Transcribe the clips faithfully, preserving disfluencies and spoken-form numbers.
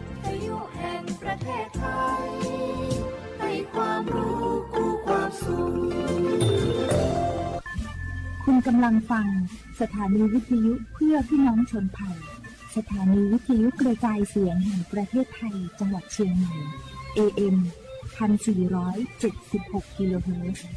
วิทยุแห่งประเทศไทย ให้ความรู้คู่ความสุข คุณกำลังฟังสถานีวิทยุเพื่อพี่น้องชนเผ่า สถานีวิทยุกระจายเสียงแห่งประเทศไทย จังหวัดเชียงใหม่ เอเอ็ม พันสี่ร้อยเจ็ดสิบหก กิโลเฮิรตซ์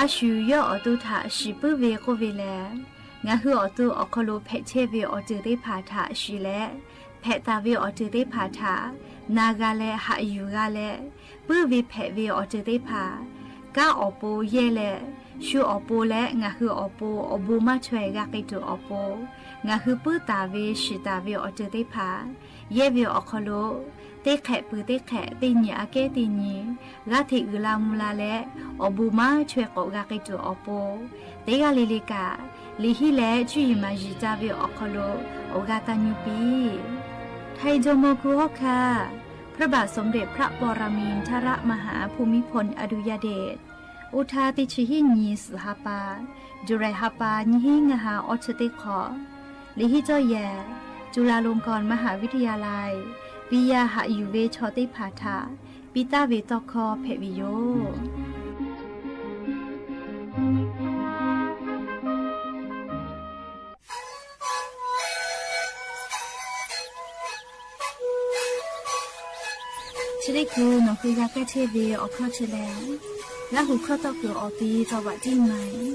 အါဆူၣ် ယွၼ်းအီၤတူဝ်ထး စံးပၢ်ဝဲကိးဝဲလဲၣ်, ငါဟူအီၤတူဝ် အခီပညီ ဖဲးဆဲးဝဲအီၤတ့ၢ်သ့ၣ်တဖၣ်ထး စံးလဲၣ်, ဖဲးသးဝဲအီၤတ့ၢ်သ့ၣ်တဖၣ်ထး နၤဂၤလဲၣ် ဟးယူၤဂၤလဲၣ်, ပၢ်ဝဲဖဲးဝဲအီၤတ့ၢ်သ့ၣ်တဖၣ် ကါအီၣ်ပူၤယဲၢ်လဲၣ်, ဆူအီၣ်ပူၤလဲၣ် ငါဟူအီၣ်ပူၤ အီၣ်ဘိမါထွဲဂၤက့ၤတုၤအီၣ်ပူၤ, ငါဟူပၢ်သးဝဲ စံးသးဝဲအီၤတ့ၢ်သ့ၣ်တဖၣ် ယဲၢ်ဝဲအခီပညီ သ့ၣ်ဃဲးပူၤသ့ၣ်ဃဲး သ့ၣ်ညံၤအကဲသ့ၣ်ညံၤ ဂၤထဲးအုးလၢမူလၢလဲၣ် အီၣ်ဘိမါထွဲကိးဂၤက့ၤတုၤအီၣ်ပူၤ သ့ဂၤလၢ်လၢ်ကါ လံာ်ဟံးလဲၣ် ဆူယမၤယံၤတၢ်ဝဲအခီပညီ အိၣ်ဂၤတၢ်ညူပံ ထါအံၤ ဒိၣ်မီကူဟီၣ်ခါ พระบาทสมเด็จพระปรมินทรมหาภูมิพลอดุลยเดช အိၣ်ထါသီးဆံဟံၣ်နံၣ် စုဟါပာ် ယူၤလံဟါပာ် နံၣ်ဟံၣ်ငါးဟါ အီးထူသ့ၣ်ခီ လံာ်ဟံးကၠီယဲၢ် จุฬาลงกรณ์มหาวิทยาลัย ပီယၤဟးယူၤဝဲဆီသ့ၣ်တဖၣ်ထး ပံသးဝဲသီခီဖဲးဝဲယိာ် ဆၢဒ့ၣ်ကိး နီၢ်ဃုဂၤကဲထဲးဝဲ အိၣ်ခီၣ်ထံးလဲၣ်, လၢဟူၣ်ခီၣ်သီၣ်ခုၣ်အီၤသံ သီဝးတံၢ်မး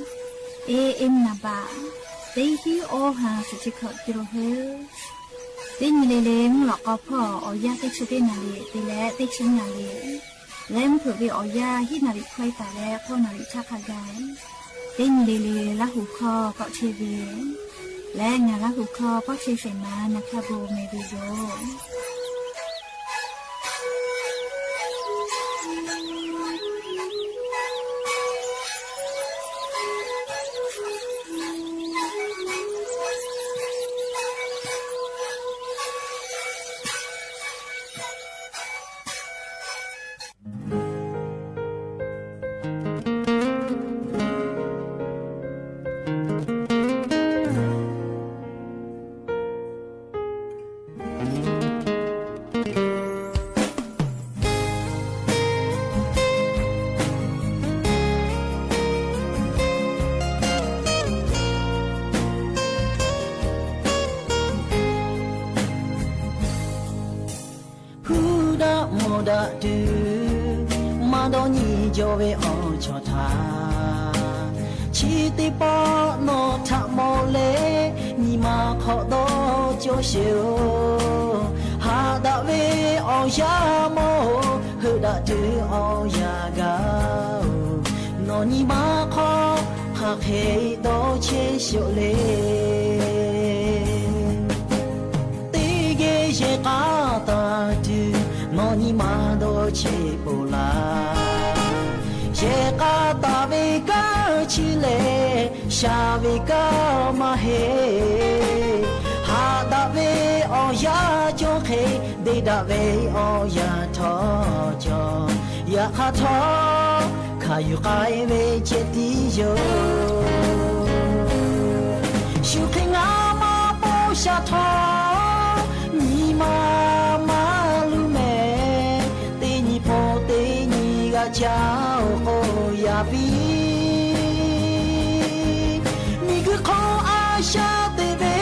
เอเอ็ม နံပါတ် သီဟံၣ်အီၣ်ဟါ သီးဆံခံ กิโลเฮิรตซ์ သ့ၣ်ညံၤလံလံ မုၢ်လီၤကီဖီၣ် အီၣ်ယၢ်သီးဆံသ့ၣ်နၤလံ သီးလဲၣ် သီးဆံနၤလံ လဲမုၢ်ဖုးဝဲအီၣ်ယၢ် ဟံၣ်နၤလံခွဲးပာ်လၢ ဃိးနၤလံဆၣ်ခါဂၤ သ့ၣ်ညံၤလံလံ လၢဟူၣ်ခီၣ်ကီးထဲးဝဲ လဲၣ် နၤလၢဟူၣ်ခီၣ်ကီးထဲးစဲးမး နၤခါဘိးမဲာ်ဝံၤယိာ် ဖုဒၣ်မိၢ်ဒၣ်တုၤ မၤဒီးနံၣ်ယီၤဝဲအီၤဆီၣ်ထါ ဆံးသ့ၣ်ပီၣ်နီၢ်ထးမီၢ်လဲၣ် နံၣ်မၤခီဒီးကၠီဆဲးဧိၤ ဟးဒၣ်ဝဲအီၣ်ယၤမီၢ် ဟ့ၣ်ဒၣ်တုၤအီၣ်ယၤဂၤဧိၤ နီၢ်နံၣ်မၤခီ ဟးဃ့ဒီးဆဲးဆဲးလဲၣ် သ့ဂ့ၤယဲၢ်ကါသးတုၤ နီၢ်နံၣ်မၤဒီးဆဲးပိၢ်လၢ် ယဲၢ်ကါသးဝဲကၢဆံလဲၣ် စှၤဝဲကၢမၤဟ့ၣ် ဟးဒၣ်ဝဲအီၣ်ယၤကၠီဃ့ ဒ့ဒၣ်ဝဲအီၣ်ယၤထီၣ်ကၠီ ယခါထီၣ် ခးယုၢ်ဃာ်ဝဲကဲတံယိာ် ဆူၣ်ဃ့ငါမၤပိာ်စၢ်ထီၣ် နံၣ်မၤမၤလူၤမဲာ် သ့နံၣ်ဖိသ့နံၣ်ဂၤကၠီအိၣ်ကိးယၤပံ မံၤကုခီအစၢ်သ့ၣ်ဝဲ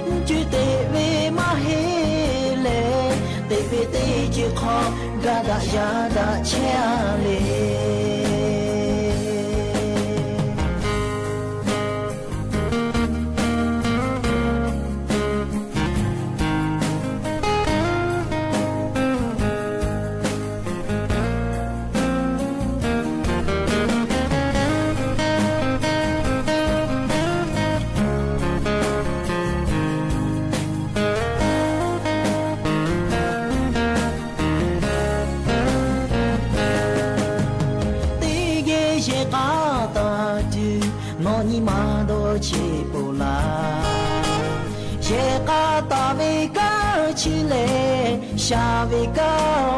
ကုသ့ၣ်ဝဲမၤဟ့ၣ်လဲၣ် သ့ၣ်ဝဲသ့ၣ်ကုခီ ဂၤဒၣ်ယၤဒၣ်ဆဲးလဲၣ် ချံလဲ ရှၢဝေက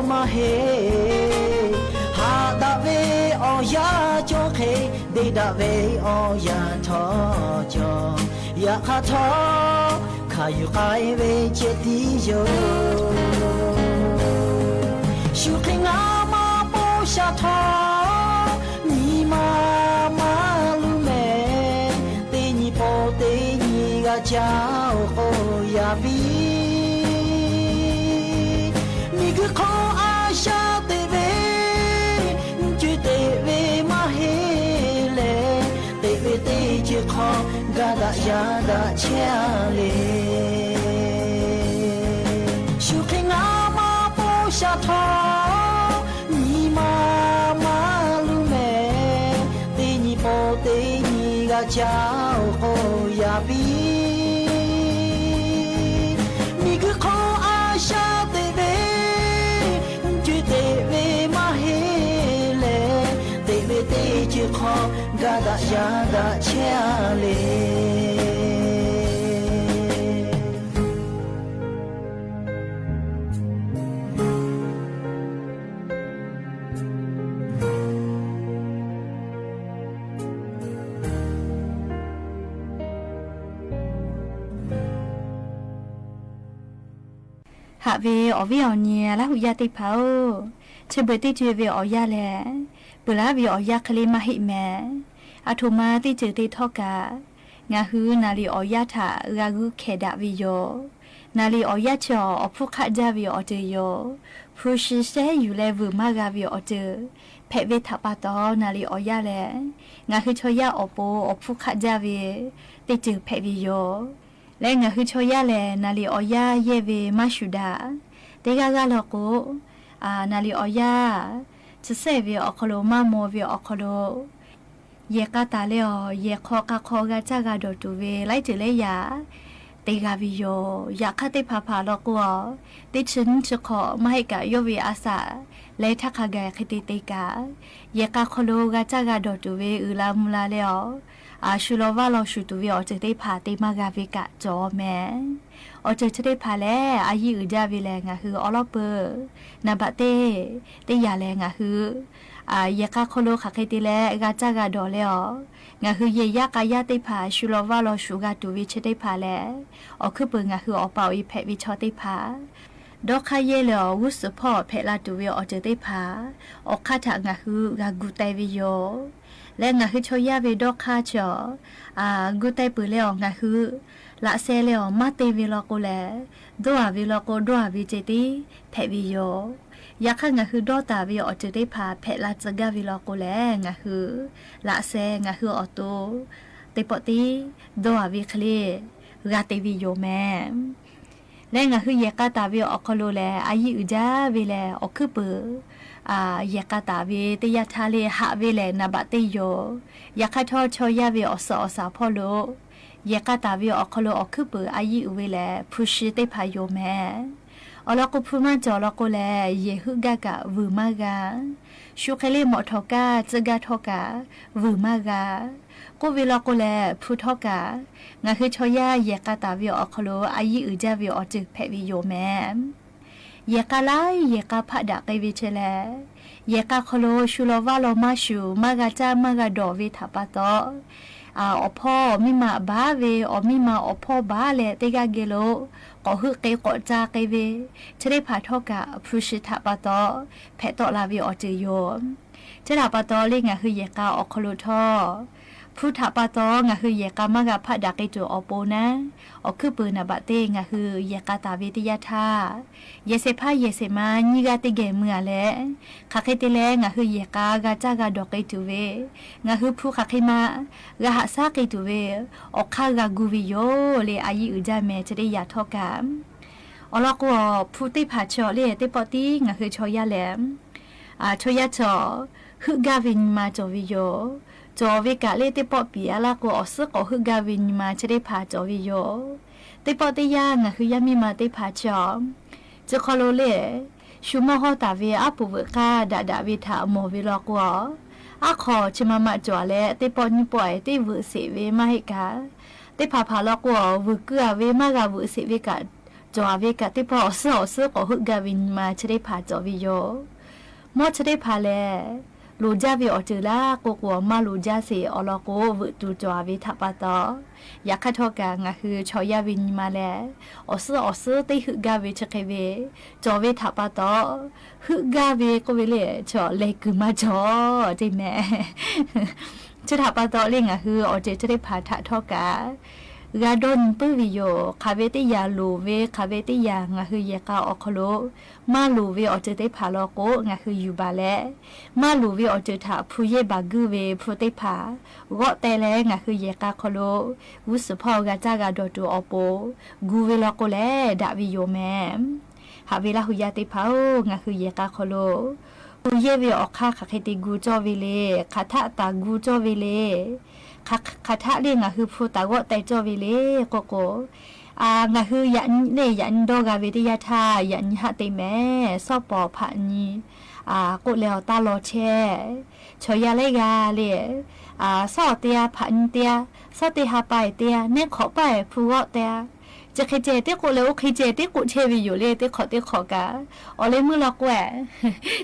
မၤဟ့ ဟးဒၣ်ဝဲအီၣ်ယၢ်ကၠိခဲ ဒ့ဒၣ်ဝဲအီၣ်ယၢ်ထီၣ်ကၠီ ယၢ်ခါထီၣ် ခးယူၢ်ဃာ်ဝဲကဲတံယိာ် ရှုၣ်ခ့ငါမၤပိ ရှၢထီၣ် မံမၤမၤလူမဲ တ့ညီပိာ်တ့ညီဂၤ ကၠိအိၣ်ဃိယၢ်ပံ မံၤဂုၢ်ခီအရှၢတ့ၢ်ဝဲ ကၠိတ့ၢ်ဝဲမၤဟ့လဲၣ် တ့ၢ်ဝဲတ့ၢ်ကၠိခီ ဂၤဒၣ်ယၤဒၣ်ဆဲးလဲၣ် ရှုၣ်ခ့ငါမၤပိ ရှၢထီၣ် မံမၤမၤလူမဲ တ့ညီပိာ်တ့ညီဂၤ ကၠိအိၣ်ဃိယၢ်ပံ မံၤဂုၢ်ခီအရှၢတ့ၢ်ဝဲ ကၠိတ့ၢ်ဝဲမၤဟ့လဲၣ် တ့ၢ်ဝဲတ့ၢ်ကၠိခီ ဂၤဒၣ်ယၤဒၣ်ဆဲးလဲၣ် ဟးဝဲအီၣ်ဝဲအီၣ်နံၤ လၢဟူးယၢ်သ့ၣ်တဖၣ်ဧၢ, ထံၣ်ဘၢၣ်တ့ၢ်စၢၤဝဲအီၣ်ယၢ်လဲၣ်, ပၢၢ်လၢဝဲအီၣ်ယၢ်ချ့လၢမၤဟ့ၣ်မဲာ်, အထိၣ်မါတ့ၢ်စၢၤတ့ၢ်ထီၣ်ကး, ငါဟုနၤလံာ်အီၣ်ယၢ်ထး ဂၤဂုာ်ခဲဒၣ်ဝဲယိာ်, နၤလံာ်အီၣ်ယၢ်ဆၢအီၤ အီၣ်ဖူခးဒါဝဲအီၤတ့ၢ်ယိာ်, ဖုးဆံဆဲးယူၢ်လၢဝုၢ်မၤဂၤဝဲအီၤတ့ၢ်, ဖဲးဝဲထးပာ်တီၤ နၤလံာ်အီၣ်ယၢ်လဲၣ်, ငါဟုဆီယၢ်အီၣ်ပိာ် အီၣ်ဖူခးဒါဝဲ, တ့ၢ်စၢၤဖဲးဝဲယိာ် လၢငါဟုဆီယၢ်လဲၣ် နၤလံာ်အီၣ်ယၢ်ယဲၢ်ဝဲမၤဆူၣ်ဒၣ်, တဂၤဂၤလီၤကိး, အၢ နၤလံာ်အီၣ်ယၢ်, ဆဲးဆဲးဝဲအီၤခီလိာ် မၤမိၢ်ဝဲအီၤခီလိာ်, ယဲၢ်ကးတၢ်လၢအီၤ ယဲၢ်ခီကးခီဂၤတၢ်ဂၤဒီးတူၢ်ဝဲ လၢတၢ်လၢယၤ, တ့ၢ်ဂၤဝဲယိာ်, ယၢ်ခါသ့ၣ်တဖၣ်ဖးလီၤကိးအီၤ, တ့ၢ်ဆံနံၣ်ဆံခီ မၤဟ့ၣ်ကးယီၢ်ဝဲအသး, လၢထးခးဂၤဃ့တ့ၢ်တ့ၢ်ကး, ယဲၢ်ကးခီလိာ်ဂၤတၢ်ဂၤဒီးတူၢ်ဝဲ အုၣ်လၢမူလၢလၢအီၤ အၢ ဆူၣ်လီၤဝၢ်လီၤဆူၣ်တူၢ်ဝဲအီၤတၢ်သ့ၣ်တဖၣ် တ့ၢ်မၤဂၤဝဲကးကၠီမဲာ်, အီၤတၢ်သ့ၣ်တဖၣ်လဲၣ် အယံာ်အုၣ်ဒၣ်ဝဲလဲၣ် ငါဟုအီလီၤပၢၢ်, နဘၣ်တ့ၢ်, တ့ၢ်ယၤလဲၣ် ငါဟု အၢ ယဲၢ်ကးခီလိာ်ဃးဃ့တ့ၢ်လၢဂၤတၢ်ဂၤဒီးလၢအီၤ, ငါဟုယဲၢ်ယၢ်ကးယၢ်သ့ၣ်တဖၣ် ဆူၣ်လီၤဝၢ်လီၤဆူၣ်ဂၤတူၢ်ဝဲဆၢသ့ၣ်တဖၣ်လဲၣ်, အီၤခုၣ်ပၢၢ် ငါဟုအီၣ်ပာ်အီၤဖဲးဝဲဆီသ့ၣ်တဖၣ် ဒီခါယဲၢ်လၢအီၤ ဂုၢ်စၢဖီၣ်ဖဲးလၢတူၢ်ဝဲအီၤတၢ်သ့ၣ်တဖၣ်, အီၣ်ခါထး ငါဟုဂၤဂုာ်တဲာ်ဝဲယိာ်, လၢငါဟုဆီယၢ်ဝဲဒီခါဆၢအီၤ, အၢ ဂုာ်တဲာ်ပၢၢ်လၢအီၤ ငါဟု လၢစဲးလၢအီၤ မၤတ့ၢ်ဝဲလီၤကိးလဲၣ်, ဒီးဝဲလီၤကိး ဒီးဝဲတ့ၢ်တ့ၢ် ဖဲးဝဲယိာ်, ယဲၢ်ခါ ငါဟုဒီးတၢ်ဝဲအီၤတၢ်သ့ၣ်တဖၣ် ဖဲးလၢစှၤဂၤဝဲလီၤကိးလဲၣ် ငါဟု လၢစဲး ငါဟုအီၣ်တိၢ်, တ့ၢ်ပီၣ်တ့ၢ်, ဒီးဝဲချ့ ဂၤတ့ၢ်ဝဲယိာ်မဲာ် လၢငါဟုယဲၢ်ကးတၢ်ဝဲအီၤခီလိာ်လဲၣ် အယံာ်အုၣ်ဒၣ်ဝဲလဲၣ် အီၤခုၣ်ပၢၢ်, အၢ ယဲၢ်ကးတၢ်ဝဲတယၢ်ထါလၢဟးဝဲလဲၣ် နဘၣ်တ့ၢ်ယိာ်, ယဲၢ်ခါထီၣ်ဆီယၢ်ဝဲအီၤစၢအီၤစၢဖီၣ်လိာ်, ယဲၢ်ကးတၢ်ဝဲအီၤခီလိာ် အီၤခုၣ်ပၢၢ် အယံာ်အုၣ်ဝဲလဲၣ် ဖုးဆံသ့ၣ်တဖၣ်ယိာ်မဲာ်, အီၤလီၤကိး ဖုမၤစၢၤလီၤကိးလဲၣ် ယဲၢ်ဟုၣ်ဂၤကး ဝုၢ်မၤဂၤ, ဆူၣ်ချ့လၢမီၣ်ထီၣ်ကါ စှၤဂၤထီၣ်ကး ဝုၢ်မၤဂၤ ကိးဝဲလီၤကိးလဲၣ် ဖုထီၣ်ကး, ငါဟုဆီယၢ် ယဲၢ်ကးတၢ်ဝဲအီၤခီလိာ် အယံာ်အုၣ်ဒၣ်ဝဲအီၤတၢ်ဖဲးဝဲယိာ်မဲာ်, ယဲၢ်ကးလၢ ယဲၢ်ကးဖးဒၣ်က့ၤဝဲဆဲးလဲၣ်, ယဲၢ်ကးခီလိာ် ဆူၣ်လီၤဝၢ်လီၤမၤဆူၣ် မၤဂၤတၢ်မၤဂၤဒီးဝဲထးပာ်တီၤ, အၢ အီၣ်ဖီၣ်အီၤမံမၤအဘၣ်ဝဲ အီၣ်မံမၤအီၣ်ဖီၣ်ဘၣ်လဲၣ် တဂၤဂ့ၤလိာ်, ကိးဟုၣ်က့ၤကိးစၢ်က့ၤဝဲ, ဆၢသ့ၣ်တဖၣ်ထီၣ်ကး ဖုးဆံထးပာ်တီၤ, ဖဲးတီၣ်လၢဝဲအီၤတၢ်ယိာ် ဆၢသးပာ်တီၤလၢငါဟုယဲၢ်ကးအီၤခီလိာ်ထီၣ်, ဖုထးပာ်တီၤ ငါဟုယဲၢ်ကးမၤဂၤဖးဒၣ်က့ၤတုၤအီၤပိာ်နၤ, အီၤခုၣ်ပၢၢ် နဘၣ်တ့ၢ် ငါဟုယဲၢ်ကးတၢ်ဝဲတယၢ်ထါ, ယဲၢ်ဆဲးဖးယဲၢ်ဆဲးမါ နံၤဂၤတဂ့ၤမုၢ်ဂၤလဲၣ်, ခးဃ့တ့ၢ်လၢ ငါဟုယဲၢ်ကးဂၤတၢ်ဂၤဒီးက့ၤတုၤဝဲ, ငါဟုဖုခးဃ့မါ ဂၤဟးဆါက့ၤတုၤဝဲ, အီၣ်ခါဂၤဂုာ်ဝဲယိာ်လၢအယံာ်အုၣ်ဒၣ်မဲာ် ဆၢသ့ၣ်ယၢ်ထီၣ်ကး အီၤလီၤကိးအီၤ ဖုသ့ၣ်တဖၣ်ဆၢအီၤလၢသ့ၣ်ပီၣ်တံၢ် ငါဟုဆီယၢ်လဲၣ်, အၢ ဆီယၢ်ဆၢအီၤ, ဟုၣ်ဂၤဝဲနံၤမၤစၢၤဝဲယိာ်, စၢၤဝဲကးလၢသ့ၣ်ပီၣ်ပံၤအလီၤကိးအီၤ စ့ၢ်ကီးဟုၣ်ဂၤဝဲနံၤမၤ ဆၢသ့ၣ်တဖၣ်စၢၤဝဲယိာ်, သ့ၣ်ပီၣ်တံၢ်ယၢ် ငါဟုယၢ်မံမၤသ့ၣ်တဖၣ်ဆၢအီၤ, စၢၤခီလိာ်လၢ ဆူမီၢ်ဟီၣ်တၢ်ဝဲအပူၤဝဲဃါဒၣ်ဒၣ်ဝဲထး အမိၢ်ဝဲလီၤကိးအီၤ, အါခီဆၢမၤမၤစၢၤလၢသ့ၣ်ပီၣ်နံၣ်ပီၣ်အံၤ သ့ၣ်ဝုၢ်စ့းဝဲမၤဟ့ၣ်ကး, သ့ၣ်ဖးဖးလီၤကိးအီၤ ဝုၢ်ကုၢ်အဝဲမၤဂၤဝုၢ်စ့းဝဲကး จ๋อวဲကး တ့ၢ်ပီၢ် အီၣ်စုအီၣ်စု ကိးဟုၣ်ကါဝဲနံၤမါ ဆၢတဲၣ်ဖး จ๋อဝဲယိာ် မီၢ်ဆၢတဲၣ်ဖးလဲၣ် လိၤဒၣ်ဝဲအီၤတ့ၢ်လၢ် ကိးကွီၢ် မၢလိၤဒၣ်စ့ၢ် အီၤလီၤကိး ဝဲတူၢ် จ๋ော်ဝဲထးပာ်တီ ယခါထီၣ်ကး ငါးဟု ဆီယါဝဲနံၤမါလဲၣ် အီၣ်စုအီၣ်စု တ့ၢ်ဟုၣ်ကါဝဲဆၢက့ဝဲ จ๋ော်ဝဲထးပာ်တီ ဟုၣ်ကါဝဲ ကိးဝဲလၢ ဆီလဲၤကုၢ်မါ ဆီ တ့ၢ်မ့ၢ် ဆၢထးပာ်တီလၢ ငါးဟု အီၣ်တ့ၢ်ဆၢတဲၣ်ဖး ထးထီၣ်ကး ဂၤဒီနံၤပုၢ်ဝဲယိာ် ခးဝဲတ့ၢ်ယၤ လိၤဝဲ ခးဝဲတ့ၢ်ယၤ ငါးဟု ယဲၢ်ကါအီၤခီလိာ် မၢလိၤဝဲအီၤတ့ၢ်သ့ၣ်တဖၣ်လီၤကိး ငါးဟု ယူၤဘၣ်လဲၣ် မၢလိၤဝဲအီၤတ့ၢ်ထး ဖုယဲၢ်ဘၣ်ဂုၢ်ဝဲ ဖုသ့ၣ်တဖၣ် ဂီၢ်တဲလဲၣ် ငါးဟု ယဲၢ်ကါခီလိာ် ဂုၢ်စၢဖီၣ် ဂၤစၢ်ဂၤဒီးတူၢ်အီၤပိာ် ဂုၢ်ဝဲလီၤကိးလဲၣ် ဒၣ်ဝဲယိာ်မ့ၢ် ဟးဝဲလၢဟူးယါသ့ၣ်တဖၣ်ဧၢ ငါးဟု ယဲၢ်ကါခီလိာ် ဖုယဲၢ်ဝဲအီၤခါ ခးဃ့တ့ၢ်ဂုၢ်ကၠီၣ်ဝဲလၢ ခးထးတၢ်ဂုၢ်ကၠီၣ်ဝဲလၢ ခး ခးထးလၢ ငါးဟု ဖုတၢ်ဂီၢ်တဲကၠီၣ်ဝဲလၢ ကိးကိး အၢ ငါးဟု ယနံၤလၢ ယနံၤဒီဂၤဝဲတ့ၢ်ယါထါ ယနံၤဟးတ့ၢ်မ့ၢ် စီၤပီၤဖးနံၤ အၢ ကိးလဲၣ်အီၤတၢ်လီၤဆဲး ဆီယါလၢဂၤလၢ အၢ စီၤအီၤတ့ၢ် ဖးနံၤတ့ၢ် စီၤတ့ၢ်ဟးပာ်တ့ၢ် နဲခိးပာ်ဖုဂီၢ်တဲ ကခ့ကဲတ့ၢ်ကိးလၢ အိၣ်ခ့ကဲတ့ၢ်ကိးဆဲးဝဲယိာ်လၢ တ့ၢ်ခိးတ့ၢ်ခိးကး အီၤလၢမုၢ်လီၤကွဲ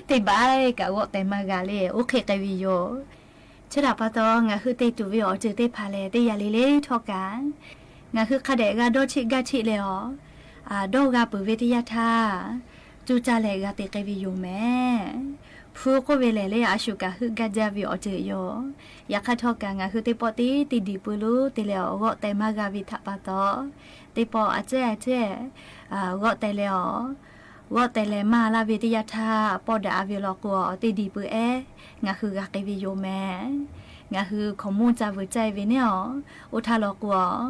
တ့ၢ်ဘၣ်ကးဂီၢ်တဲမၤဂၤလၢ အိၣ်ခ့ကဲဝဲယိာ် ဆၢထးပာ်တီ ငါးဟု တ့ၢ်တူၢ်ဝဲအီၤတ့ၢ်သ့ၣ်တဖၣ်လဲၣ် တ့ၢ်ယၤလံလၢထီၣ်ကး ငါးဟု ခးဒဲးဂၤဒီဆံးဂၤဆံးလဲၣ်အီၤ အၢ ဒီဂၤပၢၢ်ဝဲတ့ၢ်ယါထါ ကၠူကၢ်လဲၣ် ဂၤတ့ၢ်ကဲဝဲယိာ်မ့ၢ် ဖုကိးဝဲလဲၣ်လၢ အၡူၣ်ကးဟုၣ်ကါဒၣ်ဝဲအီၤတ့ၢ်ယိာ် ယခါထီၣ်ကး ငါးဟု တ့ၢ်ပီၢ်တ့ၢ်တ့ၢ်ဒံးပူၤလီၤ တ့ၢ်လဲၣ်အီၤ ဂီၢ်တဲမၤဂၤဝဲထးပာ်တီ တ့ၢ်ပီၢ်အစဲအစဲ အၢ ဂီၢ်တဲလဲၣ်အီၤ ဂီၢ်တဲလဲၣ်မၤလၢ်ဝဲတ့ၢ်ယါထါ ပီၢ်ဒၣ်အါဝဲလီၤကိးအီၤ တ့ၢ်ဒံးပူၤအဲၣ် ငါးဟု ဂၤကဲဝဲယိာ်မ့ၢ် ငါးဟု ခိၣ်မူၣ်စၢ်ဝဲစၢ်ဝဲန့ၣ်အီၤ အိၣ်ထါလီၤကိး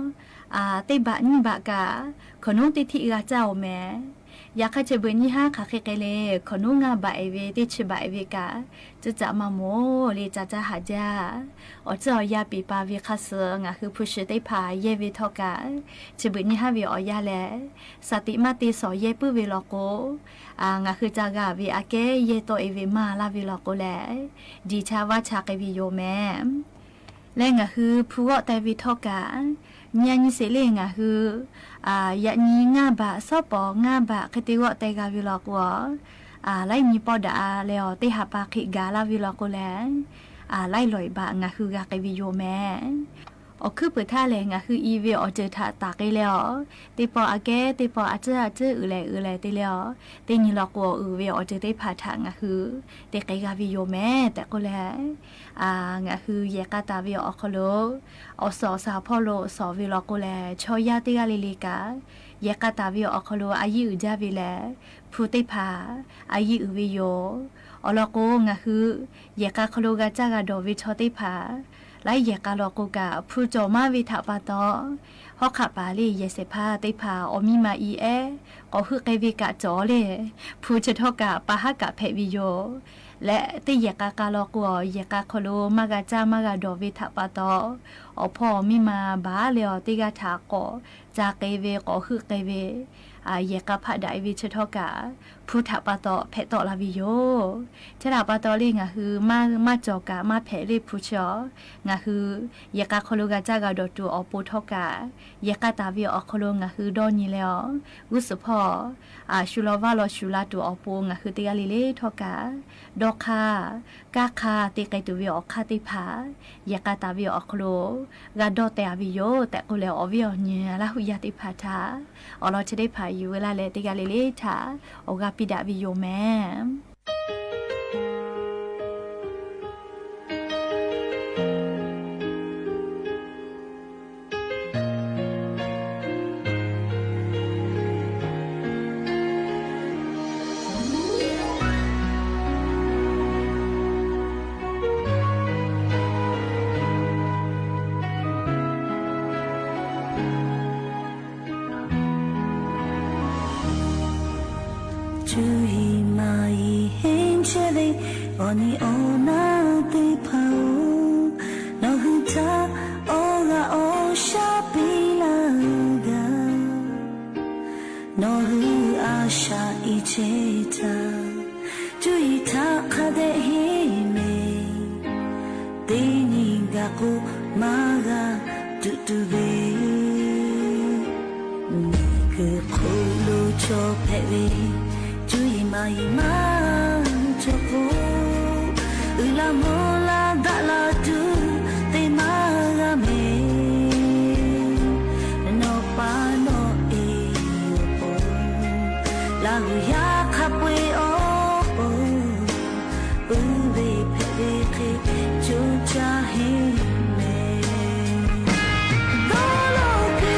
အီၤ အၢ တ့ၢ်ဘၣ်နံၣ်ဘၣ်ကး ခိၣ်နူာ်တ့ၢ်ထံၣ်ဂၤစၢ်အီၤမ့ၢ် ယခါဆၢဘျီညါဟါ ခးဃ့ကဲလၢ ခိၣ်နူာ်ငါဘၣ်အဲၣ်ဝဲ တ့ၢ်ဆံးဘၣ်အဲၣ်ဝဲကး ကၠူကၢ်မၤမိၢ်လၢ ကၠၢ်ကၠၢ်ဟးကၠၢ် အီၤစၢ်အီၤယါပ့ၤပာ်ဝဲခါဆၢ ငါးဟု ဖုဆၢတဲၣ်ဖး ယဲၢ်ဝဲထီၣ်ကး ဆၢဘျီညါဟါဝဲအီၤယါလဲၣ် စးတံးမးတံးစီၤယဲၢ်ပုၢ်ဝဲလီၤကိး အၢ ငါးဟု ကၠၢ်ဂၤဝဲအကဲ ယဲၢ်တီၢ်အဲၣ်ဝဲမၤလၢ်ဝဲလီၤကိးလဲၣ် ဒံးဆါဝါဆါကဲဝဲယိာ်မ့ၢ် လၢငါးဟု ဖုဂီၢ်တဲဝဲထီၣ်ကး ညါနံၤစ့ၢ်လၢ ငါးဟု အၢ ယနံၤငါဘၣ် စီၤပီၤငါဘၣ် ဃ့တ့ၢ်ဂီၢ်တဲဂၤဝဲလီၤကိး အၢ လၢနံၤပီၢ်ဒၣ်အါလဲၣ်အီၤ တ့ၢ်ဟးပာ်ဃ့ၢ်ကဒါလၢ်ဝဲလီၤကိးလဲၣ် အၢ လၢလီၤအံၤဘၣ် ငါးဟု ဂၤကဲဝဲယိာ်မ့ၢ် အီၣ်ခုၣ်ပၢၤထါလဲၣ် ငါးဟု အံၤဝဲအီၤတ့ၢ်ထးတၢ်က့လဲၣ်အီၤ တ့ၢ်ပီၢ်အကဲ တ့ၢ်ပီၢ်အစၢ်အစၢ် အုၣ်လဲၣ်အုၣ်လဲၣ်တ့ၢ်လဲၣ်အီၤ တ့ၢ်နံၤလီၤကိးအီၤ အုၣ်ဝဲအီၤတ့ၢ်သ့ၣ်တဖၣ်ထး ငါးဟု တ့ၢ်ကဲဂၤဝဲယိာ်မ့ၢ် တဲကိးလဲၣ် အၢ ငါးဟု ယဲၢ်ကါတၢ်ဝဲအီၤခီလိာ် အီၣ်စီၣ်စီၣ်ဖီၣ်လိာ်စီၣ်ဝဲလီၤကိးလဲၣ် ဆီယါတ့ၢ်ဂၤလံလံကး ယဲၢ်ကါတၢ်ဝဲအီၤခီလိာ် အယံၤအုၣ်ဒၣ်ဝဲလဲၣ် ဖုသ့ၣ်တဖၣ် အယံၤအုၣ်ဝဲယိာ် အီၤလီၤကိး ငါးဟု ယဲၢ်ကါခီလိာ် ဂၤစၢ်ဂၤဒီးဝဲဆီသ့ၣ်တဖၣ် လၢယဲၢ်ကါလီၤကိးကး ဖုကၠီၣ်မါဝဲထးပာ်တီ ဟီၣ်ခးပာ်လၢယဲၢ်စဲးဖါသ့ၣ်တဖၣ် အီၣ်မံမၤအံၤအဲၣ် ကိးဟုၣ်ကဲဝဲကးကၠီၣ်လၢ ဖုဆၢထီၣ်ကး ပာ်ဟးကးဖဲးဝဲယိာ် လၢတ့ၢ်ယဲၢ်ကါကါလီၤကိးအီၤ ယဲၢ်ကါခီလိာ် မါဂၤစၢ်မါဂၤဒီးဝဲထးပာ်တီ အီၣ်ဖီၣ်အီၣ်မံမၤဘၣ်လၢအီၤ တ့ၢ်ဂၤထးကိး စၢ်ကဲဝဲ ကိးဟုၣ်ကဲဝဲ အၢ ယဲၢ်ကါဖးဒၣ်အံၤဝဲဆၢထီၣ်ကး ဖုထးပာ်တီဖဲးတီၣ်လၢ်ဝဲယိာ် ဆၢထးပာ်တီလၢ ငါးဟု မါ မါကၠီၣ်ကး မါဖဲးလၢဖုဆၢ ငါးဟု ယဲၢ်ကါခီလိာ် ဂၤစၢ်ဂၤဒီးတူၢ်အီၤပိာ်ထီၣ်ကး ယဲၢ်ကါတၢ်ဝဲအီၤခီလိာ် ငါးဟု ဒီနံၤလဲၣ်အီၤ ဂုၢ်စၢဖီၣ် အၢ စူၤလီၤဝါလီၤစူၤလါတူၢ်အီၤပိာ် ငါးဟု တ့ၢ်ဂၤလံလံထီၣ်ကး ဒီခါ ကါခါ တ့ၢ်ကဲတူၢ်ဝဲအီၤခါသ့ၣ်တဖၣ် ယဲၢ်ကါတၢ်ဝဲအီၤခီလိာ် ဂၤဒီတဲအါဝဲယိာ် တဲကိးလဲၣ် အီၣ်ဝဲအီၣ်ညၣ် လၢဟူးယါသ့ၣ်တဖၣ်ထး အီၣ်လီၤဆၢသ့ၣ်တဖၣ် ယူၤဝဲလၢ်လၢ် တ့ၢ်ဂၤလံလံထး အီၣ်ဂၤပံးဒၣ်ဝဲယိာ်မ့ၢ် ဖဲဝဲ ကဵုယံမၤယံမၤ ကဵုကိး အုလၢမူလၢဒၣ်လၢတုၤ သ့မၤဂၤမ့ၢ် နီၢ်ပၤနီၢ်အ့ၣ်အီၤပူၤ လၢဂုၤယၤခးပှ့ၤအီၤပူၤ ပုၢ်ဝဲၢ်ဖဲဝဲဃ့ ကၠိကၠၢ်ဟ့ၣ်နဲၣ် ဒီလိာ်ကွဲ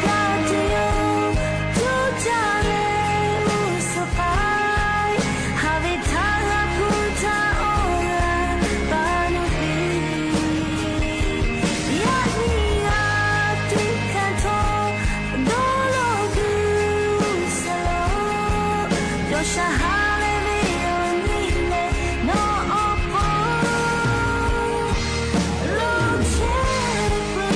ဂၤတယိ ကၠိကၠၢ်လဲၤအိၣ်စ့ၢ်ကီး ဟးဝ့ၤထါဂၤဖုထါအီၣ်ဂၤ ဘၣ်နုၤသ့ ယၤနံၣ်ဂၤတုၤခါထီၣ် ဒီလိာ်ကွဲအိၣ်စ့ၢ်ကီး ပျော်စၢ်ဟါလၢမ့ၢ်အီၤနံၣ်လဲၣ် နီၢ်အီၣ်ပီ လီၤဆဲးပၢ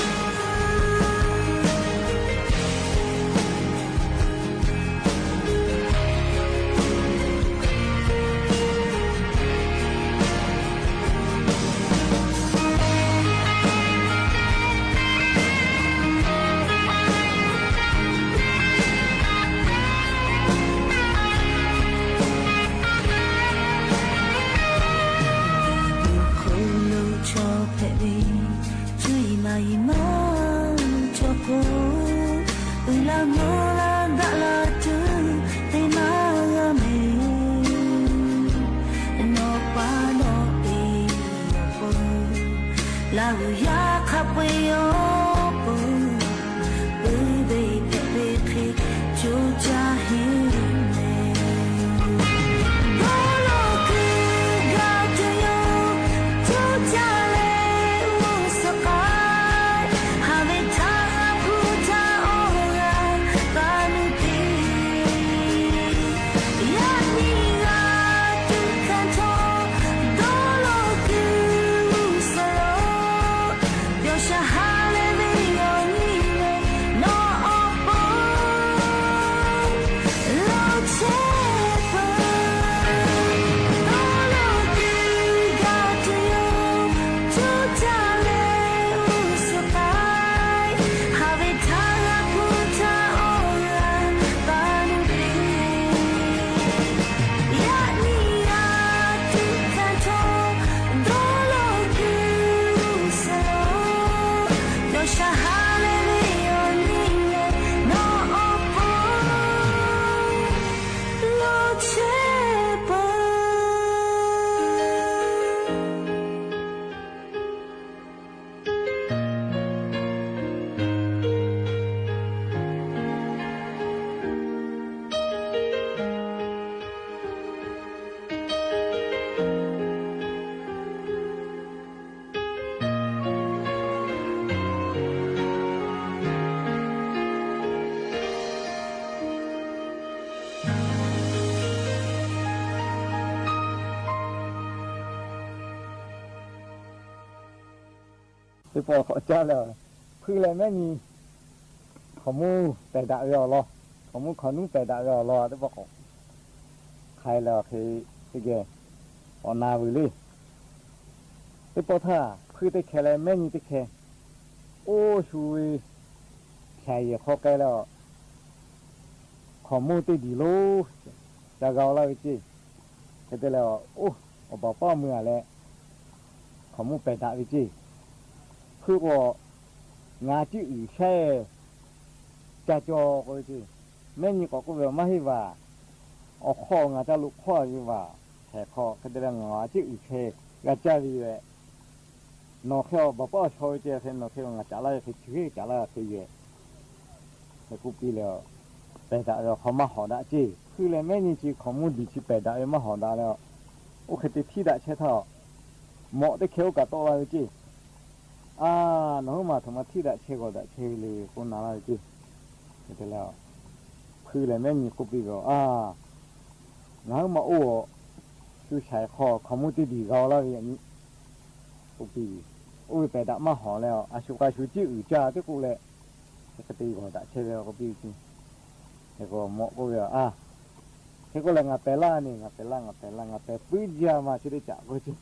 ၢ် ခိၣ်လိာ်ဆီဖဲဝဲ ကၠုယံမၤယံမၤ ကၠိကိး အုလၢမူလၢဒၣ်လၢတုၤ သ့မၤဂၤမ့ၢ် နီၢ်ပၤနီၢ်အ့ၣ်အီၤပူၤ လၢဂုၤယၤခးပှ့ၤအီၤပူၤ ပုၢ်ဝဲၢ်ဖဲဝဲဃ့ ကၠိကၠၢ်ဟ့ၣ်နဲၣ် ဒီလိာ်ကွဲဂၤတယိ ကၠိကၠၢ်လဲၤအိၣ်စ့ၢ်ကီး ဟးဝ့ၤထါဂၤဖုထါအီၣ်ဂၤ ဘၣ်နုၤသ့ ယၤနံၣ်ဂၤတုၤခါထီၣ် ဒီလိာ်ကွဲအိၣ်စ့ၢ်ကီး ပျော်စၢ်ဟါလၢမ့ၢ်အီၤနံၣ်လဲၣ် နီၢ်အီၣ်ပီ လီၤဆဲးပၢၢ် ဒီလိာ်ကွဲဂၤတယိ ကၠိကၠၢ်လဲၤအိၣ်စ့ၢ်ကီး ဟးဝ့ၤထါဂၤဖုထါအီၣ်ဂၤ ဘၣ်နုၤသ့ ယၤနံၣ်ဂၤတုၤခါထီၣ် ဒီလိာ်ကွဲအိၣ်စ့ၢ်ကီး ပျော်စၢ်ဟါလၢမ့ၢ်အီၤနံၣ်လဲၣ် နီၢ်အီၣ်ပီ လီၤဆဲးပၢၢ် သ့ၣ်ပီၣ်ခီၣ်ကၢ်လၢ ဖုလဲၤမဲနံၤ ခီၣ်မူပဲာ်ဒၣ်ဝဲအီၤလီၤ. ခီၣ်မူခီၣ်နူပဲာ်ဒၣ်ဝဲအီၤလီၤ. သ့ၣ်ပီၣ်ခီၣ် ခဲလၢာ်ခဲဆ့ကဲ အီၣ်နၤဝံၤလံ. သ့ၣ်ပီၣ်ထၢ် ဖုတခဲလၢမဲနံၤတခဲ အိၣ်ဆူဝဲ ဖျဲးယဲၢ်ခီကဲလၢ ခီၣ်မူတ့ၢ်ဒံးလီၤ. ကဂီၤလၢဝဲက့ၢ် ခဲတဲလၢ အိၣ် အဘၣ်ပီၣ်မုၢ်အလဲၣ် ခီၣ်မူပဲာ်ဒၣ်ဝဲက့ၢ်. ဖုကီး ငါကံၣ်အုၣ်ဆဲး ကၠီကၠီကီးဝဲက့ၢ်. မဲနံၤကီးကိးဝဲမၤဟ့ၣ်ဘၣ် အခီၣ် ငါတၢ်လိာ်ခီၣ်ဝဲဘၣ် ဟဲခီၣ် ခဲတဲလၢ ငါကံၣ်အုၣ်ဆဲး ဂၤကၢ်ဝဲ နီၢ်ခဲအီၤဘၣ်ပီၣ်ဆီဝဲက့ၢ် ခဲနီၢ်ခဲအီၤ ငါကၢ်လၢခဲဆ့ ကၢ်လၢခဲယဲၢ် ဟဲကူပံလၢ ပဲာ်ဒၣ်ဝဲခီမးဟီၣ်ဒၣ်က့ၢ်. ဖုလဲၤမဲနံၤဆ့ ခီၣ်မူဒံးဆ့ ပဲာ်ဒၣ်ဝဲမးဟီၣ်ဒၣ်လၢ အိၣ်ခဲတထံၣ်ဒၣ်ဆဲးထီၣ် မီၣ်တခဲအိၣ်ကတီၢ်လၢဝဲက့ၢ်. အါ နဟူမး ထီၣ်မၤထံၣ်ဒၣ်ဆဲးဂီၤဒၣ်ဆဲးဝံၤလံ ကိးနၤလၢဝဲက့ၢ်. တဲလၢ ဖုလဲၤမဲနံၤကူပံဂီၤ အါ နဟူမးအိၣ် ဆူဆဲးခီၣ် ခီၣ်မူတ့ၢ်ဒံးဂီၤလၢဝဲအံၤ ကူပံ အိၣ်ဝဲပဲာ်ဒၣ်မးဟီၣ်လၢ အဆူးကါဆူးကံၣ်အုၣ်ကၢ်သ့ၣ်ကူလဲၣ် ကတ့ၢ်ဂီၤဒၣ်ဆဲးဝဲကူပံက့ၢ်. ဟဲကီးမီၣ်ကိးဝဲ အါ ခဲကိးလၢ ငါပဲာ်လၢန့ၣ် ငါပဲာ်လၢ ငါပဲာ်လၢ ငါပဲာ်ပုၢ်ယၤမး ဆၢတကးကီးက့ၢ်.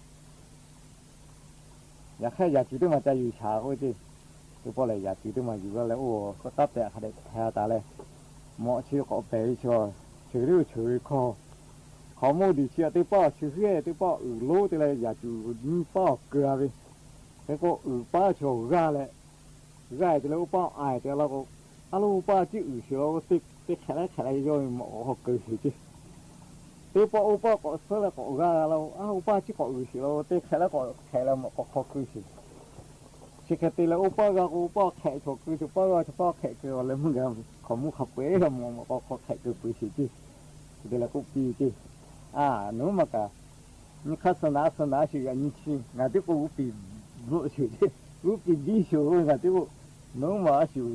ယၤခဲယၤစုးတ့ၢ်မး ကယူၤဆးကီးက့ၢ်. သ့ၣ်ပီၣ်လဲၣ် ယၤစုးတ့ၢ်မး ယူၤလီၤလၢအိၣ် ကတၢၢ်ပဲာ်အခါဒဲး ဖဲအတၢ်လဲၣ် เหมาะเชยเกาะแป๋วเชียว เฉยเรี่ยวเฉยคอ ขอโม่ดีเชีย เต้ยป้อเฉยเฮ้ย เต้ยป้ออือโลเต้ยละ อยากจะอือนี่ป้อเกลือไป เต้ยก็อือป้อเฉยก้าแหละ ก้าเต้ยละ อู้ป้ออายเต้ยละก็ อ้าว อู้ป้อจี้อือเฉยละก็ เต้ย เต้ยแขะละแขะละย่อย เหมาะเกาะคอเกลือเฉย เต้ยป้ออู้ป้อเกาะเสื้อละเกาะก้าละ อ้าว อู้ป้อจี้เกาะอือเฉยละ เต้ยแขะละเกาะแขะละ เหมาะเกาะคอเกลือเฉย เฉยแขะเต้ยละ อู้ป้อก้าก็อู้ป้อแขะเฉยเกลือ เฉยป้อก้าเฉยป้อแขะเกลือ เอาแลเมื่อกี้ ขอมุขะเป๋ละ เหมาะเกาะคอแขะเกลือเปื่อยเฉย เต้ยละก็ปี้เฉย อ่า หนูมากะ มีคาสนาสนาเฉย อันนี้เฉย งาเต้ยก็อู้ปี้โบะเฉย อู้ปี้ดีเฉย งาเต้ยก็ หนูมาเฉย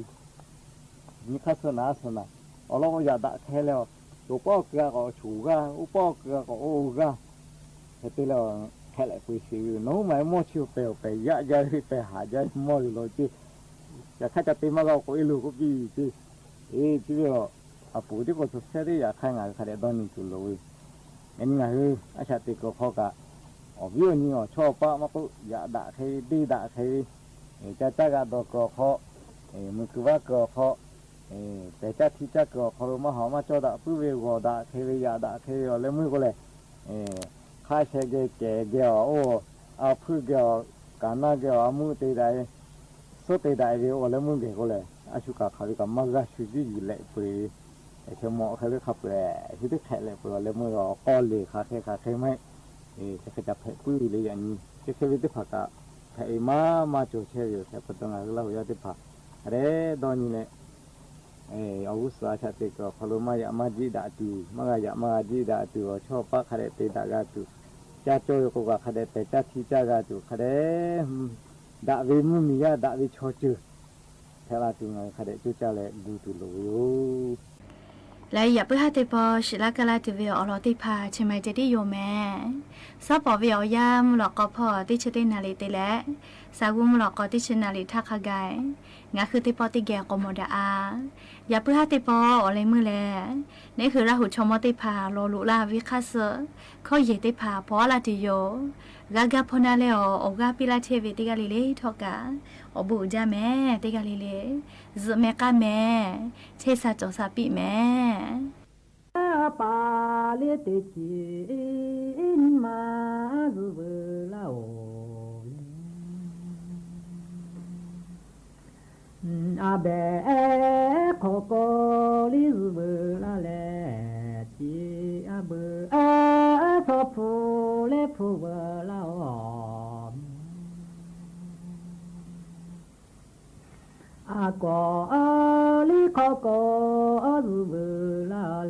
มีคาสนาสนา เอาละก็อย่าดะแคแล้ว ตัวป้อเกลือก็ฉูก้า อู้ป้อเกลือก็โอ้ก้า เฮเต้ยละแคะแหละเปื่อยเฉย หนูหมายหม้อเชียวแป๋วไปยะย้ายไปหาย้ายหม้ออยู่เลยเจ้ย อย่าข้าจะเต็มมาเราก็เอลูกก็ปี้เจ้ย เอ้ย ที่เดียว อาปูตี้ก็สุดแท้ตี้อยากใค่งายข้าแดดดอนนี่สุดเลย เอ็นไงเฮ้ย อาชาติเกิดข้อกะ ออกวิวนี่ออกชอบปะมาปุ๊บ อย่าด่าใคร ดีด่าใคร เอ้ย จ้าจ้ากะดอกเกิดข้อ เอ้ย มือคือว่าเกิดข้อ เอ้ย แต่จ้าที่จ้าเกิดข้อ มาหอมมาจ้อด่าปุ๊บเววอด่าใครเว อย่าด่าใครเว ออกแล้วมือก็เลย เอ้ย ข้าแชร์แกแก่แกอ่ะ โอ้ เอาพื้นแกอ่ะ กาหน้าแกอ่ะ เอามือเตะได้ โซ่เตะได้เว ออกแล้วมือแกก็เลย อาชุกะเขาดีกะ มากะชุดที่อยู่แหละเปรย์ ไอ้เชียวเหมาะใครเลือกขับแหละ ที่ได้แขะแหละเปรย์ ออกแล้วมือก็ก้อนเลย ขาแค่ขาแค่ไม่ เอ้ย จะขยับแผะปื้อเลยอย่างนี้ แค่แค่วิธีผักกะ แผะเอมา มาโจเช่อยู่ แผะปะตองอ่ะ เล่าอย่าได้ผัก อะเรดอนนี่แหละ เอ้ย อาวุโสอาชาติเกิดข้อ ลงมาอย่ามาจี้ด่าตู่ มากะอย่ามาจี้ด่าตู่ ชอบปะขะแดะเตะด่ากาตู่ จ้าโจ้ก็กะขะแดะ แต่จ้าที่จ้ากาตู่ ขะแดะ ด่าเวมุมียะ ด่าเวชอเจอ แท้ละตู่ไง ขะแดะจู้จ้าแลดูตู่โหลอยู่ လႄႈ ယႃႇပေႁႂ်ႈတေပေႃး သိလၢၵလႃး တေဝႄႈဢေႃႈ လီၤတေႉၽႃႈ ထႅင်ႈမႆႈတေႉယဝ်ႉမႄႈ။ သၢပ်ႇပေႃးဝႄႈဢေႃႈယႃႈ မူႇလၵေႃႈ ၽေႃႇ တေႉသိုဝ်ႈတေႉၼႃႇလီႇတေႉလႄႈ သၢၵ်ႈၵူႈ မူႇလၵေႃႈ တေႉသိုဝ်ႈၼႃႇလီႇ ထႃႈၶႃႈၵႆႇ ငၢႆးၶိုၼ်းတေႉပေႃးတေႉၵႄႈၵေႃႈ မူႇတႃႇဢႃႈ ယႃႇပေႁႂ်ႈတေပေႃး ဢေႃႈလႄႈ မိူဝ်ႈလႄႈ ၼႆႉၶိုဝ်း ရႃႇႁူႇ ၶျွမ်ႈမေႃႇတေႉၽႃႈ လေႃႇလူႇလႃႇ ဝိၵ်ႉၶႃႉသိူဝ်ႇ ၶေႃႈယႂ်ႇတေႉၽႃႈ ပေႃးလႃႇတေႉယဝ်ႉ ၵႃႈၵႃႈ ၽေႃႇၼႃႇလႄႈ ဢေႃႈ ဢေႃႈ ၵႃႈပီႈလႃႇ ထႅင်ႈဝႄႈ တေႉၵႃႈလီလီ ထေႃႇၵႃႈ ဢေႃႈ ပူႇၸႃႇမႄႈ တေႉၵႃႈလီလီ ၸိုဝ်ႈမႄႈၵႃႈမႄႈ ထႅင်ႈသႃႇၸေႃႇသႃႇပိမႄႈ ပႃႇလိတေၸိၼ်ႇမႃႇ ၸိုဝ်ႈဝေႇ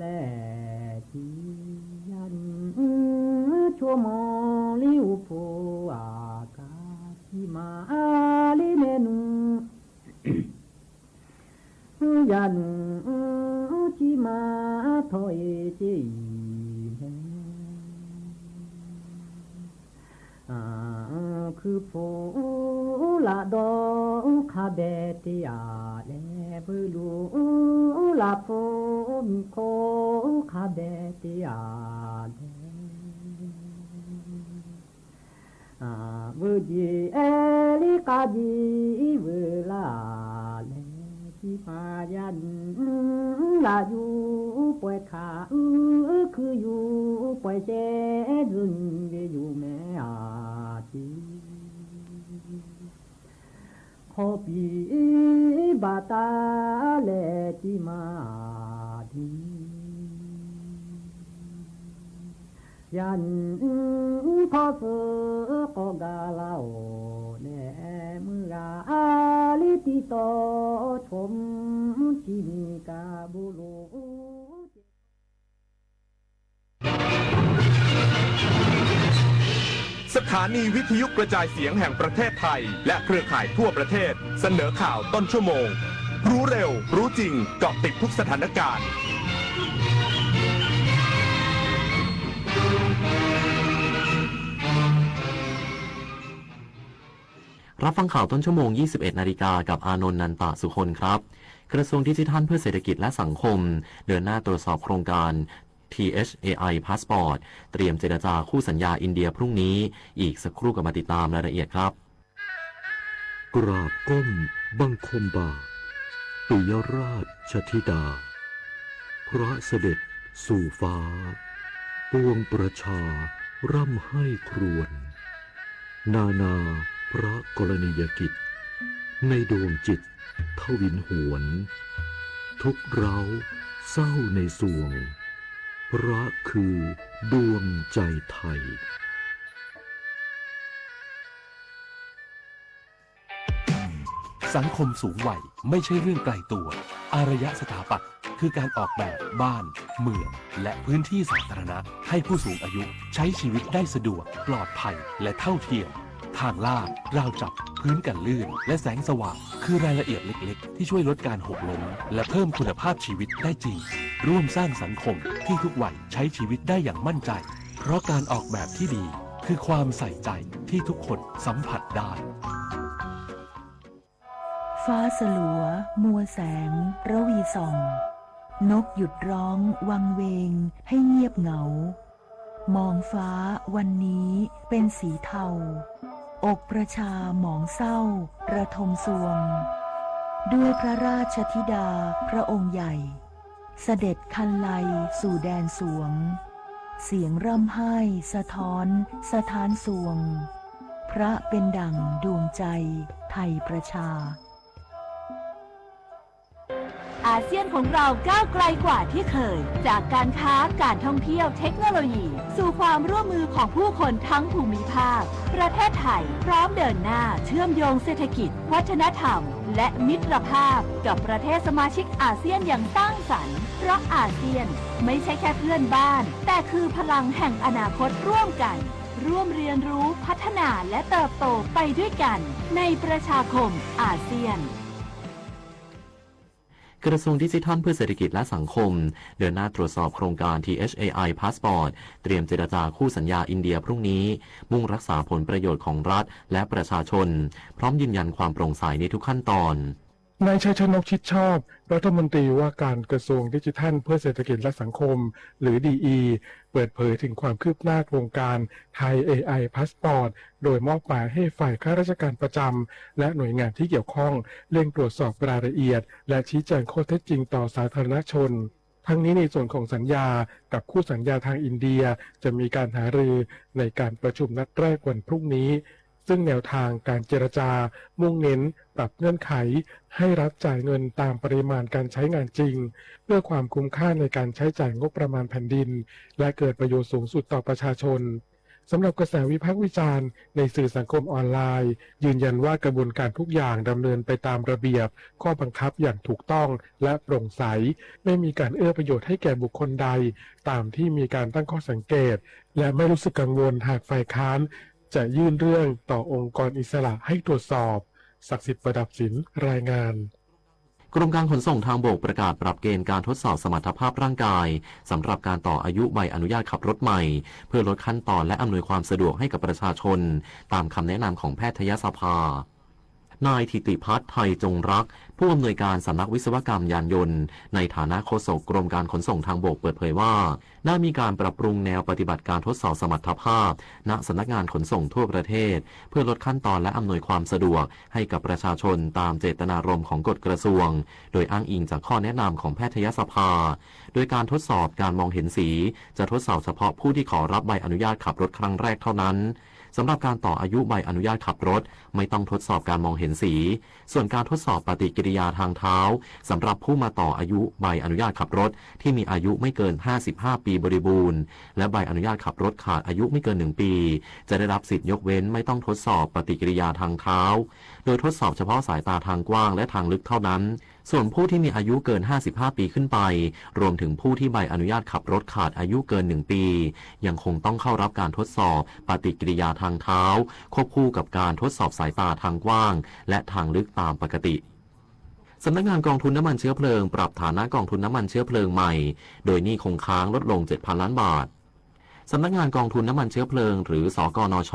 လႃႇဢေႃႈလႄႈ ဢႃႇပႄႇၶေႃႈၵေႃႈလီ ၸိုဝ်ႈဝေႇလႃႇလႄႈ ၸီႇဢႃႇပူႇ ဢႃႇသေႃႇၽူႇလႄႈ ၽူႇဝေႇလႃႇဢေႃႈ။ ဢႃႇၵေႃႈလီ ၶေႃႈၵေႃႈ ဢႃႇၸူႇဝေႇလႃႇလႄႈ တီႈယၢၼ်ႇ ၸူဝ်ႈမွင်ႇလီ ဢုပ်ႇၽူႇ ဢႃႇၵႃႇသီႇမႃႇ ဢႃႇလီႇ မႄႈၼုင်ႈ ယၢၼ်ႇ ၸီႇမႃႇ ထေႃႇဢေႇ ၸေႇဢီႇၼႄႇ ဢႃႇ ၶိုၼ်းၽူႈလႃႇတေႃႇ ၶႃႈပႄႇတေႉဢႃႇလႄႈ ပိူဝ်ႈလူႇလႃႇၽူႈ မီးၶူဝ်း ၶႃႈပႄႇတေႉဢႃႇလႄႈ ဢႃႇ ပိူဝ်ႈၸီႇဢေႇလီႇ ၵႃႈၸီႇဝေႇလႃႇလႄႈ ၸီႇမႃႇယၢၼ်ႇ လႃႇယူႇပွႆႇၶႃႈ ဢိုဝ်ႇ ၶိုၼ်းယူႇပွႆႇၸေႇ ၸိုၼ်ႈဝေႇယူႇမႄႈဢႃႇတီႈ ၶေႃႈပီႈ ပႃႇတႃႇလႄႈ ၸီႇမႃႇတီႈ ယၢၼ်ႇ ၶေႃႈသိုဝ်ႇၵေႃႈ ၵႃႈလႃႈဢေႃႈ ၼႄႇ မိူဝ်ႈဢႃႇလီႇ တီႈတေႃႇ ၸူမ်း ၸီႇမီႇ ၵႃႈပူႇလူႇ สถานีวิทยุกระจายเสียงแห่งประเทศไทย และเครือข่ายทั่วประเทศ เสนอข่าวต้นชั่วโมง รู้เร็ว รู้จริง เกาะติดทุกสถานการณ์ รับฟังข่าวต้นชั่วโมง ยี่สิบเอ็ดนาฬิกา กับอานนท์ นันตะสุคนครับ กระทรวงดิจิทัลเพื่อเศรษฐกิจและสังคม เดินหน้าตรวจสอบโครงการ ทีเอชเอไอ พาสปอร์ต เตรียมเจรจาคู่สัญญาอินเดียพรุ่งนี้ อีกสักครู่กลับมาติดตามรายละเอียดครับ กราบก้มบังคมบาท ปิยราชธิดา พระเสด็จสู่ฟ้า ปวงประชาร่ำไห้ครวญ นานาพระกรณียกิจ ในดวงจิตทวินหวน ทุกข์ร้าวเศร้าในสวง พระคือดวงใจไทย สังคมสูงวัยไม่ใช่เรื่องไกลตัว อารยสถาปัตย์คือการออกแบบบ้าน เมือง และพื้นที่สาธารณะ ให้ผู้สูงอายุใช้ชีวิตได้สะดวก ปลอดภัย และเท่าเทียม ทางลาด ราวจับ พื้นกันลื่น และแสงสว่าง คือรายละเอียดเล็กๆ ที่ช่วยลดการหกล้ม และเพิ่มคุณภาพชีวิตได้จริง ร่วมสร้างสังคมที่ทุกวัยใช้ชีวิตได้อย่างมั่นใจ เพราะการออกแบบที่ดี คือความใส่ใจที่ทุกคนสัมผัสได้ ฟ้าสลัว มัวแสง ระวีส่อง นกหยุดร้อง วังเวง ให้เงียบเหงา มองฟ้าวันนี้เป็นสีเทา อกประชาหมองเศร้า ระทมทรวง ด้วยพระราชธิดาพระองค์ใหญ่ เสด็จคันไลสู่แดนสวง เสียงร่ำไห้สะท้อนสถานสวง พระเป็นดั่งดวงใจไทยประชา อาเซียนของเราก้าวไกลกว่าที่เคย จากการค้า การท่องเที่ยว เทคโนโลยี สู่ความร่วมมือของผู้คนทั้งภูมิภาค ประเทศไทยพร้อมเดินหน้าเชื่อมโยงเศรษฐกิจ วัฒนธรรม และมิตรภาพกับประเทศสมาชิกอาเซียนอย่างสร้างสรรค์ เพราะอาเซียนไม่ใช่แค่เพื่อนบ้าน แต่คือพลังแห่งอนาคตร่วมกัน ร่วมเรียนรู้ พัฒนา และเติบโตไปด้วยกัน ในประชาคมอาเซียน กระทรวงดิจิทัลเพื่อเศรษฐกิจและสังคม เดินหน้าตรวจสอบโครงการ ทีเอชเอไอ Passport เตรียมเจรจาคู่สัญญาอินเดียพรุ่งนี้ มุ่งรักษาผลประโยชน์ของรัฐและประชาชน พร้อมยืนยันความโปร่งใสในทุกขั้นตอน นายชัยชนก ชิดชอบ รัฐมนตรีว่าการกระทรวงดิจิทัลเพื่อเศรษฐกิจและสังคม หรือ ดีอี เปิดเผยถึงความคืบหน้าโครงการ ไทย เอไอ Passport โดยมอบหมายให้ฝ่ายข้าราชการประจำ และหน่วยงานที่เกี่ยวข้อง เร่งตรวจสอบรายละเอียด และชี้แจงข้อเท็จจริงต่อสาธารณชน ทั้งนี้ในส่วนของสัญญากับคู่สัญญาทางอินเดีย จะมีการหารือในการประชุมนัดแรกวันพรุ่งนี้ ซึ่งแนวทางการเจรจามุ่งเน้นปรับเงื่อนไขให้รัฐจ่ายเงินตามปริมาณการใช้งานจริง เพื่อความคุ้มค่าในการใช้จ่ายงบประมาณแผ่นดิน และเกิดประโยชน์สูงสุดต่อประชาชน สำหรับกระแสวิพากษ์วิจารณ์ในสื่อสังคมออนไลน์ ยืนยันว่ากระบวนการทุกอย่างดำเนินไปตามระเบียบ ข้อบังคับอย่างถูกต้องและโปร่งใส ไม่มีการเอื้อประโยชน์ให้แก่บุคคลใด ตามที่มีการตั้งข้อสังเกต และไม่รู้สึกกังวลหากฝ่ายค้านจะยื่นเรื่องต่อองค์กรอิสระให้ตรวจสอบ ศักดิ์สิทธิ์ ประดับศิลป์ รายงาน กรมการขนส่งทางบกประกาศปรับเกณฑ์การทดสอบสมรรถภาพร่างกาย สำหรับการต่ออายุใบอนุญาตขับรถใหม่ เพื่อลดขั้นตอนและอำนวยความสะดวกให้กับประชาชน ตามคำแนะนำของแพทยสภา นายถิติพัฒน์ ไทยจงรักษ์ ผู้อำนวยการสำนักวิศวกรรมยานยนต์ ในฐานะโฆษกกรมการขนส่งทางบกเปิดเผยว่า ได้มีการปรับปรุงแนวปฏิบัติการทดสอบสมรรถภาพ ณ สำนักงานขนส่งทั่วประเทศ เพื่อลดขั้นตอนและอำนวยความสะดวกให้กับประชาชนตามเจตนารมณ์ของกฎกระทรวง โดยอ้างอิงจากข้อแนะนำของแพทยสภา โดยการทดสอบการมองเห็นสี จะทดสอบเฉพาะผู้ที่ขอรับใบอนุญาตขับรถครั้งแรกเท่านั้น สำหรับการต่ออายุใบอนุญาตขับรถ ไม่ต้องทดสอบการมองเห็นสี ส่วนการทดสอบปฏิกิริยาทางเท้า สำหรับผู้มาต่ออายุใบอนุญาตขับรถ ที่มีอายุไม่เกิน ห้าสิบห้า ปีบริบูรณ์ และใบอนุญาตขับรถขาดอายุไม่เกิน หนึ่ง ปี จะได้รับสิทธิ์ยกเว้นไม่ต้องทดสอบปฏิกิริยาทางเท้า โดยทดสอบเฉพาะสายตาทางกว้างและทางลึกเท่านั้น ส่วนผู้ที่มีอายุเกิน ห้าสิบห้า ปีขึ้นไป รวมถึงผู้ที่ใบอนุญาตขับรถขาดอายุเกิน หนึ่ง ปี ยังคงต้องเข้ารับการทดสอบปฏิกิริยาทางเท้า ควบคู่กับการทดสอบสายตาทางกว้าง และทางลึกตามปกติ สำนักงานกองทุนน้ำมันเชื้อเพลิง ปรับฐานะกองทุนน้ำมันเชื้อเพลิงใหม่ โดยหนี้คงค้างลดลง เจ็ดพัน ล้านบาท สำนักงานกองทุนน้ำมันเชื้อเพลิง หรือ สกนช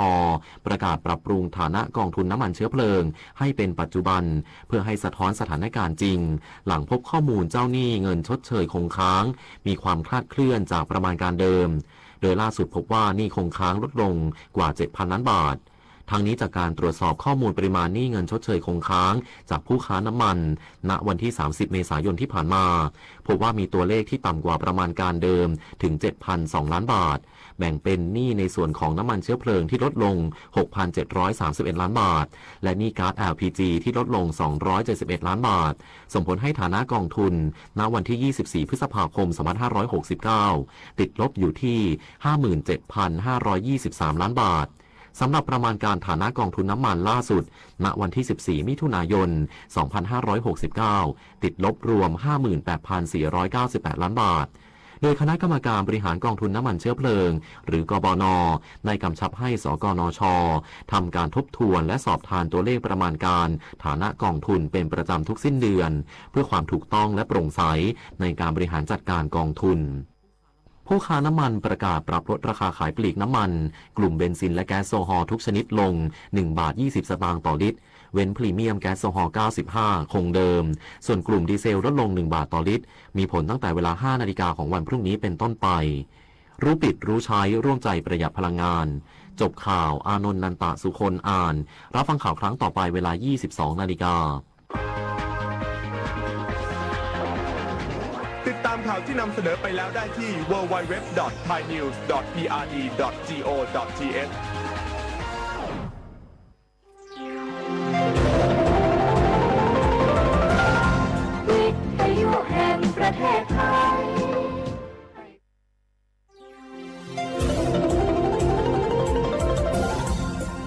ประกาศปรับปรุงฐานะกองทุนน้ำมันเชื้อเพลิง ให้เป็นปัจจุบัน เพื่อให้สะท้อนสถานการณ์จริง หลังพบข้อมูลเจ้าหนี้เงินชดเชยคงค้าง มีความคลาดเคลื่อนจากประมาณการเดิม โดยล่าสุดพบว่าหนี้คงค้างลดลงกว่า เจ็ดพัน ล้านบาท ทั้งนี้จากการตรวจสอบข้อมูลปริมาณหนี้เงินชดเชยคงค้างจากผู้ค้าน้ำมัน ณ วันที่ สามสิบ เมษายนที่ผ่านมา พบว่ามีตัวเลขที่ต่ำกว่าประมาณการเดิมถึง เจ็ดพันสองล้านบาท แบ่งเป็นหนี้ในส่วนของน้ำมันเชื้อเพลิงที่ลดลง หกพันเจ็ดร้อยสามสิบเอ็ดล้านบาท และหนี้ก๊าซ แอลพีจี ที่ลดลง สองร้อยเจ็ดสิบเอ็ดล้านบาท ส่งผลให้ฐานะกองทุน ณ วันที่ ยี่สิบสี่ พฤษภาคม สองพันห้าร้อยหกสิบเก้า ติดลบอยู่ที่ ห้าหมื่นเจ็ดพันห้าร้อยยี่สิบสามล้านบาท สำหรับประมาณการฐานะกองทุนน้ำมันล่าสุด ณ วันที่ สิบสี่ มิถุนายน สองพันห้าร้อยหกสิบเก้า ติดลบรวม ห้าหมื่นแปดพันสี่ร้อยเก้าสิบแปดล้านบาท โดยคณะกรรมการบริหารกองทุนน้ำมันเชื้อเพลิง หรือ กบน ได้กำชับให้ สกนช ทำการทบทวนและสอบทานตัวเลขประมาณการฐานะกองทุนเป็นประจำทุกสิ้นเดือน เพื่อความถูกต้องและโปร่งใสในการบริหารจัดการกองทุน ผู้ค้าน้ำมันประกาศปรับลดราคาขายปลีกน้ำมัน กลุ่มเบนซินและแก๊สโซฮอล์ทุกชนิดลง หนึ่งบาทยี่สิบสตางค์ต่อลิตร เว้นพรีเมียมแก๊สโซฮอล์ เก้าสิบห้า คงเดิม ส่วนกลุ่มดีเซลลดลง หนึ่งบาทต่อลิตร มีผลตั้งแต่เวลา ห้านาฬิกาของวันพรุ่งนี้เป็นต้นไป รู้ปิดรู้ใช้ ร่วมใจประหยัดพลังงาน จบข่าว อานนท์ นันตะสุคน อ่าน รับฟังข่าวครั้งต่อไปเวลา ยี่สิบสองนาฬิกา ติดตามข่าวที่นำเสนอไปแล้วได้ที่ ดับเบิลยู ดับเบิลยู ดับเบิลยู ดอท ไทยนิวส์ ดอท พีอาร์ดี ดอท จี โอ ดอท ที เอช วิทยุแห่งประเทศไทย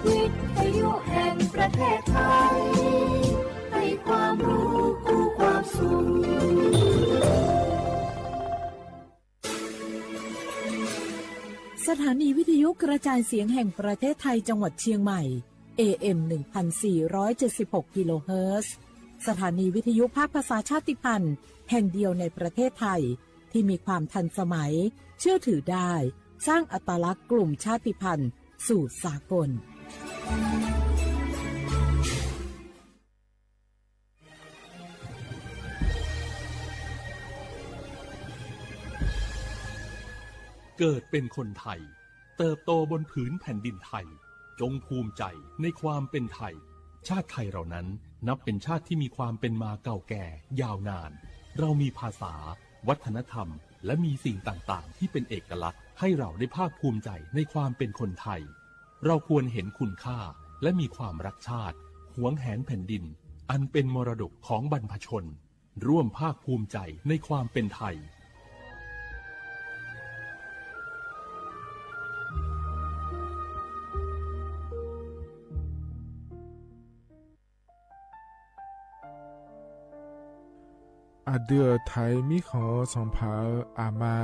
วิทยุแห่งประเทศไทย ให้ความรู้คู่ความสุข สถานีวิทยุกระจายเสียงแห่งประเทศไทยจังหวัดเชียงใหม่ เอ เอ็ม หนึ่งพันสี่ร้อยเจ็ดสิบหก กิโลเฮิรตซ์ สถานีวิทยุภาคภาษาชาติพันธุ์แห่งเดียวในประเทศไทย ที่มีความทันสมัย เชื่อถือได้ สร้างอัตลักษณ์กลุ่มชาติพันธุ์สู่สากล เกิดเป็นคนไทย เติบโตบนผืนแผ่นดินไทย จงภูมิใจในความเป็นไทย ชาติไทยเรานั้นนับเป็นชาติที่มีความเป็นมาเก่าแก่ยาวนาน เรามีภาษา วัฒนธรรม และมีสิ่งต่างๆ ที่เป็นเอกลักษณ์ ให้เราได้ภาคภูมิใจในความเป็นคนไทย เราควรเห็นคุณค่า และมีความรักชาติ หวงแหนแผ่นดิน อันเป็นมรดกของบรรพชน ร่วมภาคภูมิใจในความเป็นไทย อะ เดือไถมีของสองผา อามา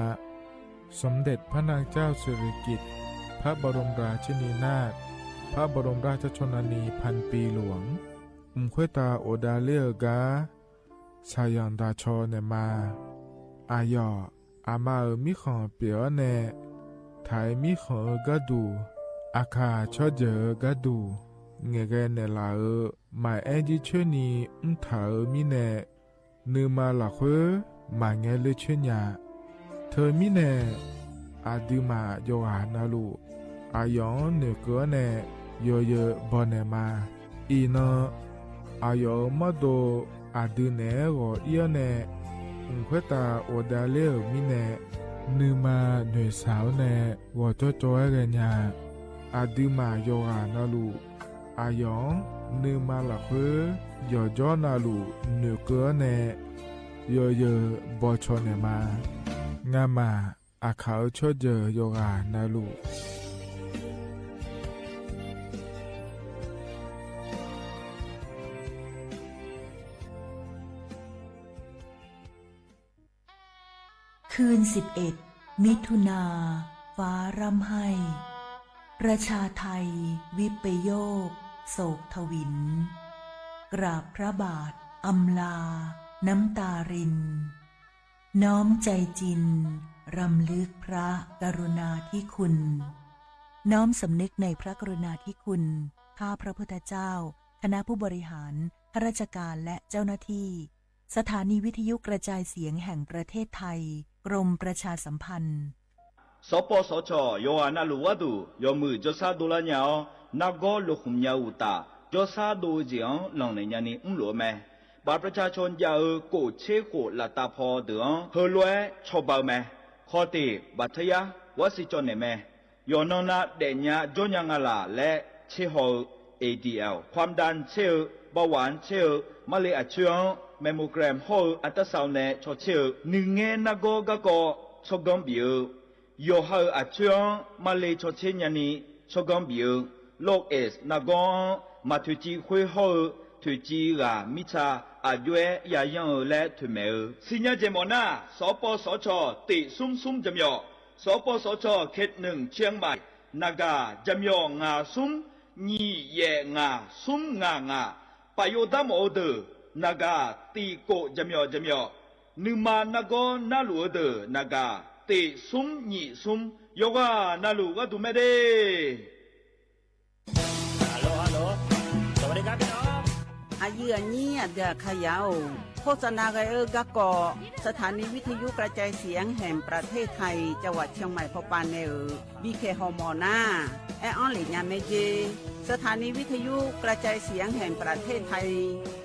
สมเด็จพระนางเจ้าสิริกิติ์ พระบรมราชินีนาถ พระบรมราชชนนีพันปีหลวง อุ๋มค้วยตาโอดาเล่อก๊า สาหยังตาชอแหน่มา อาหยอ อามาเอ๋อ มีของเปียแหน่ ไถมีของเอ๋อก๊าดู อาข่า ชอเจ๋อก๊าดู แงะแกแหน่หละเอ๋อ หมายแอ้นจี้เชื้อนี อุ้งถาเอ๋อ มีแหน่ นือมาหละเฮ้อ หมายแงะเล่อเชื้อหญา เธอมีแหน่ อาดือหมาหยกหานาลู อาหยองเหน่อเก๋อแหน่ เยอเยอบ่แหน่มา อีนอ อาหยองมอดโด อาดือแหน่หงอเอี้ยวแหน่ อุ๋มค้วยตาโอดาเล่อ มีแหน่ นือมาเหน่อสาวแหน่ หงอจ้อจอยแกหญา อาดือหมาหยกหานาลู อาหยอง นือมาหละเฮ้อ หยอจ้อนาลู เหน่อเก๋อแหน่ เยอเยอบ่ชอแหน่มา งาหมา อาข่าเอ๋อ ชอเจ๋อหยกหานาลู คืนสิบเอ็ด มิถุนา ฟ้าร่ำไห้ ประชาไทย วิปโยค โศกถวิล กราบพระบาท อำลา น้ำตาริน น้อมใจจริน รำลึกพระกรุณาธิคุณ น้อมสำนึกในพระกรุณาธิคุณ ข้าพระพุทธเจ้า คณะผู้บริหาร ข้าราชการ และเจ้าหน้าที่ สถานีวิทยุกระจายเสียงแห่งประเทศไทย กรมประชาสัมพันธ์ สปสช ယွၤအနၢ်လူၢ်ဝါသူၣ် ယွၤမုၢ် ကၠီၣ်စၢ်ဒိၣ်လါညၣ်အီၤ နါဂေါလိာ်ဃုာ်ညါအူတၢ် ကြောစားဒိၣ်အုးစ့ၣ်အံၤ လီၤနဲၣ်ညါန့ၣ် အူလူအမဲ ဘၣ်ပြၸၢၡိၣ်ယၢ်အုး ကိၣ်ဆ့ဃိၣ်လၢတၢ်ဖီဒုးအံၤ ဟၢလွဲၢ်ဆီဘၢၣ်မဲ ခီၣ်တ့ၢ်ဘၣ်ထယါ ဝဲစံၣ်ကၠီၣ်နဲၣ်မဲ ယီၢ်နီၢ်နၢ်ဒဲးညါ ကၠီညါငါလၢ်လၢဆ့ဟီၣ်အုး A D L ความดันဆ့အုး เบาหวานဆ့အုး မၤလ့ၣ်အဆၢအံၤ mammogramဟီၣ်အုး ultrasoundနဲၣ်ဆီဆ့အုး နုၣ်ငါနါဂီၤဂၤကီၢ် ဆီဂီၢ်ဘံၣ်အုး ယီၢ်ဟါအုးအဆၢအံၤ မၤလ့ၣ်ဆီဆ့ညါန့ၣ် ဆီဂီၢ်ဘံၣ်အုး โรคเอดส์ နါဂီၤအံၤ မၤထွဲၣ်ကံဃွ့ဟီၣ်အုး ထွဲၣ်ကံဂၤမံဆါ အဒွဲယၢ်ယၢ်အုးလၢထွဲၣ်မဲာ်အုး စံၣ်ညီၣ်စဲးမီၣ်နၢ် สปสช တ့ၢ်စုံစုံ ဂျၢမီၣ် สปสช เขตหนึ่ง เชียงใหม่ နဂၤ ဂျၢမီၣ် ငါးစုံ ညိယဲၢ်ငါး စုံငါးငါး ပာ်ယိၣ်ဒါမီၣ်အုးဒုး နဂၤ တ့ၢ်ကိၣ် ဂျၢမီၣ် ဂျၢမီၣ် နုၢ်မၤနါဂီၤနါလူၢ်အုးဒုး နဂၤ တ့ၢ်စုံညိစုံ ယွၤဂၤနၢ်လူၢ်ဂၤဒူၣ်မဲဒၣ် အယုၢ်အညံ အဒုးအခါယၤအိၣ် โฆษณา ဂဲၤအုးဂၤကီၢ် สถานีวิทยุกระจายเสียงแห่งประเทศไทย จังหวัดเชียงใหม่ ဖီပာ်နဲၣ်အုး ဘံၣ်ခဲၣ်ဟီၣ်မီၣ်နၢ် အဲၣ်အီလ့ၣ်ညါမဲက့ สถานีวิทยุกระจายเสียงแห่งประเทศไทย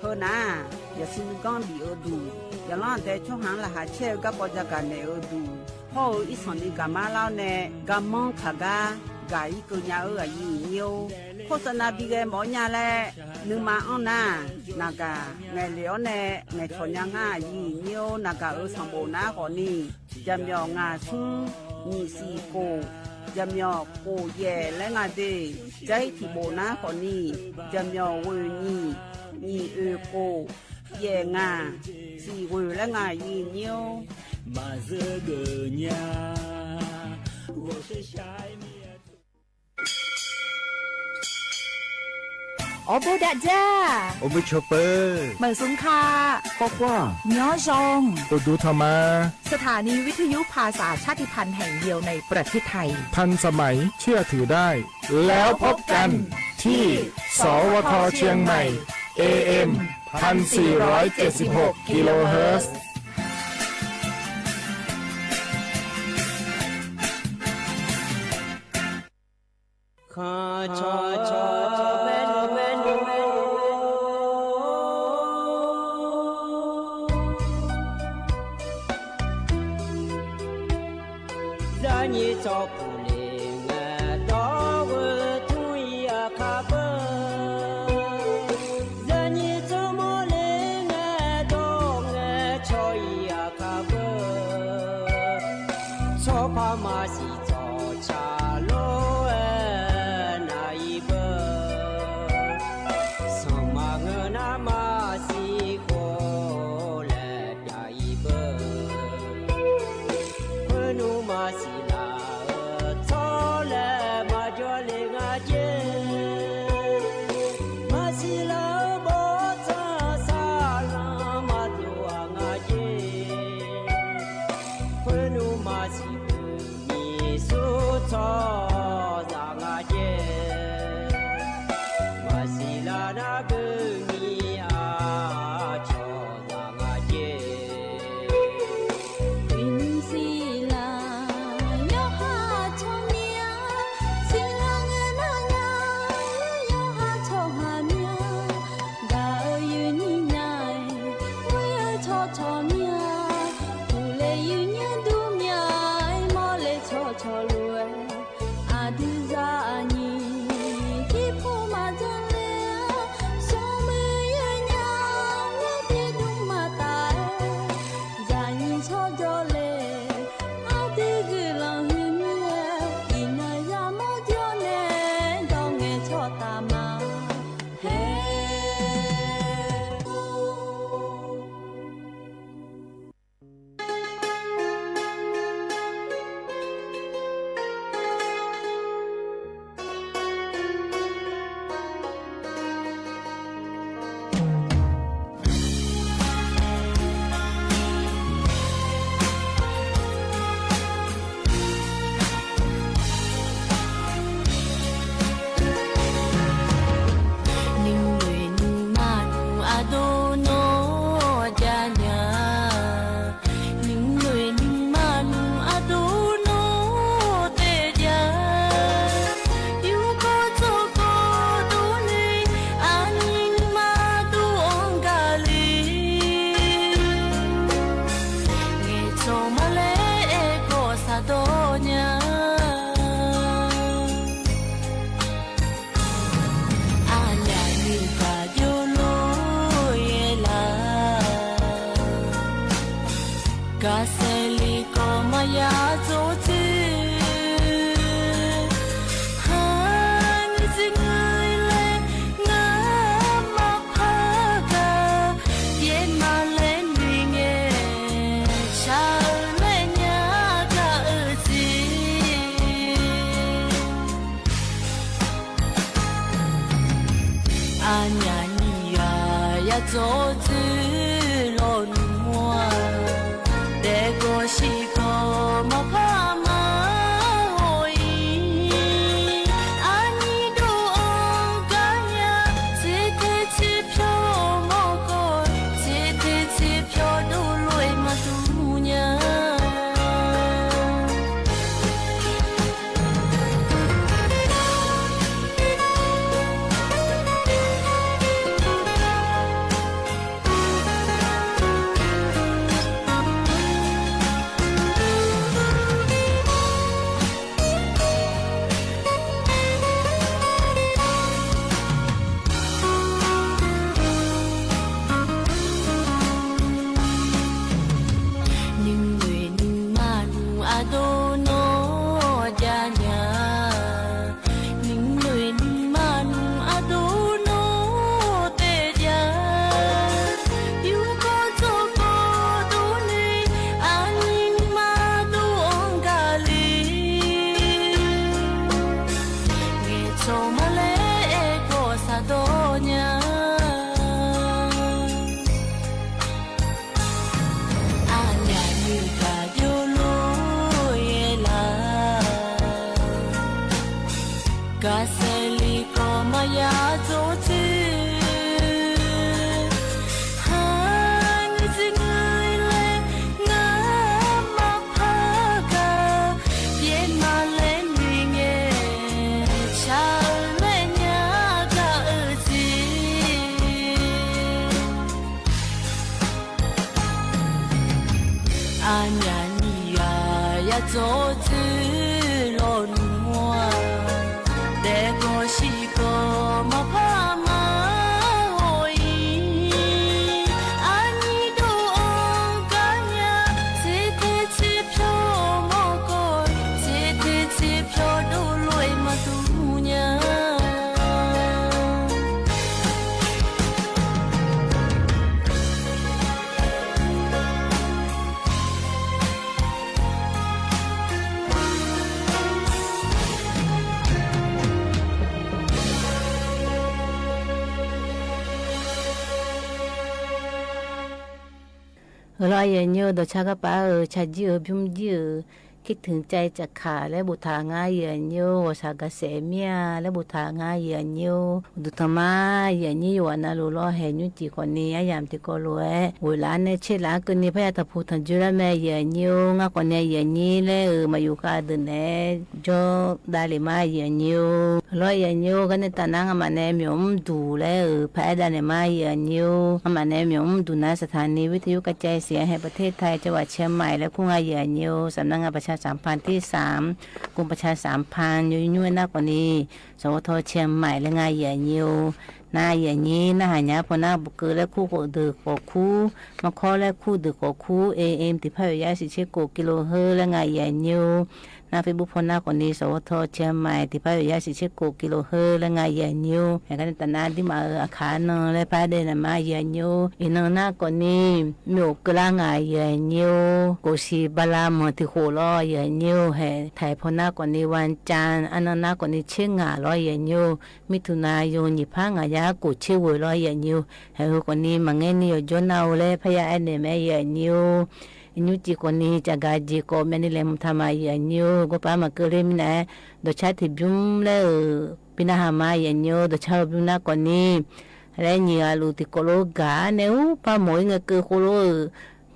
ဟၢနၢ် ယစံးဂီၢ်ဘံၣ်အုးဒူၣ် ယလီၤတဲာ်ဆီဟၣ်လၢဟးဆဲးအုး ဂၤကီၢ်ယၤဂၤနဲၣ်အုးဒူၣ် ဟီၣ်အုးအံၤဆီၣ်န့ၢ်ဂၤမါလီၤနဲၣ် ဂၤမီခးဂၤ ဂၤအံၤကၢညါအုး အယုၢ်အညံအိၣ် โฆษณา ဘံၣ်ဂဲၤမီၣ်ညါလဲၣ် နုၢ်မၤအီၤနၢ် နဂၤ နဲၣ်လီၤအီၤနဲၣ် နဲၣ်ဆီၣ်ညါငါ အယုၢ်အညံအိၣ် နဂၤအုး ဆီၣ်ဘိၣ်နၢ်ဃီၤနံၣ် ယဲၢ်မီၣ် ငါးစုံ ညိသီၣ် ကိၣ် ယဲၢ်မီၣ် ကိၣ် ယဲၢ် လၢ ငါး ဒ့ၣ် ကၠဲထံၣ်ဘိၣ်နၢ်ဃီၤနံၣ် ယဲၢ်မီၣ် ဝ့ၢ် ညိ ညိ အ့ ကိၣ် ယဲၢ် ငါး သီၣ် ဝ့ၢ် လၢ ငါး ယုၢ်ညိ အိၣ်ဘူးဒၣ်ယၤ အိၣ်ဘူးဆိးပၢၤ မႂ်ႇသုင်ခါ ကွၢ်ကွၢ် ညီယွင် တူၺ်းတူၺ်းထီၣ်မး สถานีวิทยุภาษาชาติพันธุ์แห่งเดียวในประเทศไทย ทันสมัย เชื่อถือได้ แล้วพบกันที่ สวท เชียงใหม่ เอ เอ็ม พันสี่ร้อยเจ็ดสิบหก กิโลเฮิรตซ์ ကစဲးလံကီးမၤယၤတိၢ်တုၤ ဟါနုၣ်တနုၤလဲၣ် နမၤဖးကၤ ယဲမၤလဲနုၢ်ငဲ ဆၣ်အၢလဲညါကအုၣ်စံ အညၣ်နံၣ်ယၤ ယတိၢ်တုၤလီၤနုၢ်မွါ တဲကီၢ်ဆံးကီၢ်မၤဖးမၤဟီၣ်အံၤ အနံၣ်ဒိၣ်အီကါညါ ထံထံထံဖျီမီၢ်ကီၢ် ထံထံထံဖျီဒိၣ်လွဲမၤသူညါ နုၢ်မုၢ်နုၢ်မါနုၢ်အဒိၣ်နီၢ်ဒၣ်ညါ နုၢ်မုၢ်နုၢ်မါနုၢ်အဒိၣ်နီၢ်တဲဒၣ် ယူၢ်ကီၢ်ကီၢ်ဒိၣ်န့ၣ် အနံၣ်မါဒိၣ်အီကါလံ ဂဲၤထီၣ်မၤလဲအဲကီၢ်စးဒီညါ အညၣ်နုၢ်ကၢ်ယိလိယဲလး ကစဲးလံကီးမၤယၤတိၢ်တုၤ ဟါနုၣ်တနုၤလဲၣ် နမၤဖးကၤ ယဲမၤလဲနုၢ်ငဲ ဆၣ်အၢလဲညါကအုၣ်စံ အညၣ်နံၣ်ယၤ ယတိၢ်တုၤလီၤနုၢ်မွါ တဲကီၢ်ဆံးကီၢ်မၤဖးမၤဟီၣ်အံၤ အနံၣ်ဒိၣ်အီကါညါ ထံထံထံဖျီမီၢ်ကီၢ် ထံထံထံဖျီဒိၣ်လွဲမၤသူညါ အၢ လီၤယဲၢ်ညိ ဒီးဆၣ်ကပၤဧၢ ဆၣ်ကံၢ်ဧၢ ဘျုးမုၢ်ကံၢ်ဧၢ ခံထံၣ်ကၠဲးစၢခၣ်လၢဘူးထၣ်ငါယဲၢ်ညိ ဂီၤဆၣ်ကစဲးမ့ၢ်ဧါ လၢဘူးထၣ်ငါယဲၢ်ညိ ဒုးထီၣ်မး ယဲၢ်ညိ ယဝၤနၤလိၤလီၤ ဟဲၣ်ညူးကံၢ်ကိးနံၤ အယၣ်မတံၤကိးလိၤဝဲ ဝ့ၢ်လၢနဲဆ့လၢကန့ၢ် ဖဲယတၢ်ဖှူထီၣ်ကၠိလၢမဲာ်ယဲၢ်ညိ ငါကိးနံၤယဲၢ်ညိလၢအၢ မၤယူၤဃာ်ဒုးနဲ ကၠီဒၣ်လံမးယဲၢ်ညိ လီၤယဲၢ်ညိ ကန့ၢ်တၢ်နါ ငါမၤနဲ မၠိၣ်အူဒူၣ်လၢအၢ ဖဲအဲၣ်ဒၣ်န့ၣ်မးယဲၢ်ညိ ငါမၤနဲ မၠိၣ်အူဒူၣ် နါ สถานีวิทยุกระจายเสียงแห่งประเทศไทย จังหวัดเชียงใหม่ လၢခူငါယဲၢ်ညိ สำนักงานประชาสัมพันธ์ที่สาม กรมประชาสัมพันธ์ ညိညိနါကိးနံၤ สวท.เชียงใหม่ လၢငါယဲၢ်ညိ နါယဲၢ်ညိ နါဟါညါဖိနါဘူးကၢၤလၢခူဒုးဃိးခူ မခီလၢခူဒုးဃိးခူ เอเอ็ม သီးဖးယိာ်ယါဆံးဆံးကိး กิโลเฮิรตซ์ လၢငါယဲၢ်ညိ နါ เฟซบุ๊ก ဖိနါကိးနံၤ สวท.เชียงใหม่ သီးဖးယိာ်ယါဆံးဆံးကိး กิโลเฮิรตซ์ လၢငါယဲၢ်ညိ ဟဲကန့ၢ်တၢ်နါဒ်မးအၢ အခါနၢၤလၢဖဲဒၣ်န့ၣ်မးယဲၢ်ညိ အံၤနၢၤနါကိးနံၤ မ့ၢ်အိၣ်ကလါငါယဲၢ်ညိ ကိၣ်ဆံးဘါလါမီၢ်ထံၣ်ဃိၣ်လီၤယဲၢ်ညိ ဟဲထံၣ်ဖိနါကိးနံၤ วันจันทร์ အနၢၤနါကိးနံၤ ဆ့ငါလီၤယဲၢ်ညိ မိထုနၢ ယိၤနံၣ်ဖး ငါးရာကိုးဆံဝ့ၢ်လီၤယဲၢ်ညိ ဟဲဧိၤကိးနံၤ မၤငဲနံၤယိာ်ကၠီနၢ်အိၣ်လၢဖဲယဲၢ်အဲၣ်န့ၣ်မးယဲၢ်ညိ အညူးကံၢ်ကိးနံၤ ကၠးဂၤကၠံၣ်ကိး မဲာ်နံၤလဲၤမုၢ်ထါမးယဲၢ်ညိ ကိးပၤမၤကၢလၢမံၤနၤ ဒီးဆၣ်ထံၣ်ဘျုးလၢအၢ ပံနါဟါမးယဲၢ်ညိ ဒီးဆၣ်ဘျုးနါကိးနံၤ လၢညံၤဂၤလူၤသံးကိးလိဂၤန့ၣ် ပၢ်မိၢ်အံၤငဲၤကၢဃိလိအၢ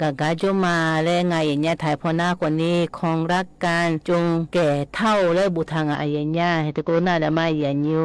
ဂၤဂၤကၠီမးလၢငါယဲၢ်ညိ ထံၣ်ဖိနါကိးနံၤ ของรักกันจงแก่เฒ่า လၢဘူးထၣ်ငါယဲၢ်ညိ ဟဲသံးကိးနၢ်ဒီးမးယဲၢ်ညိ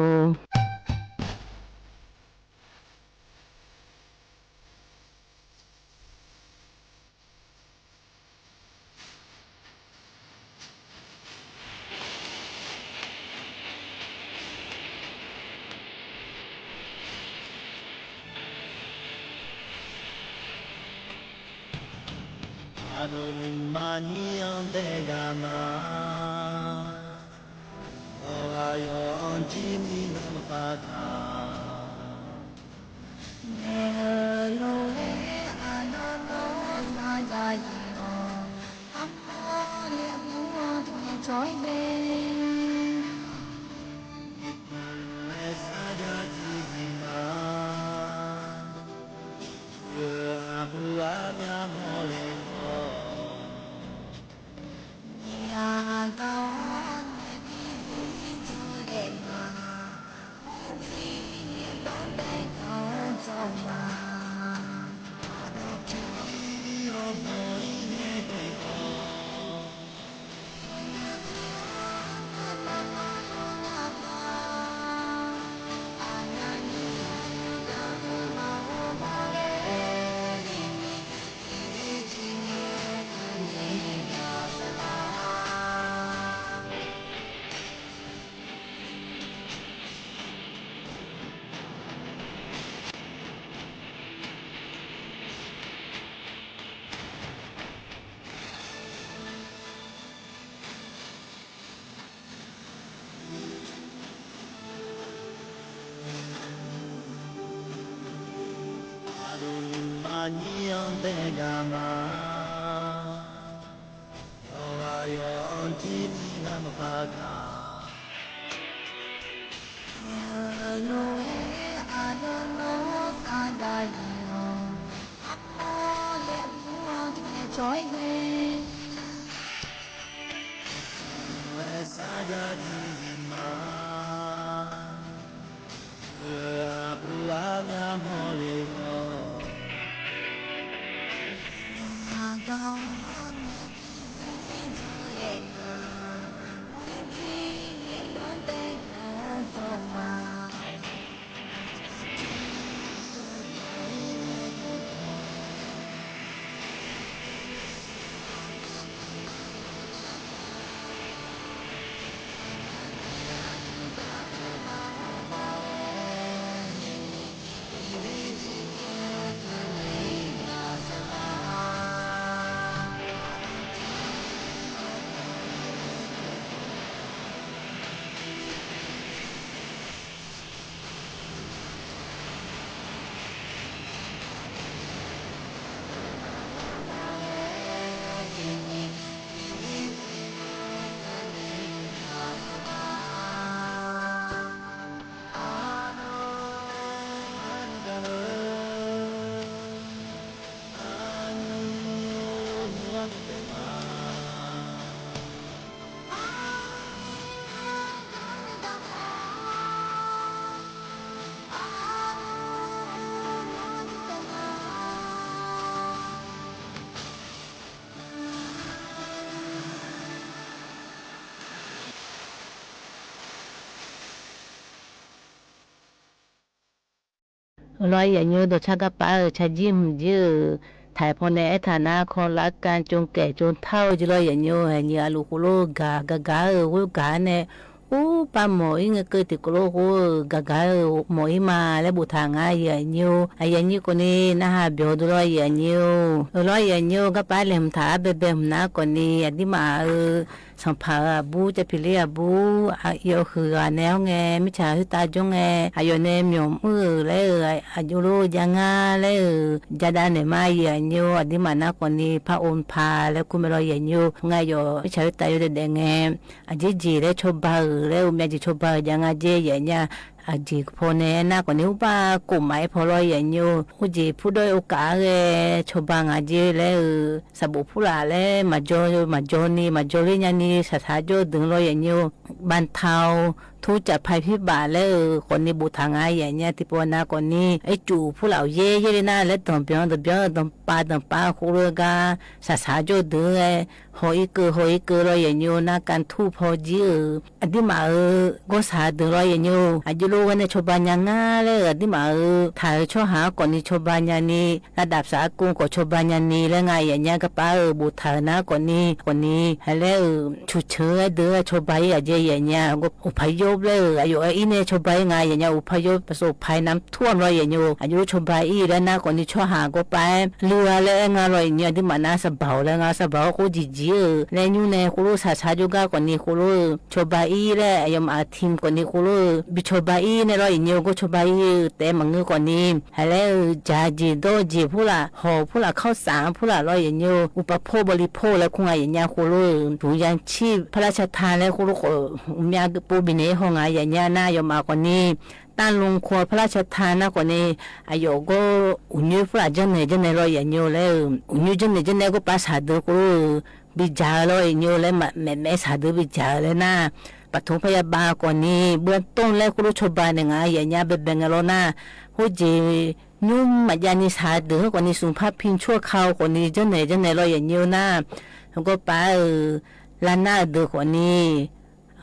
လီၤယဲၢ်ညိ ဒိၣ်ဆၣ်ကပၤဧၢ, ဆၣ်ကၠံၣ်မုၣ်ကၠံၣ်ဧၢ, ထၢၣ်ဖီန့ၣ် အဲၣ်ထၢၣ်နါ ခီလၢကၢၼ် ကၠိကဲၣ်ကၠိထၢၣ် ယိလီၤယဲၢ်ညိ, ဟဲညိ အလူၣ်ဃိလိ ဂၤ ဂၤဂၤဧၢ, ဝဲဂၤန့ၣ် အိၣ်ပၢ်မိၢ်အံၤ ငဲၤကၢတံၤကလိဃိဧၢ, ဂၤဂၤဧၢ, မိၢ်အံၤမး လၢဘူးထၢၣ် ယဲၢ်ညိ, အယဲၢ်ညိကိးန့ၣ် နဟးဘျီၣ်ဒိၣ်လီၤယဲၢ်ညိ, လီၤယဲၢ်ညိ, ကပၤလဲၤမုၢ်ထၢၣ်အါဘဲဘဲမုၢ်နၤကိးန့ၣ် အဒံးမးဧၢ ဆၣ်ဖးအဘူး ကၠၢ်ဖံးလ့အဘူး ယီၤဃုာ်ဂၤနဲဟီုငဲၤ မ့ၢ်ဆၣ်ဟုတၢ်ကၠိငဲၤ အယီၤနဲမၠီၣ်မုၣ်ဧၢ လၢဧၢ အယိလိယါငါလၢဧၢ ယါဒၣ်နဲမးယဲၢ်ညိ အဒံးမးနၤကိးန့ၣ် ဖးအိၣ်ဖးလၢကူမဲာ်လီၤယဲၢ်ညိ ငါယီၤ မ့ၢ်ဆၣ်ဟုတၢ်ယိတဒဲးငဲၤ အကၠ့ကၠ့လၢဆီဘါဧၢ လၢအိၣ်မ့ၢ်ကၠ့ဆီဘါဧၢ ယါငါကၠ့ယဲၢ်ညါ အကၠ့ကဖီန့ၣ် နၤကိးန့ၣ် ဟူဘၣ်ကိၣ်မးအ့ၣ်ဖီလီၤယဲၢ်ညိ အိၣ်ကၠ့ဖုဒီးအိၣ်ကးဂဲၤ ဆီဘါငါကၠ့လၢဧၢ စးဘိးဖုလၢ်လၢ မၤကၠီ မၤကၠီန့ၣ် မၤကၠီလၢညါန့ၣ် ဆၣ်ဆၣ်ကၠိဒုးလီၤယဲၢ်ညိ ဘၣ်ထီ ထူကၠၣ်ဖးဖံးဘၣ်လၢဧၢ ကိးန့ၣ်ဘူးထၢၣ် ယဲၢ်ညါ တံၤပီနၤကိးန့ၣ် အ့ၣ်ကူၣ်ဖုလၢ်ယဲၢ်ယဲၢ်လၢနၤ လၢတီၢ်ဘျီတဘျီ တီၢ်ပၤတီၢ်ပၤဃိလိာ်ဂၤ ဆၣ်ဆၣ်ကၠိဒုး ဟီၣ်အံၤကၢ ဟီၣ်အံၤကၢလီၤယဲၢ်ညိ နၤကၢ်ထူၣ်ဖီကၠံဧၢ အဒံးမးဧၢ ကီၢ်ဆၣ်ဒုးလီၤယဲၢ်ညိ အယိလိဝဲန့ၣ် ဆီဘါညါငါလၢဧၢ အဒံးမးဧၢ ထၢၣ်ဆီဟၣ်ကိးန့ၣ် ဆီဘါညါန့ၣ် နၤဒၣ်စးကိၣ်ကိးဆီဘါညါန့ၣ် လၢငါယဲၢ်ညါ ကပၤဧၢ ဘူးထၢၣ်နၤကိးန့ၣ် ကိးန့ၣ် ဟဲလၢဧၢ ဆူၣ်ဆၢဒုး ဆီဘါယဲၢ်ယဲၢ်ညါ အိၣ်ဖးယိ โป๊บแล้วเออ อะหยกอะอี้แน่ ชอบบาอี้งา อย่างเงี้ย อพยพประสบภัยน้ำท่วมลอเยียะโย อะหยกชอบบาอี้แล้วนะ ก่อนนี้ช่อหาก็ไปเรือแล้วงาลอเยียะโย อะตี้หมานะ สะเบาแล้วงา สะเบาโคตรจี๋จี๋เออ แล้วยู้แน่ โคโลสาสาโยก้า ก่อนนี้โคโลเออ ชอบบาอี้แล้ว อะหยกมาอาทิมก่อนนี้โคโลเออ บิชอบบาอี้แน่ลอเยียะโย ก็ชอบบาอี้เออ แต่หมางื้อก่อนนี้ หาแล้วเออ จ๋าเจ๋โดเจ๋ผู้ละ ห่อผู้ละ ข้าวสารผู้ละลอเยียะโย อุปโภคบริโภคแล้วคุงาเยียะโย โคโลเออ ถุงยางชีพพระราชทานแล้วโคโลโข เมียโปบิเนห้องาเยียะโยนะ ยอมอาก่อนนี้ ตั้งโรงครัวพระราชทานนะ ก่อนนี้ อะหยกก็อุ๋นยื้อผู้ละ เจ้าเหน่อเจ้าเหน่อลอเยียะโยแล้วเออ อุ๋นยื้อเจ้าเหน่อเจ้าเหน่อก็ปาสาเดือโคโลเออ บิจ๋าลอเยียะโยแล้ว แม่แม่สาเดือบิจ๋าแล้วนะ ปฐมพยาบาลก่อนนี้ เบื้องต้นแล้วโคโลชอบบาเนี่ยงาเยียะโย แบ่งแบ่งงาลอนะ โฮเจ๋ ยุ้มมายานิสาเดือก่อนนี้ ศูนย์พักพิงชั่วคราวก่อนนี้ เจ้าเหน่อเจ้าเหน่อลอเยียะโยนะ แล้วก็ปาเออ ล้านหน้าเดือก่อนนี้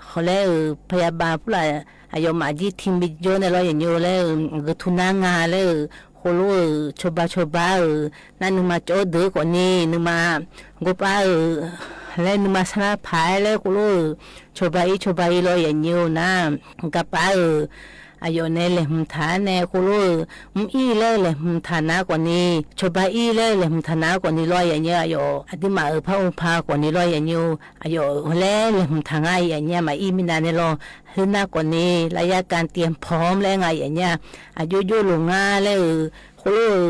ขอแล้วเออ พยาบาลผู้ละ อะหยกมาจี้ทิมบิโยแน่ลอเยียะโยแล้วเออ ก็ทุนหน้างาแล้วเออ โคโลเออ ชอบบาชอบบาเออ นั่นนึ่งมาโจ้เดือก่อนนี้ นึ่งมา ก็ปาเออ แล้วนึ่งมาสละผายแล้วโคโลเออ ชอบบาอี้ชอบบาอี้ลอเยียะโยนะ ก็ปาเออ อะหยกแน่แหลมหมุนถาแน่โคโลเออ มึงอี้แล้วแหลมหมุนถานะก่อนนี้ ชอบบาอี้แล้วแหลมหมุนถานะก่อนนี้ลอเยียะโย อะหยก อะตี้หมาเออ พระองค์พาก่อนนี้ลอเยียะโย อะหยก แล้วแหลมหมุนถางาเยียะโย มาอี้มินาแน่ลอ หื้อหน้าก่อนนี้ ระยะการเตรียมพร้อมแล้วงาเยียะโย อะหยกโยโลงาแล้วเออ โคโลเออ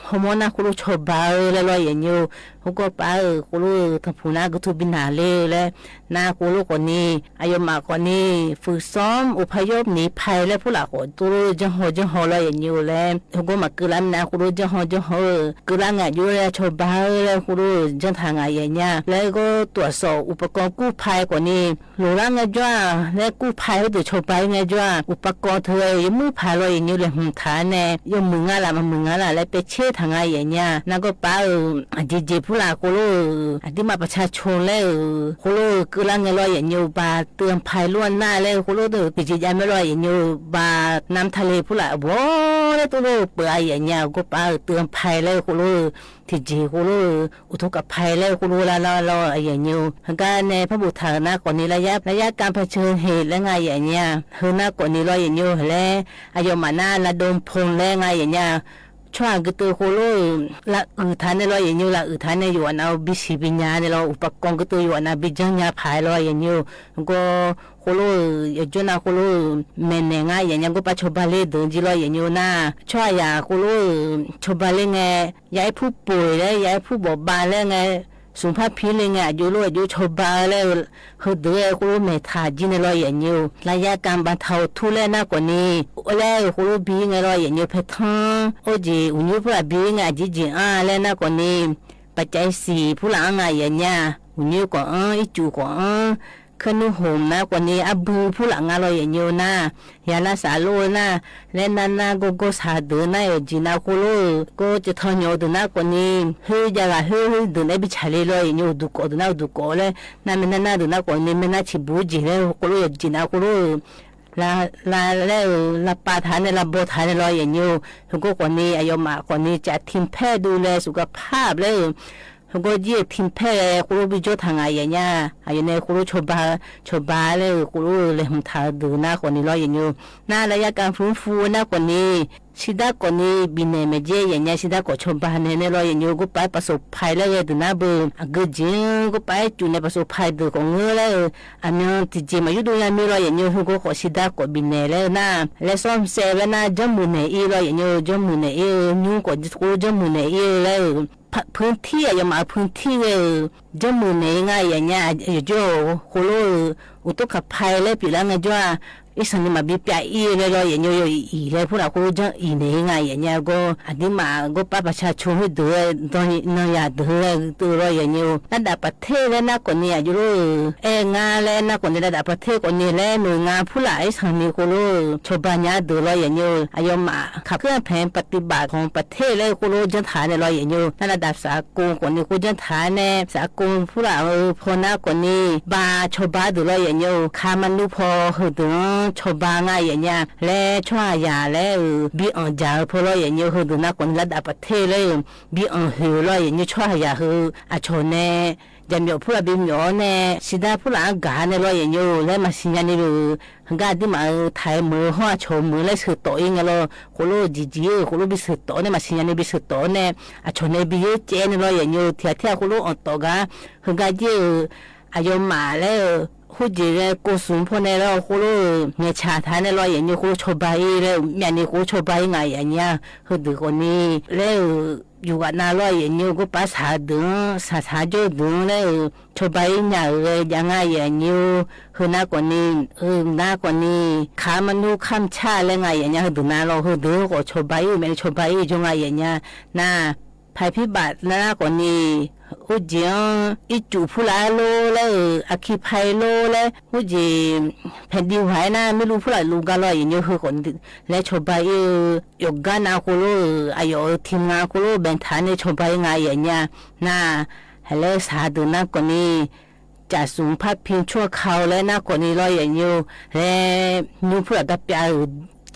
ฮอร์โมนนะโคโลชอบบาเออ แล้วลอเยียะโย โคโลก็ปาเออ โคโลเออ ทางผูนนะก็ทุกข์บินหาเลยแล้ว นาโคโลก่อนนี้ อะหยกมาก่อนนี้ ฝึกซ้อมอพยพหนีภัยแล้วผู้ละ ก็โตโลเจ้าฮอเจ้าฮอลอเยียะโยแล้ว โคโลก็มาเกื้อล้างนาโคโลเจ้าฮอเจ้าฮอเออ เกื้อล้างงาโยแล้วชอบบาเออ แล้วโคโลเออ เจ้าถางาเยียะโย แล้วก็ตรวจสอบอุปกรณ์กู้ภัยก่อนนี้ โหลดล้างงาจ้า แล้วกู้ภัยหื้อเตื้อชอบบาอี้งาจ้า อุปกรณ์เธอเออ ยังมือผาลอเยียะโย แหลมหมุนถาแน่ ยังมืองาละ มามืองาละ แล้วไปเช็คถางาเยียะโย นาก็ปาเออ อะเจ๋เจ๋ผู้ละโคโลเออ อะตี้หมาประชาชนแล้วเออ โคโลเออ เกื้อล้างงาลอเยียะโย บาเตือนภัยล่วงหน้าแล้วโคโลเออ ปิดจิตยาไม่ลอเยียะโย บาน้ำทะเลผู้ละ โว้ แล้วโตโลเปิดอะเยียะโย ก็ปาเออ เตือนภัยแล้วโคโลเออ ถิงเจ๋โคโลเออ อุทกภัยแล้วโคโลลาลาลออะเยียะโย หากาแน่พระบุตรถางนะก่อนนี้ ระยะ ระยะการเผชิญเหตุแล้วงาเยียะโย หื้อหน้าก่อนนี้ลอเยียะโย แล้ว อะหยกมานะ ระดมพลแล้วงาเยียะโย ช่วยกระเตื้องโคโลเออ ละอือถาแน่ลอเยียะโย ละอือถาแน่ อยู่อันเอาบิสีบิญญาแน่ลอ อุปกรณ์กระเตื้องอยู่อันเอาบิญญาผายลอเยียะโย ก็โคโลเออ อย่าจ้วนาโคโลเออ แม่นแหน่งาเยียะโย ก็ปาชอบบาเล่เดินจิลอเยียะโยนะ ช่วยอะหย่าโคโลเออ ชอบบาเล่ไง ย้ายผู้ป่วยแล้ว ย้ายผู้บอบบางแล้วไง ศูนย์พักพิงเลยไง อะหยกโล อะหยกชอบบาแล้ว หื้อเตื้อโคโลแม่ถาจิแน่ลอเยียะโย ระยะการบรรเทาทุกข์แล้วนะก่อนนี้ แล้วโคโลบีไงลอเยียะโย แพทย์ทั้ง โอ้เจ๋ อุ๋นยื้อผู้ละบีไง อะเจ๋เจ๋อาแล้วนะก่อนนี้ ปัจจัยสี่ผู้ละงาเยียะโย อุ๋นยื้อก่ออั้น อี้จู๋ก่ออั้น เครื่องนุ่งห่มนะก่อนนี้ อะบือผู้ละงาลอเยียะโยนะ ยารักษาโรคนะ และนานาก็ก็สาเตื้อนะ เออ จินาโคโลเออ ก็จะทอนโยเตื้อนะก่อนนี้ หื้อยาละหื้อ หื้อเตื้อในบิจฉาเลลอเยียะโย ดูก่อเตื้อนะ ดูก่อแล้ว นาแม่นานาเตื้อนะก่อนนี้ แม่นาฉีบู๋เจ๋แล้วโคโลเออ จินาโคโลเออ ละ ละ แล้วเออ ละปาถาแน่ ละบอถาแน่ลอเยียะโย หื้อก็ก่อนนี้ อะหยกมาก่อนนี้ จะทิมแพทย์ดูแลสุขภาพแล้วเออ หื้อก็เยียะทิมแพทย์ โคโลบิโจทางาเยียะโย อะเยียะโย โคโลชอบบา ชอบบาแล้วเออ โคโลเออ แหลมหมุนถาเตื้อนะก่อนนี้ลอเยียะโย นาระยะการฟื้นฟูนะก่อนนี้ ชีวิตก่อนนี้ บินแหน่งแม่เจ๊เยียะโย ชีวิตก่อชอบบาแหน่งแน่ลอเยียะโย ก็ไปประสบภัยแล้วเออ เตื้อนะเบอร์ อะเกอเจ๋ง ก็ไปจู๋ในประสบภัยเตื้อก่อเงื้อแล้วเออ อะเมียงติดเจ๋งมาอยู่ดูยามีลอเยียะโย หื้อก็ขอชีวิตก่อบินแหน่งแล้วนะ และซ่อมแซมแล้วนะ เจ้าหมู่แหน่งอี้ลอเยียะโย เจ้าหมู่แหน่งอี้เออ ยุ้งก่อโคโลเจ้าหมู่แหน่งอี้เออ แล้วเออ พะ พื้นที่อะ เยียะมาพื้นที่เออ เจ้าหมู่แหน่งงาเยียะโย อะเยียะโย โคโลเออ อุทกภัยแล้วปีละงาจ้า อี้สังนี่มาบีปะอี้แล้วลอเยียะโย อีแล้วผู้ละโคโลเจ้าอีแหน่งงาเยียะโย ก็อะตี้หมาก็ปาประชาชนหื้อเตื้อ ตอนนี้นาอย่าเตื้อ เตื้อลอเยียะโย ระดับประเทศแล้วนะก่อนนี้ อะหยกโลเออ แอ่งาแล้วนะก่อนนี้ ระดับประเทศก่อนนี้ และหน่วยงานผู้ละอี้สังนี่โคโลเออ ชอบบาญาเตื้อลอเยียะโย อะเยียะมา ขับเคลื่อนแผนปฏิบัติของประเทศแล้วโคโลเจ้าถาแน่ลอเยียะโย นาระดับสากลก่อนนี้โคโลเจ้าถาแน่ สากลผู้ละเออ พอนะก่อนนี้ บาชอบบาเตื้อลอเยียะโย ค้ามนุษย์พอหื้อเตื้อชอบบางาเยียะโย และช่อหย่าแล้วเออ บีอ่อนจ๋าพอลอเยียะโย หื้อเตื้อนะก่อนนี้ ระดับประเทศแล้วเออ บีอ่อนหื้อลอเยียะโย ช่อหย่าหื้อ อะชอแน่ ယၢမ်ႈမျီၣ် ဖုလၢ် ပီမျီၣ်န့ၣ် စံးဒၣ်ဖုလၢ် အဂၤန့ၣ်လီၤယဲၢ်ညိ လၢမၤသံယါန့ၣ် ဟိုဂၤဒ်မး ထၢၣ်မုၢ်ဟီၣ် အဆီၣ်မုၢ်လၢဆၢၣ်တီၣ်အံၤဂ့ၤလီၤ ဃိလိၣ် ယံာ်ယံာ် ဃိလိၣ် ဘံဆၢၣ်တီၣ်န့ၣ် မၤသံယါန့ၣ် ဘံဆၢၣ်တီၣ်န့ၣ် အဆီၣ်န့ၣ် ဘံယဲၢ်ကဲန့ၣ်လီၤယဲၢ်ညိ ထံထံဃိလိၣ် အီၣ်တီၣ်ဂၤ ဟိုဂၤယဲၢ် အယီၤမးလၢ ဟူးယံာ်လၢ ကိးစူၣ်ဖီန့ၣ်လီၤ ဃိလိၣ် ငဲၢ်ဆၣ်ထါန့ၣ်လီၤယဲၢ်ညိ ဃိလိၣ် ဆီၣ်ဘၢအံၤလၢ မၠးန့ၣ် ဃိလိၣ် ဆီၣ်ဘၢအံၤ ငါယဲၢ်ညိ ဟိုဒုးကိးနံၤ လၢ ယူၢ်ဂၤနၤလီၤယဲၢ်ညိ ကီးပၢ်သးဒုး သး သးကၠိဒုး လၢ ဆီၣ်ဘၢအံၤ ညၣ်ဂဲၤယါ ငါယဲၢ်ညိ ဟိုနၤကိးနံၤ ဟိုနၤကိးနံၤ ခါမနုၤ ခါမဆါလၢ ငါယဲၢ်ညိ ဟိုဒုးနၤလီၤ ဟိုဒုးဃိ ဆီၣ်ဘၢအံၤ မၠးန့ၣ် ဆီၣ်ဘၢအံၤ ယိၤ ငါယဲၢ်ညိ နၤ ဖဲဖံဘၣ်နၤကိးနံၤ ဟူးယံာ် အံၤစူၣ်ဖုလၢ်လိလၢ အခံဖဲလိလၢ ဟူးယံာ် ဖဲဒံဝဲနၤ မ့ၢ်လူဖုလၢ်လူဂၤလီၤယဲၢ်ညိ ဟိုကိးနံၤ လၢဆီၣ်ဘၢအံၤ ယိၤဂၤနၤဃိလိၣ် အယီၤထံမါဃိလိၣ် ဘဲၣ်ထါန့ၣ် ဆီၣ်ဘၢအံၤ ငါယဲၢ်ညိ နၤ ဟဲလၢသးဒုးနၤကိးနံၤ ကၠၣ်စူၣ်ဖးဖံ ชั่วคราว လၢနၤကိးနံၤလီၤယဲၢ်ညိ လၢ ညိဖုလၢ်ကပျၢ်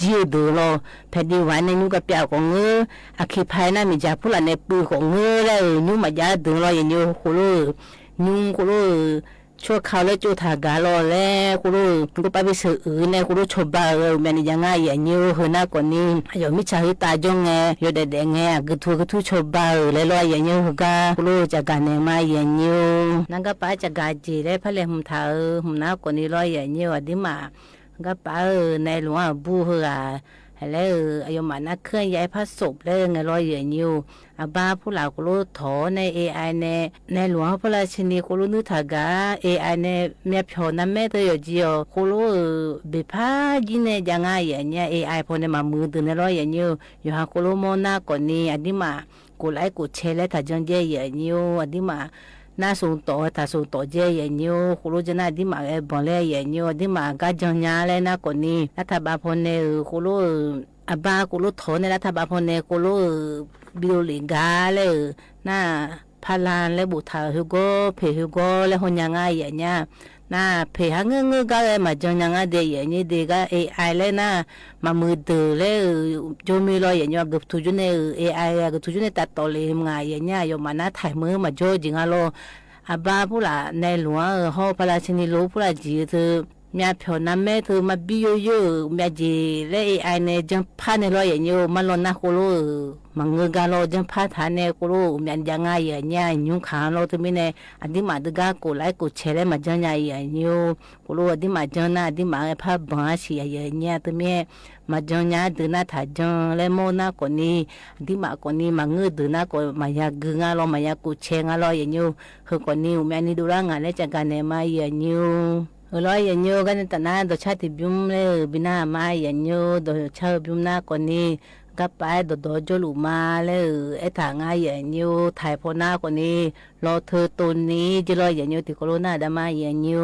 ကၠံဒုးလီၤ ဖဲဒံဝဲန့ၣ် ညိကပျၢ်ကိးငၢ အခံဖဲနၤ မ့ၢ်ယါဖုလၢ်န့ၣ် ပုၢ်ကိးငၢလၢ ညိမးယါဒုးလီၤယဲၢ်ညိ ဃိလိၣ် ညိဃိလိၣ် ชั่วคราว လၢကၠိထၢၣ်ဂၤလီၤလၢ ဃိလိၣ် ကီးပၢ်ဘံဆၢၣ်အုးန့ၣ် ဃိလိၣ် ဆီၣ်ဘၢအံၤ မၠးန့ၣ် ယါ ငါယဲၢ်ညိ ဟိုနၤကိးနံၤ အယီၤမံဆါ ဟုတၢ်ကၠိ ငဲၤ ယိၤဒဲးဒဲး ငဲၤ အကထူကထူ ဆီၣ်ဘၢအံၤ လၢလီၤယဲၢ်ညိ ဟိုဂၤ ဃိလိၣ် ကၠၣ်ကၣ်န့ၣ် မးယဲၢ်ညိ နၤကပၢ် ကၠၣ်ကၣ်က့ၤလၢ ဖဲလဲၣ်မုၢ်ထါဧၢ မုၢ်နၤကိးနံၤလီၤယဲၢ်ညိ အဒံမး ကပၢ်ဧၢ နဲလူၤအဘူၣ်ဟိုဂၤ ဟဲလၢ အယီၤမးနၤ ခဲၣ်ယါဖးစိးလၢ ငဲၤလီၤယဲၢ်ညိ အဘါဖုလၢ်ဃိလိၣ်ထီၣ်န့ၣ် AI န့ၣ် နဲလူၤဟီၣ်ဖီလာ်ဆံနံၤ ဃိလိၣ် နုၢ်ထၢၣ်ဂၤ AI န့ၣ် မၠးဖျိးနၤမဲာ်တယီၤကံအီၤ ဃိလိၣ် ဘ့ၣ်ဖးယံၤန့ၣ် ယါ ငါယဲၢ်ညိ AI ဖိန့ၣ် မၤမုာ်ဒုးန့ၣ်လီၤယဲၢ်ညိ ယိၤဟးဃိလိၣ် မိၢ်နၤကိးနံၤ အဒံမး ကိးlikeကိးshare လၢထးကၠီၣ်ယဲၢ်ယဲၢ်ညိ အဒံမး နၢ်စိၤတီၣ် ထးစိၤတီၣ်ယဲၢ်ယဲၢ်ညိ ဃိလိၣ် ကၠိၣ်နၢ် အဒံမး ဂဲၤဘီလဲၢ်ယဲၢ်ညိ အဒံမး ကၠိၣ်ညါလၢနၤကိးနံၤ လၢထးဘးဖိန့ၣ် ဃိလိၣ် အဘါဃိလိၣ်ထီၣ်န့ၣ် လၢထးဘးဖိန့ၣ် ဃိလိၣ် ဘံဒိလံဂၤလၢ နၤ ဖးလၢ်လၢဘူးထၢၣ်ဟူဂီၤ ဖ့ၣ်ဟူဂီၤလၢ ဟိုညါ ငါယဲၢ်ညိ နၤ ဖ့ၣ်ဟးငၢၢ်ငၢၢ်ဂၤလၢ မၤကၠိၣ်ညါ ငါဒဲးယဲၢ်ညိ ဒဲးဂၤ AI လၢနၤ မၤမုာ်ဒုးလၢ ကၠိၣ်မံလီၤယဲၢ်ညိ အကထူကၠိၣ်န့ၣ် AI အကထူကၠိၣ်န့ၣ် တၢ်တီၣ်လံ မးယဲၢ်ညိ ယိၤမးနၤ ထၢၣ်မုၢ် မၤကၠိၣ်ကံဂၤလီၤ အဘါဖုလၢ်နဲလူၤဧၢ ဟီၣ်ဖီလာ်ဆံနံၤ လိာ်ဖုလၢ်ကၠံသု မၠးဖျိးနၤမဲာ်သု မၤဘံယိယိ မၠးကၠံလၢ AI န့ၣ် ကၠိၣ်ဖးန့ၣ်လီၤယဲၢ်ညိ မၤလီၤနၤဃိလိၣ် မၤငၢၢ်ဂၤလီၤ ကၠိၣ်ဖးထါန့ၣ် ဃိလိၣ် မၠးယါ ငါယဲၢ်ညိ ညူခါလီၤ တမံၤန့ၣ် အဒံမး ဒုးဂၤ ကိးlikeကိးshare လၢ မၤကၠိၣ်ညါယဲၢ်ညိ ဃိလိၣ် အဒံမး ကၠိၣ်နၢ် အဒံမး ဖးဘီဆံးယဲၢ်ညိ တမံၤ မၤကၠိၣ်ညါ ဒုးနၤ ထးကၠီၣ်လၢ မိၢ်နၤကိးနံၤ အဒံမးကိးနံၤ မၤငၢၢ်ဒုးနၤကိး မၤယါဂုာ်ဂၤလီၤ မၤယါကိးshare ဂၤလီၤယဲၢ်ညိ ဟိုကိးနံၤ မၠးနံၤဒိၣ်လၢ ငါလၢ ကၠၣ်ကၣ်န့ၣ် မးယဲၢ်ညိ အလီၤယဲၢ်ညိ ဂၤန့ၣ် တၢ်နါ ဒီးဆၣ်တဘျုးလၢ ဘံနၤ မးယဲၢ်ညိ ဒီးဆၣ်တဘျုးနၤကိးနံၤ ကပၢ် ဒီးဒီးကၠိၣ်လူၤမးလၢ အဲၣ်တၢ် ငါယဲၢ်ညိ ထၢၣ်ဖိနၤကိးနံၤ လီၤထၢတိၢ်နံၤ ကၠိၣ်လီၤယဲၢ်ညိ တံၤကိးလိာ်နၤဒါ မးယဲၢ်ညိ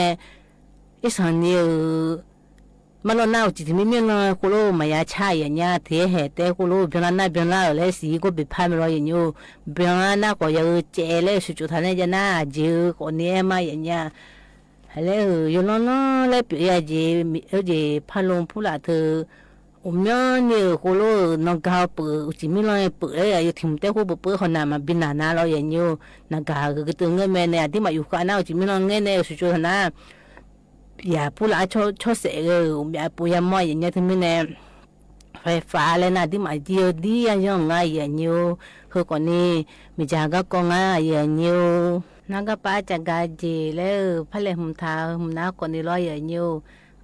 อีสันนี่เออ မၢလီၤနၢ် အိၣ်စံၣ်တမံမံလီၤ ဃိလိ မၤယါဆါယဲၢ်ညါ ထဲဟဲတဲဃိလိ ဘျီနၢ်နၢ် ဘျီနၢ်ဧၢ လၢစံၣ် ကိးဘ့ၣ်ဖးမ့ၢ်လီၤယဲၢ်ညိ ဘျီနၢ်နၢ် ကွၢ်ယၤဧၢ ကဲးလၢ စူၣ်ကၠိၣ်ထးန့ၣ် ယနၢ် အစ့ၢ်ဧၢ ကိးနံၤအဲၣ်မးယဲၢ်ညါ ဟဲလၢ ယလီၤလီၤလၢပျိယၤ စ့ၢ် ဖးလိဖူလၢ်ထၢ အိၣ်မၠီန့ၣ်ဧၢ ဃိလိဧၢ နီၢ်ဂၤပၢၢ် အိၣ်စံၣ်မံလီၤပၢၢ်လၢ ယထံၣ်မုၢ်တဲဃိ ပၢၢ်ပၢၢ် ဟီၣ်နၢ်မၤဘံနၢ်နၤလီၤယဲၢ်ညိ နီၢ်ဂၤဧၢ ကတၢၢ်ငၢၢ်မဲာ်န့ၣ် အဒံးမး ယူၢ်ဃာ်နၤ အိၣ်စံၣ်မံလီၤငဲၢ်န့ၣ် စူၣ်ကၠိၣ်ထးနၤ ယၤဖူလၢ်အဆီဆဲးဂ့ၤ မ့ၢ်အပူၤယၤမီၢ်ယဲၢ်ညါ တမံၤန့ၣ် ဖဲဖးလဲၣ်နၤ ဒ်မး ယံာ်ဒ်ယံာ်ယံာ် ငါယဲၢ်ညိ ဟၢကီးန့ၣ် မ့ၢ်ယၤဂၤကီး ငါယဲၢ်ညိ နၢ်ဂၤပၢ် ကဂၤစ့ၢ်လၢ ဖးလဲၣ်မုၢ်ထါ မုၢ်နၤကီးန့ၣ်လီၤယဲၢ်ညိ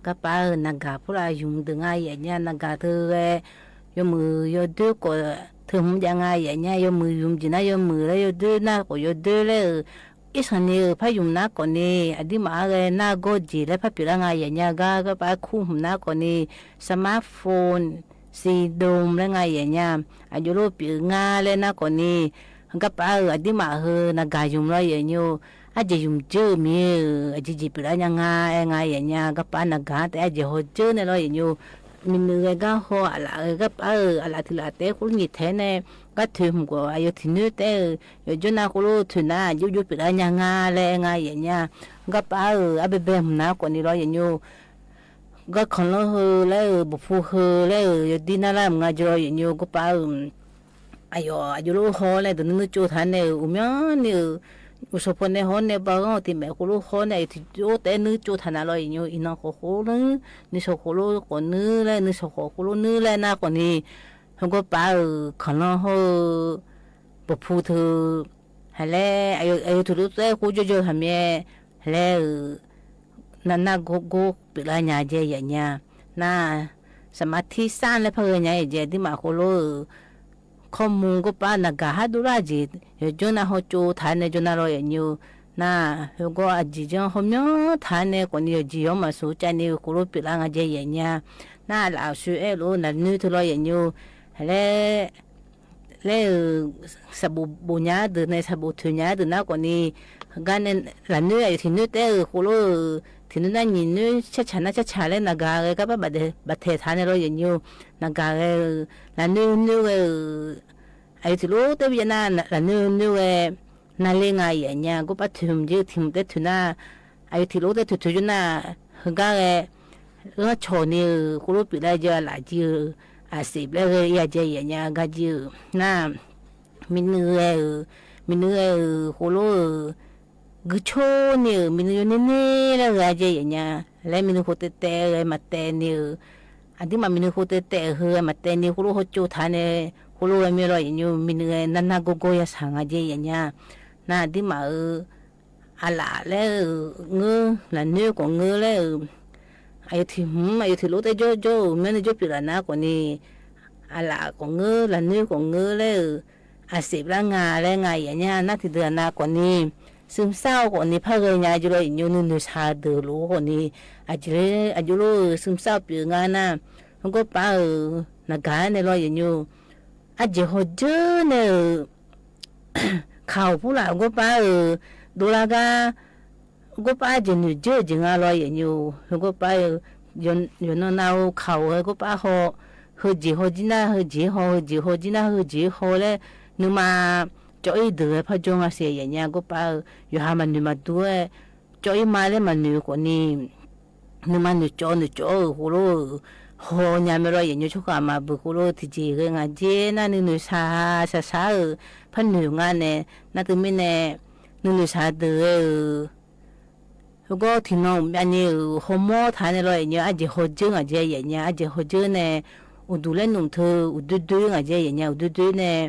ဂၤပၢ်ဧၢ နၢ်ဂၤဖူလၢ်ယုမ်ၢ်ဒၢး ငါယဲၢ်ညါ နၢ်ဂၤတဂၤ ယမုၢ်ယဒၢကိး ထၢၣ်မုၢ်ယါ ငါယဲၢ်ညါ ယမုၢ်ယုမ်ၢ်စ့ၢ်နၤ ယမုၢ်လၢယဒၢနၢ်ကိး ယဒၢလၢ အ့ၣ်ဆၢၣ်န့ၣ် ဖးယုမ်ၢ်နၤကီးန့ၣ် အဒံးမးအါဂၤ နၢ်ဂီၤစ့ၢ်လၢ ဖးပျိလၢ ငါယဲၢ်ညါ ဂၤ ဂၤပၢ်ခူမုၢ်နၤကီးန့ၣ် smartphone စံၣ်ဒိၣ်လၢ ငါယဲၢ်ညါ အယိၣ်လိပျိငါလၢနၤကီးန့ၣ် ဂၤပၢ်ဧၢ အဒံးမးဟၢ နၢ်ဂၤယုမ်ၢ်လီၤယဲၢ်ညိ အစ့ၢ်ယုမ်ၢ်စ့ၢ်မ့ၢ်ဧၢ အစ့ၢ်စ့ၢ်ပျိလၢညါ ငါအဲၣ် ငါယဲၢ်ညါ ဂၤပၢ်နၢ်ဂၤ တအဲၣ်စ့ၢ်ဟီၣ်စ့ၢ်န့ၣ်လီၤယဲၢ်ညိ မံၤနုၤဂၤဂၤဟီၣ် အလၣ်ဂၤပၢ်ဧၢ အလၣ်ထံၣ်လၢအတဲဃိလၢညံၣ်ထဲန့ၣ် ဂၤထၢၣ်မုၢ်ကီး အယိၣ်ထံၣ်နုၤတဲဧၢ ယိၣ်ကၠိနၤဃိလိ ထၢၣ်နၤ ယိၣ်ယိၣ်ပျိလၢညါ ငါလၢအဲၣ် ငါယဲၢ်ညါ ဂၤပၢ်ဧၢ အဘဲဘဲမုၢ်နၤကီးန့ၣ်လီၤယဲၢ်ညိ ဂၤခီၣ်လီဟၢလၢ ပူၤဖူဟၢလၢ ယဒံးနၢ်လၢမုၢ်ငါယိၣ်လီၤယဲၢ်ညိ ဂၤပၢ်ဧၢ အယိၣ် အယိၣ်လိဟီၣ်လၢ တနုၤနုၤကၠိထါန့ၣ် အိၣ်မၠီန့ၣ် အိၣ်ဆီဖိန့ၣ်ဟီၣ်န့ၣ် ပှၤဂီၢ်တံၤမဲာ်ဃိလိဟီၣ်န့ၣ် အယိၣ်ထံၣ်အိၣ်တဲနုၤကၠိထါနၤလီၤယဲၢ်ညိ အံၤနီၢ်ဃိးဃိလိ နုၤဆီၣ်ဃိလိဃိးနုၤလဲၣ် နုၤဆီၣ်ဃိးဃိလိနုၤလဲၣ်နၤကီးန့ၣ် ဟၢဂၤပၢ်ဧၢ ခီၣ်လီဟီၣ် ပူၤဖူထၢၣ် ဟဲလၢ အယိၣ်ထံၣ်လိၣ်တဲဃိယိၣ်ယိၣ်ထါမ့ၢ် ဟဲလၢ နၢ်နၢ်ဂီၤဂီၤပျိလၢညါ ယဲၢ်ညါ နၢ် စမၤထံစၢ်လၢဖးဂၤညါ ယဲၢ်ဒံးမးဃိလိဧၢ ခီမူ ဂၤပၢ်နၢ်ဂၤဟးဒိၣ်လၢစ့ၢ် ယိၣ်ကၠိနၤဟီၣ်ကၠိထါန့ၣ် ယိၣ်နၤလီၤယဲၢ်ညိ နၢ် ဟၢဂၤအစ့ၢ်ကီးဟီၣ်မၠီထါန့ၣ် ကီးန့ၣ် ယစ့ၢ်ယီၤမၤစူၤကၢန့ၣ် ဃိလိပျိလၢညါ ယဲၢ်ညါ နၢ် အလၣ်အီၤဆူအဲၣ်လိာ် နၢ်နုၤထၢၣ်လီၤယဲၢ်ညိ ဟဲလၢ လၢ စးဘိးဘိးညါဒၢးန့ၣ် စးဘိးထၢၣ်ညါဒၢးနၤကီးန့ၣ် ဂၤန့ၣ် လၢနုၤ အယိၣ်ထံၣ်နုၤတဲဧၢ ဃိလိဧၢ ထံၣ်နုၤနၢ်နံၤနုၤ ဆၢဆၢနၢ်ဆၢဆၢလၢ နၢ်ဂၤဂၤ ဂၤပၢ်ဘၣ်ဘၣ်ထဲးထါန့ၣ်လီၤယဲၢ်ညိ နၢ်ဂၤဂၤ လၢနုၤနုၤဂၤ အယိၣ်ထံၣ်လိၣ်တဲဘၣ်ယဲၢ်နၤ လၢနုၤနုၤဂၤ နၤလၢ ငါယဲၢ်ညါ ဂၤပၢ်ထၢၣ်မုၢ်ကၠိ ထံၣ်မုၢ်တဲထၢၣ်နၤ အယိၣ်ထံၣ်လိၣ်တဲထၢၣ်ထၢၣ်ယိၣ်နၤ ဟၢဂၤဂၤ ဂၤဆီၣ်န့ၣ်ဧၢ ဃိလိပျိလၢယဲၢ်အလၣ်ကၠိဧၢ အစ့ၢ်ဘျဲဂၤ ယဲၢ်ကၠိယဲၢ်ညါ ဂၤကၠိဧၢ နၢ် မံၤနုၤဂၤဧၢ မံၤနုၤဂၤဧၢ ဃိလိဧၢ ဂုၢ်ဆိန့ၣ်ဧၢ မံၤနုၤယိၣ်န့ၢ်န့ၢ်လၢဂၤကၠိယဲၢ်ညါ လၢမံၤနုၤဃိတဲတဲဂၤ မၤတဲန့ၣ်ဧၢ အဒံးမး မံၤနုၤဃိတဲတဲဧၢ ဂၤမၤတဲန့ၣ် ဃိလိဟီၣ်ကၠိထါန့ၣ် ဃိလိဂၤမ့ၢ်လီၤယဲၢ်ညိ မံၤနုၤဂၤ နၢ်နၢ်ဂီၤဂီၤယၤဆၣ် ဂၤကၠိယဲၢ်ညါ နၢ် အဒံးမးဧၢ အလၣ်လၢ ငၢ လၢနုၤကီးငၢလၢ အယိၣ်ထံၣ်မုၢ် အယိၣ်ထံၣ်လိၣ်တဲကၠိကၠိ မ့ၢ်နုၤကၠိပျိလၢနၤကီးန့ၣ် အလၣ်ကီးငၢ လၢနုၤကီးငၢလၢ အစ့ၢ်ဘျဲ ငါလၢ ငါယဲၢ်ညါ နၢ်ထံၣ်ဒၢးနၤကီးန့ၣ် သုးမုၢ်သၣ်ကီးန့ၣ် ဖးဂၤညါကၠိလီၤယဲၢ်ညိ နုၤနုၤဆၣ်ဒၢးလိာ်ကီးန့ၣ် အကၠိလၢ အကၠိလၢ သုးမုၢ်သၣ်ပျိငါနၢ် ဂၤပၢ်ဧၢ နၢ်ဂၤန့ၣ်လီၤယဲၢ်ညိ အစ့ၢ်ဟီၣ်ကၠိန့ၣ်ဧၢ ခးအိၣ်ဖူလၢ် ဂီၢ်ပၢ်ဧၢ ဒိလၢဂၤ ဂီၢ်ပၢ်စ့ၢ်နုာ်စ့ၢ်စ့ၢ်ငါလီၤယဲၢ်ညိ ဂီၢ်ပၢ်ဧၢ ယနီၢ်နၢ်အိၣ်ခးအိၣ်ဝဲ ဂီၢ်ပၢ်ဟီၣ် ဟၢစ့ၢ်ဟီၣ်ကၠိနၢ် ဟၢစ့ၢ်ဟီၣ် ဟၢစ့ၢ်ဟီၣ်ကၠိနၢ် ဟၢစ့ၢ်ဟီၣ်လၢ နမၤ ကၠီအံၤဒုးဝဲဖးကၠိငါစ့ၢ်ယဲၢ်ညါ ဂီၢ်ပၢ်ဧၢ ယဟးမၤနုာ်မၤဒူဝဲ ကၠီအံၤမၤလၢမၤနုာ်ကီးန့ၣ် နမၤနုာ်ကၠီနုာ်ကၠီဧၢ ဃိလိ ဟီၣ်ညါမ့ၢ်လီၤယဲၢ်ညိ ဆိဃာ်မၤဘုးဃိလိ ထံၣ်က့ၤဂၤ ငါကၠိနၢ် နုၤနုၤဆၣ်ဆၣ်ဆၣ်ဧၢ ဖးနုာ်ငါန့ၣ် နၢ်တမံၤန့ၣ် နုၤနုၤဆၣ်ဒုးဝဲဧၢ ဂီၢ်ထံၣ်နီၢ်မးန့ၣ်ဧၢ ဟီၣ်မီထါန့ၣ်လီၤယဲၢ်ညိ အစ့ၢ်ဟီၣ်ကၠိ ဂၤကၠိယဲၢ်ညါ အစ့ၢ်ဟီၣ်ကၠိန့ၣ် အိၣ်ဒူလၢနုာ်ထၢ အိၣ်ဒုဒု ဂၤကၠိယဲၢ်ညါ အိၣ်ဒုဒုန့ၣ်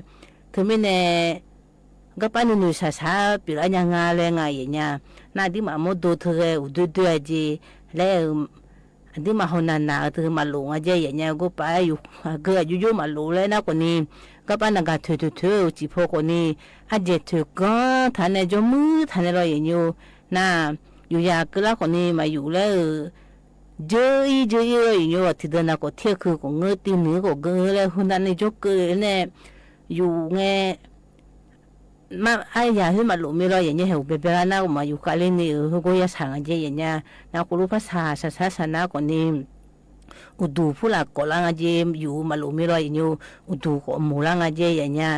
ထၢၣ်မ့ၢ်န့ၣ် ဂီၢ်ပၢ်နုၤနုၤဆၣ်ဆၣ် ပျိလၢညါ ငါလၢ ငါယဲၢ်ညါ နၢ် ဒ်မး အမိၢ်ဒိၣ်ထၢဂၤ အိၣ်ဒုဒုအစ့ၢ် လၢ အဒ်မးဟီၣ်နၢ်နၢ် တမၤလိာ် ဂၤကၠိယဲၢ်ညါ ဂီၢ်ပၢ်ယိၣ် အကၢအယိယိမၤလိာ်လၢနၢ်ကီးန့ၣ် ဂီၢ်ပၢ်နၢ်ဂၤထၢၣ်ထၢၣ်ထၢၣ် စံၣ်ဖီကီးန့ၣ် အစ့ၢ်ထၢၣ်ကီထါန့ၣ် ကၠီမုၢ်ထါန့ၣ်လီၤယဲၢ်ညိ နၢ် ယိၣ်ယၤကၢလၢကီးန့ၣ် မၤယိၣ်လၢ ကၠိအံၤ ကၠိအံၤလီၤယဲၢ်ညိ ထံၣ်ဒၢးနၤကီး ထံၣ်ခုကီး ငၢတံၤနုၤကီး ဂ့ၤလၢ ဟူနၢ်န့ၣ် ကၠီကၢန့ၣ် ယိၣ်ငဲ မ့ၢ်အါယၤဟ့ၣ်မၤလိာ်မ့ၢ်လီၤယဲၢ်ညါ ဟဲအိၣ်ဘဲဘဲလၢနၢ်ကီး မၤယိၣ်ဃာ်လံန့ၣ်ဧၢ ဟၢဂီၢ်ယၤဆၣ် ဂၤကၠိယဲၢ်ညါ နၢ် ဃိလိဖးဆၣ်ဆၣ်ဆၣ်ဆၣ်နၢ်ကီးန့ၣ် အိၣ်ဒူၣ်ဖုလၢ် ကိးလၢ်ငါကၠ့ ယူႇမးလိာ်မ့ၢ်လီၤ ယဲၢ်ညိ အိၣ်ဒူၣ်ကိးမူၢ်လၢ်ငါကၠ့ ယဲၢ်ညိ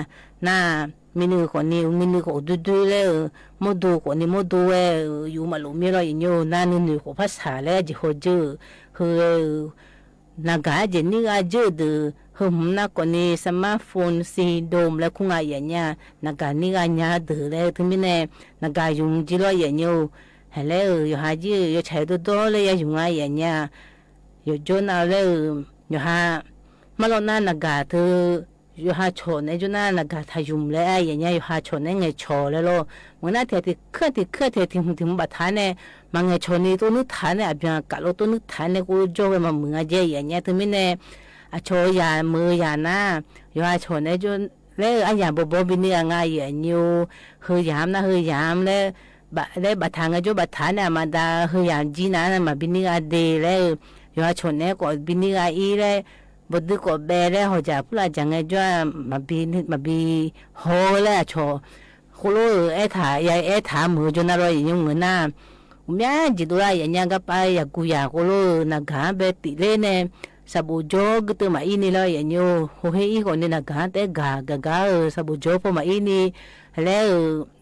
နၢ် မံၤနုာ်ကိးနံၤ မံၤနုာ်ကိးဒူဒူလဲၣ် မီၢ်ဒိၣ်ကိးနံၤ မီၢ်ဒိၣ်ဝဲ ယူႇမးလိာ်မ့ၢ်လီၤ ယဲၢ်ညိ နၢ် နုာ်နုာ်ကိးဖးဆၣ်လၢအကၠ့ဟီၣ်ကၠိ ဟဲ နဂၤကၠ့နံၣ်ဂၤကၠိဒုး ဟဲမုၢ်နၢ်ကိးနံၤ smartphone syndrome လၢခူၣ်ငါ ယဲၢ်ညိ နဂၤနံၣ်ဂၤညါဒုးလၢ တုၤမ့ၢ်န့ၣ် နဂၤယုမ်ကၠ့လီၤ ယဲၢ်ညိ ဟဲလၢ ယိၤဟၣ်ကၠ့ ယိၤဆၢဒိၣ်ဒိၣ်လၢယၤယုမ်ငါ ယဲၢ်ညိ ယိၤကၠိနၢ်လၢ ယိၤဟၣ် မၢလီၤနၢ်နဂၤတၢ် ယိၤဟၣ်ဆိၣ်န့ၣ် ကၠိနၢ်နဂၤတၢ်ယုမ်လၢ ယဲၢ်ညိ ယိၤဟၣ်ဆိၣ်န့ၣ် ငဲၤဆိၣ်လၢလီၤ မုၢ်နၢ်ထဲတံၤခၢၣ်တံၤ ခၢၣ်ထဲတံၤ မုၢ်တံၤမုၢ်ဘၣ်ထါန့ၣ် မၤငဲၤဆိၣ်နံၤတိၢ်နုၢ်ထါန့ၣ် အဘျုးကးလိတိၢ်နုၢ်ထါန့ၣ် ကိးကၠိဝဲမၤမုာ်ငါကၠ့ ယဲၢ်ညိ တုၤမ့ၢ်န့ၣ် အဆိၣ်ယၤမုာ်ယၤနၢ် ယိၤဟၣ်ဆိၣ်န့ၣ် လၢအယၤဘီဘီဘံန့ၢ်ဂၤ ယဲၢ်ညိ ဟဲယၤနၢ် ဟဲယၤလၢ ဘၣ် လၢဘၣ်ထါ ငဲၤကၠိဘၣ်ထါန့ၣ် အမၤဒါ ဟဲယၤကၠ့နၢ် မၤဘံန့ၢ်ဂၤဒဲးလၢ ယိၤဟၣ်ဆိၣ်န့ၣ် ကိးဘံန့ၢ်ဂၤအံၤလၢ ဘီဒုးကိးဘဲလၢ ဟီၣ်စၢ်ဖုလၢ်စၢ် ငဲၤကၠိ မၤဘံ မၤဘံဟီလၢအဆိၣ် ဃိလိ အဲၣ်ထါ ယအဲၣ်ထါမုာ်ကၠိနၢ် လီၤ ယဲၢ်ညိ မုၢ်နၢ် မ့ၢ်ကၠ့ဒိၣ်လၢ ယဲၢ်ညိ ကပာ်ယၤကူယၤဃိလိ နဂၤဘဲတံၢ်လၢန့ၣ် စၢ်ဘိးကၠိကတၢၢ်မၤအံၤန့ၣ်လီၤ ယဲၢ်ညိ ဟိဟ့ၣ်အံၤဃီန့ၣ် နဂၤတဲဂၤ ဂၤဂၤဧၢ စၢ်ဘိးကၠိဖိမၤအံၤန့ၣ် ဟဲလၢ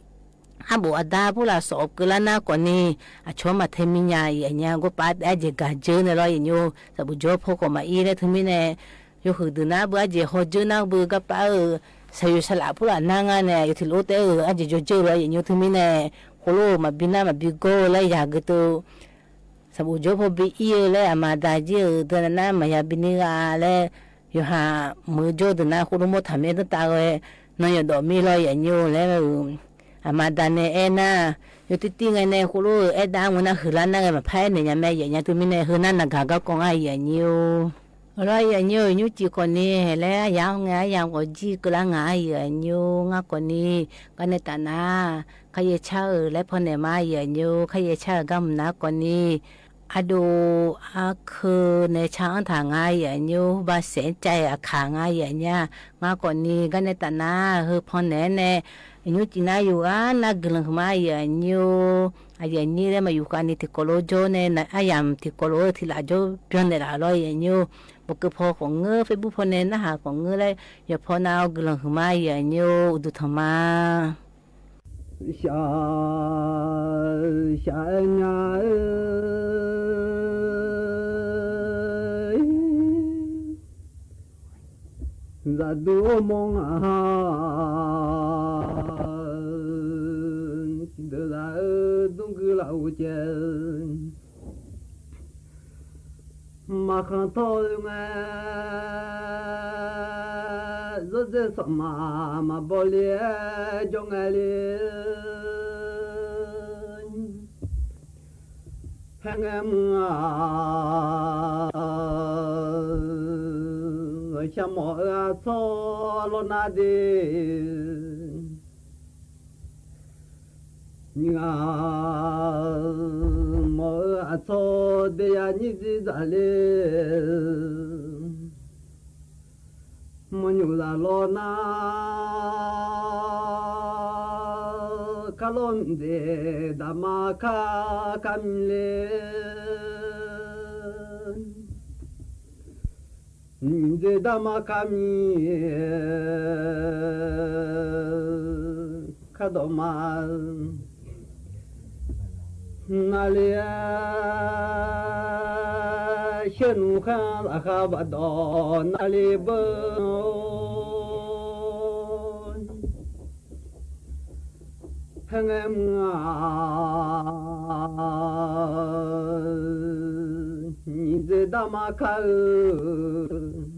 အဘိးအဒါဖုလၢ် စီၤအီးကၢလၢနၢ်ကိးနံၤ အဆိမၤထဲမံညါ ယဲၢ်ညိ ကိးပာ်တဲအကၠ့ဂၤကၠိန့ၣ်လီၤ ယဲၢ်ညိ စၢ်ဘိးကၠိဖိကိးမၤအံၤလၢ တုၤမ့ၢ်န့ၣ် ယိၤဃုာ်ဒုးနၢ်ဘၣ် အကၠ့ဟီၣ်ကၠိနၢ်ဘၣ် ကပာ်အၢ စၢ်ယိၤဆလးဖုလၢ်နၢ်ဂၤန့ၣ် ယိၤထံၣ်လိာ်တဲအၢ အကၠ့ကၠိကၠိလီၤ ယဲၢ်ညိ တုၤမ့ၢ်န့ၣ် ဃိလိ မၤဘံနၢ် မၤဘံကၠိလၢယၤကတၢၢ် စၢ်ဘိးကၠိဖိဘံအံၤလၢ အမၤဒါကၠ့အၢ တနၢ်မၤယၤဘံန့ၢ်ဂၤလၢ ယိၤဟၣ်မုာ်ကၠိဒုးနၢ် ဃိလိ မိၢ်ထးမ့ၢ်တၢ်ဝဲ နီၢ်ယိၤဒီးမ့ၢ်လီၤ ယဲၢ်ညိ လၢ အမၤဒါန့ၣ်အဲၣ်နၢ် ယိၤတံၢ်တံၢ်ဂၤန့ၣ် ဃိလိ အဲၣ်ဒၣ်မုၢ်နၢ် ဟုးလၢနၢ်ဂၤ မၤဖးအဲၣ်န့ၣ်ညါ မ့ၢ်ယဲၢ်ညိ တုၤမ့ၢ်န့ၣ် ဟုးနၢ်နဂၤဂၤကိးဂၤ ယဲၢ်ညိ လီၤ ယဲၢ်ညိ ညိကၠံကိးနံၤ ဟဲလၢအယၤ အီၣ်ငဲၤအယၤ ကိးကၠံကၢလၢနၢ် ယဲၢ်ညိ နၢ်ကိးနံၤ ကန့ၣ်တၢ်နၢ် ခါယဲၢ်ဆၢအၢ လၢဖီန့ၣ်မး ယဲၢ်ညိ ခါယဲၢ်ဆၢအၢ ဂၤမုၢ်နၢ်ကိးနံၤ အဒိၣ်အါခုန့ၣ် ဆၢအီၣ်ထၢၣ်နၢ် ယဲၢ်ညိ ဘၣ်စဲးကဲအခါနၢ် ယဲၢ်ညိ နၢ်ကိးနံၤ ကန့ၣ်တၢ်နၢ် ဟုးဖီန့ၣ်န့ၣ် ညိကၠံနၢ်ယူၤဧါ နၢ်ဂုာ်လီၤဟုၣ်မး ယဲၢ်ညိ အယဲၢ်ညိလၢမၤယူၤဃာ်နံၤ ထံၣ်ကိးလိကၠိန့ၣ် အယၤထံၣ်ကိးလိ ထံၣ်လၢကၠိ ပျီန့ၣ်လၢလီၤ ယဲၢ်ညိ ပကဖီကိးငၢ Facebook ဖီန့ၣ် နၢ်ဟးကိးငၢလၢ ယဖီနၢ်အီၤ ဂုာ်လီၤဟုၣ်မး ယဲၢ်ညိ အိၣ်ဒူၣ်ထီၣ်မး မၤဃၣ်ထီၣ်ငဲ စီၤစဲစီၤမၤ မၤဘီလ့ ကၠီငဲလ့ ဟဲငဲမုၢ်ဧၢ ဆၢမီၤအၢအဆီလီၤနါဒ့ နံၤဧၢ မီၤအၢအဆီဒ့ယၤ နံၤဒ့ဒၣ်လ့ မီၤညိၣ်လၢလီၤနါ ခါလီၤဒ့ ဒၣ်မၤခါ ခါမံၤလ့ နံၤဒ့ဒၣ်မၤခါမံၤ ခါဒီးမၤ နၤလ့ ဆၢနုာ်ဃါလၢဃါဘၣ်ဒီး နၤလ့ဘၣ် ဟဲငဲမုၢ်ဧၢ နံၤဒ့ဒၣ်မၤခါဧၢ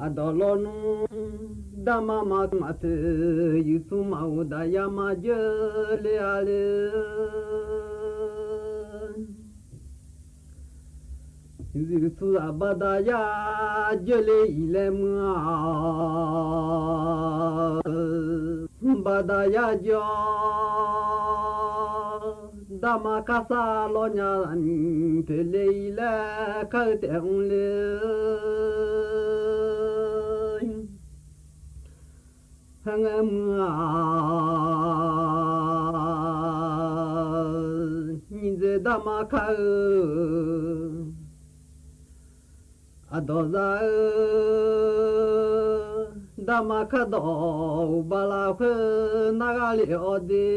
အဒိးလီၤနူ ဒၣ်မၤမၤမၤဖဲ ယုၢ်သူမၤအိၣ်ဒၣ်ယၤမၤယၢလ့အါလ့ ယုၢ်သူလၢဘၣ်ဒၣ်ယၤယၢလ့အံၤလၢမုၢ်ဧၢ ဘၣ်ဒၣ်ယၤယၢ ဒၣ်မၤခါစၢ်လီၤညါလၢမံၤဖဲလ့အံၤလၢ ခါအၢတဲအူလ့ ဟဲငဲမုၢ်ဧၢ နံၤဒ့ဒၣ်မၤခါဧၢ အဒိၣ်စၢ်ဧၢ, ဓမ္မခါဒီး အိၣ်ဘၣ်လၢ်ဃု နၢ်ဂၤလၢအီၤဒ့,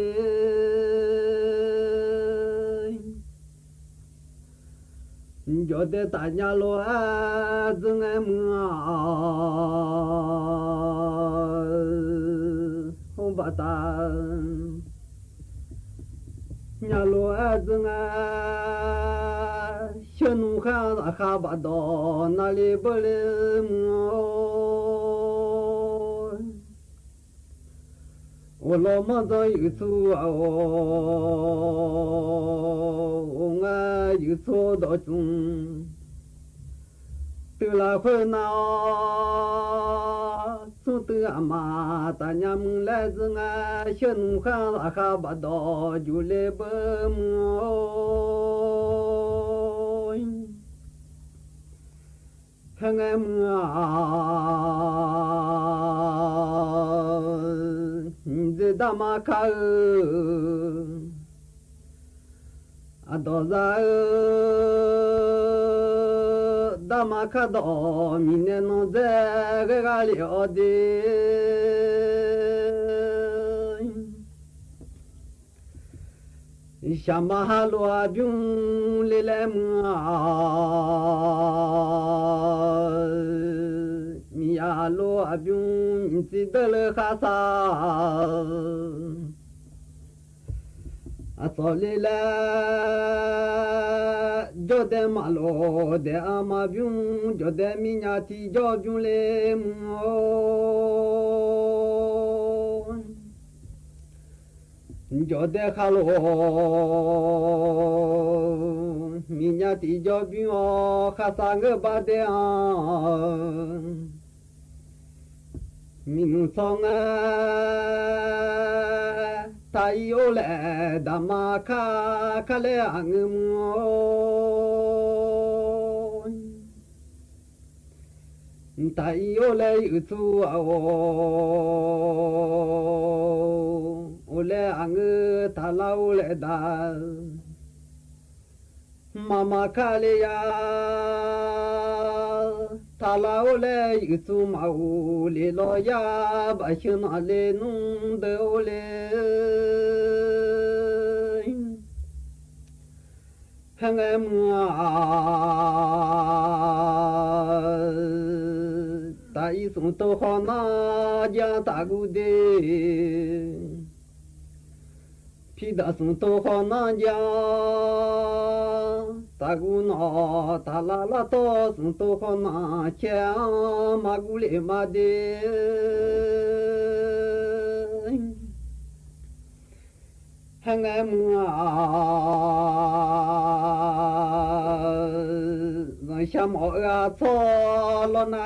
ယိၤဒဲးတၢ်ညါလိၤဧၢ ဒုးငဲမုၢ်ဧၢ, ဟိုဘၣ်တၢ် ညါလိၤဧၢ ဒုးငဲ ဆၢနုာ်ဃာ် အခါဘၣ်ဒီး နၢ်လၢဘၢလၢမုၢ်ဧၢ, အိၣ်လီၤမီၢ်ဒီးယုၢ်သူအအိၣ်, အိၣ်ငဲယုၢ်သူဒီးကၠူၣ် တုၤလၢ်ဃုနၤအီၤ သူတုၤအမၤ တၢ်ညါမုၢ်လၢဒုးငဲ ဆၢနုာ်ဃာ် အခါဘၣ်ဒီး ယူၢ်လၢဘၢမုၢ်ဧၢ, ဟဲငဲမုၢ်ဧၢ, ဒုးဓမ္မခါဧၢ, အဒိၣ်စၢ်ဧၢ, ဓမ္မခါဒီး မံၤနဲနီၤဒဲး ဂ့ၤဂၤလၢအီၤဒ့, ယဆၢမၤဟါလိာ်အဘျုး လၢလဲမုၢ်ဧၢ, မံၤယၤလိာ်အဘျုး မံၤစံးဒၢလၢဃာ်စၢ် အစီၤလ့လဲၣ်, ယိၤဒဲးမၤလိာ်ဒဲးအမၤဘျုး, ယိၤဒဲးမံၤညါထံယီၤဘျုးလၢမုၢ်ဧၢ, ယိၤဒဲးဃာ်လိာ် မံၤညါထံယီၤဘျုးအီၤ ဃာ်စၢ်ဂ့ၤဘၣ်ဒဲးဧၢ, မံၤနုာ်ဆီငဲ တၢ်အံၤအိၣ်လၢ ဓမ္မခါ ခါလၢအငိုၢ်မုၢ်ဧၢ, တၢ်အံၤအိၣ်လၢယုၢ်သူအအိၣ်, အိၣ်လၢအငိုၢ် တၢ်လၢအိၣ်လၢဒၣ် မၤမၤခါလၢယၤ, တၢ်လၢအိၣ်လၢယုၢ်သူမၤအိၣ်လၢလီၤယၤ, ဘၣ်ဆၢနၤလၢနုၤဒၢးအိၣ်လၢ ဟဲငဲမုၢ်ဧၢ, တၢ်အံၤသူၣ်တိၢ်ဃီနၢ်ယၤ တၢ်ဂူဒ့ ဖံဒၣ်သူၣ်တိၢ်ဃီနၢ်ယၤ တၢ်ဂူနီၢ်, တၢ်လၢ်လၢ်တီ သူၣ်တိၢ်ဃီနၢ် ဆဲးအါ မၤဂူလၢမၤဒ့ ဟဲငဲမုၢ်ဧၢ, ဂီၤဆၢမီၤအၢ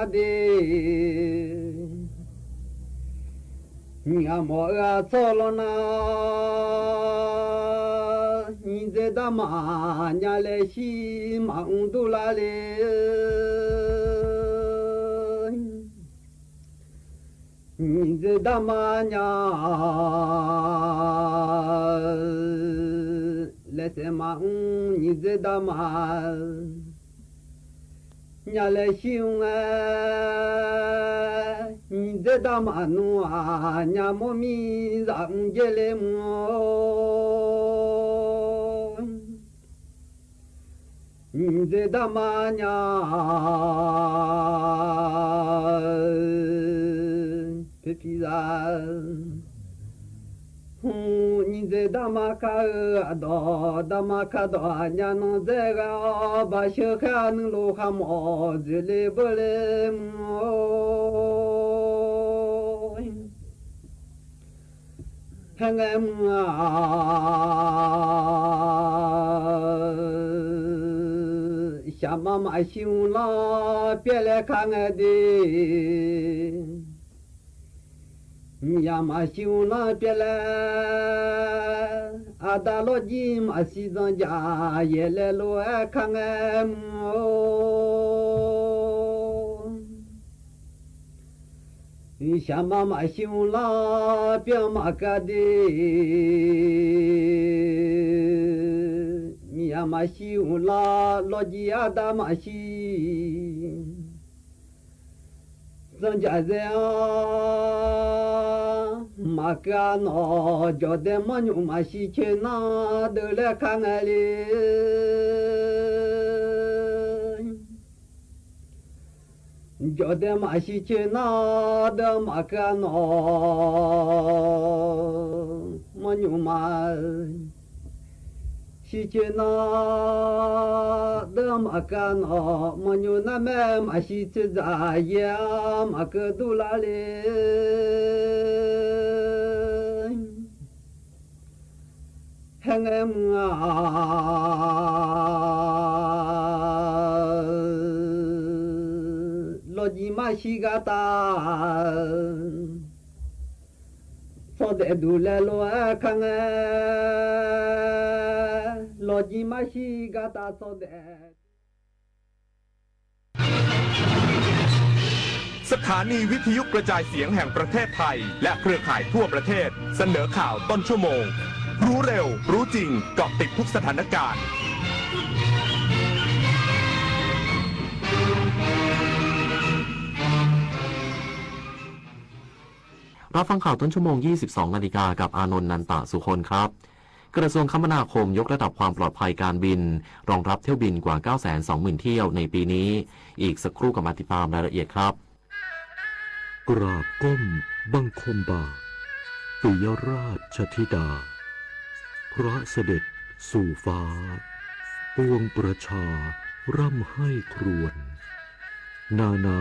အဆီလီၤနၤဒ့, မံၤအမီၤအၢအဆီလီၤနၤ, နံၤဒဲးဒၣ်မး ညါလဲၤဆံမၤအူဒူလၢ်လၢ နံၤဒဲးဒၣ်မးညါ လဲၤစဲးမၤအူ နံၤဒဲးဒၣ်မး ညါလဲၤဆံအူငဲ, နံၤဒဲးဒၣ်မးနူဧါ ညါမိၢ်မံၤစၢ်အူကဲလၢမုၢ်ဧိၤ နံၤဒဲးဒၣ်မးညါ ဖဲဖံစၢ် ဟူ နံၤဒဲးဒၣ်မးခါဧၢ အဒီးဒၣ်မးခါဒီး အညါနီၢ်ဒဲးဂၤ ဘၣ်ဆၢဃာ်နုာ်လီၤဃာ်မီၣ် ဒုးလၢဘၢလၢမုၢ်ဧိၤ ဟဲငဲမုၢ်ဧါ ဆၣ်မၤမၤဆံအူလီၤ ပျဲလဲၤခါငဲဒ့ မံၤယၤမၤဆံအူလီၤ ပျဲလဲၤ အဒါလီၤကံ မၤဆံဒ်ယၤ ယဲလဲၤလိာ်ဝဲခါငဲမုၢ်ဧိၤ ဆၣ်မၤမၤဆံအူလီၤ ပျဲမၤကါဒ့ မံၤယၤမၤဆံအူလီၤ လီၤကံအဒါမၤဆံ စံးယဲၢ် မၤကၢၼ်ၼေႃႈ ယိၤဒဵမၢယိုမၤသံၶျေၼႃႇ ဒိးလဲၣ်ခါငယ်လံ ယိၤဒဵမၢသံၶျေၼႃႇ ဒိးမၤကၢၼ်ၼေႃႈ မၢယိုမၤ သံၶျေၼႃႇ ဒိးမၤကၢၼ်ၼေႃႈ မၢယိုနၢ်မဲမၤသံၶျေၸႃႇယဲႃႇ မၤကၢၼ်ဒူလႃးလႄႈ ဟဲငဲမုၢ် လီၵီမၢသံဂၤတၢ် ဆီဒဲးဒူလဲလီၤခါငဲ လီၵီမၢသံဂၤတၢ်ဆီဒဲး สถานีวิทยุกระจายเสียงแห่งประเทศไทย และเครือข่ายทั่วประเทศ เสนอข่าวต้นชั่วโมง รู้เร็ว รู้จริง เกาะติดทุกสถานการณ์ รับฟังข่าวต้นชั่วโมง ยี่สิบสองนาฬิกา กับอานนท์ นันตะสุคนครับ กระทรวงคมนาคมยกระดับความปลอดภัยการบิน รองรับเที่ยวบินกว่า เก้าแสนสองหมื่นเที่ยวในปีนี้ อีกสักครู่กลับมาติดตามรายละเอียดครับ กราบก้มบังคมบาท ปิยราชธิดา พระเสด็จสู่ฟ้า ปวงประชาร่ำไห้ครวญ นานา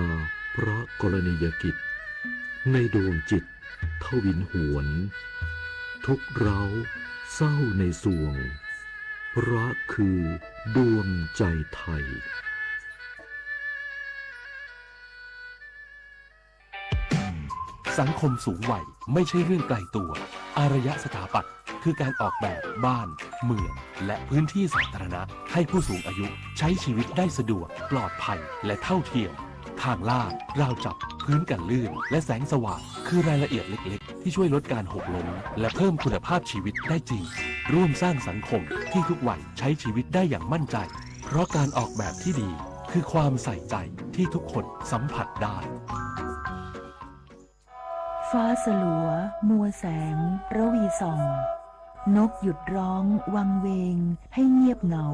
พระกรณียกิจ ในดวงจิตทวินหวน ทุกข์ร้าวเศร้าในสวง พระคือดวงใจไทย สังคมสูงวัยไม่ใช่เรื่องไกลตัว อารยสถาปัตย์คือการออกแบบบ้าน เมือง และพื้นที่สาธารณะ ให้ผู้สูงอายุใช้ชีวิตได้สะดวก ปลอดภัย และเท่าเทียม ทางลาด ราวจับ พื้นกันลื่น และแสงสว่าง คือรายละเอียดเล็กๆ ที่ช่วยลดการหกล้ม และเพิ่มคุณภาพชีวิตได้จริง ร่วมสร้างสังคมที่ทุกวัยใช้ชีวิตได้อย่างมั่นใจ เพราะการออกแบบที่ดี คือความใส่ใจที่ทุกคนสัมผัสได้ ฟ้าสลัว มัวแสง ระวีส่อง นกหยุดร้อง วังเวง ให้เงียบเหงา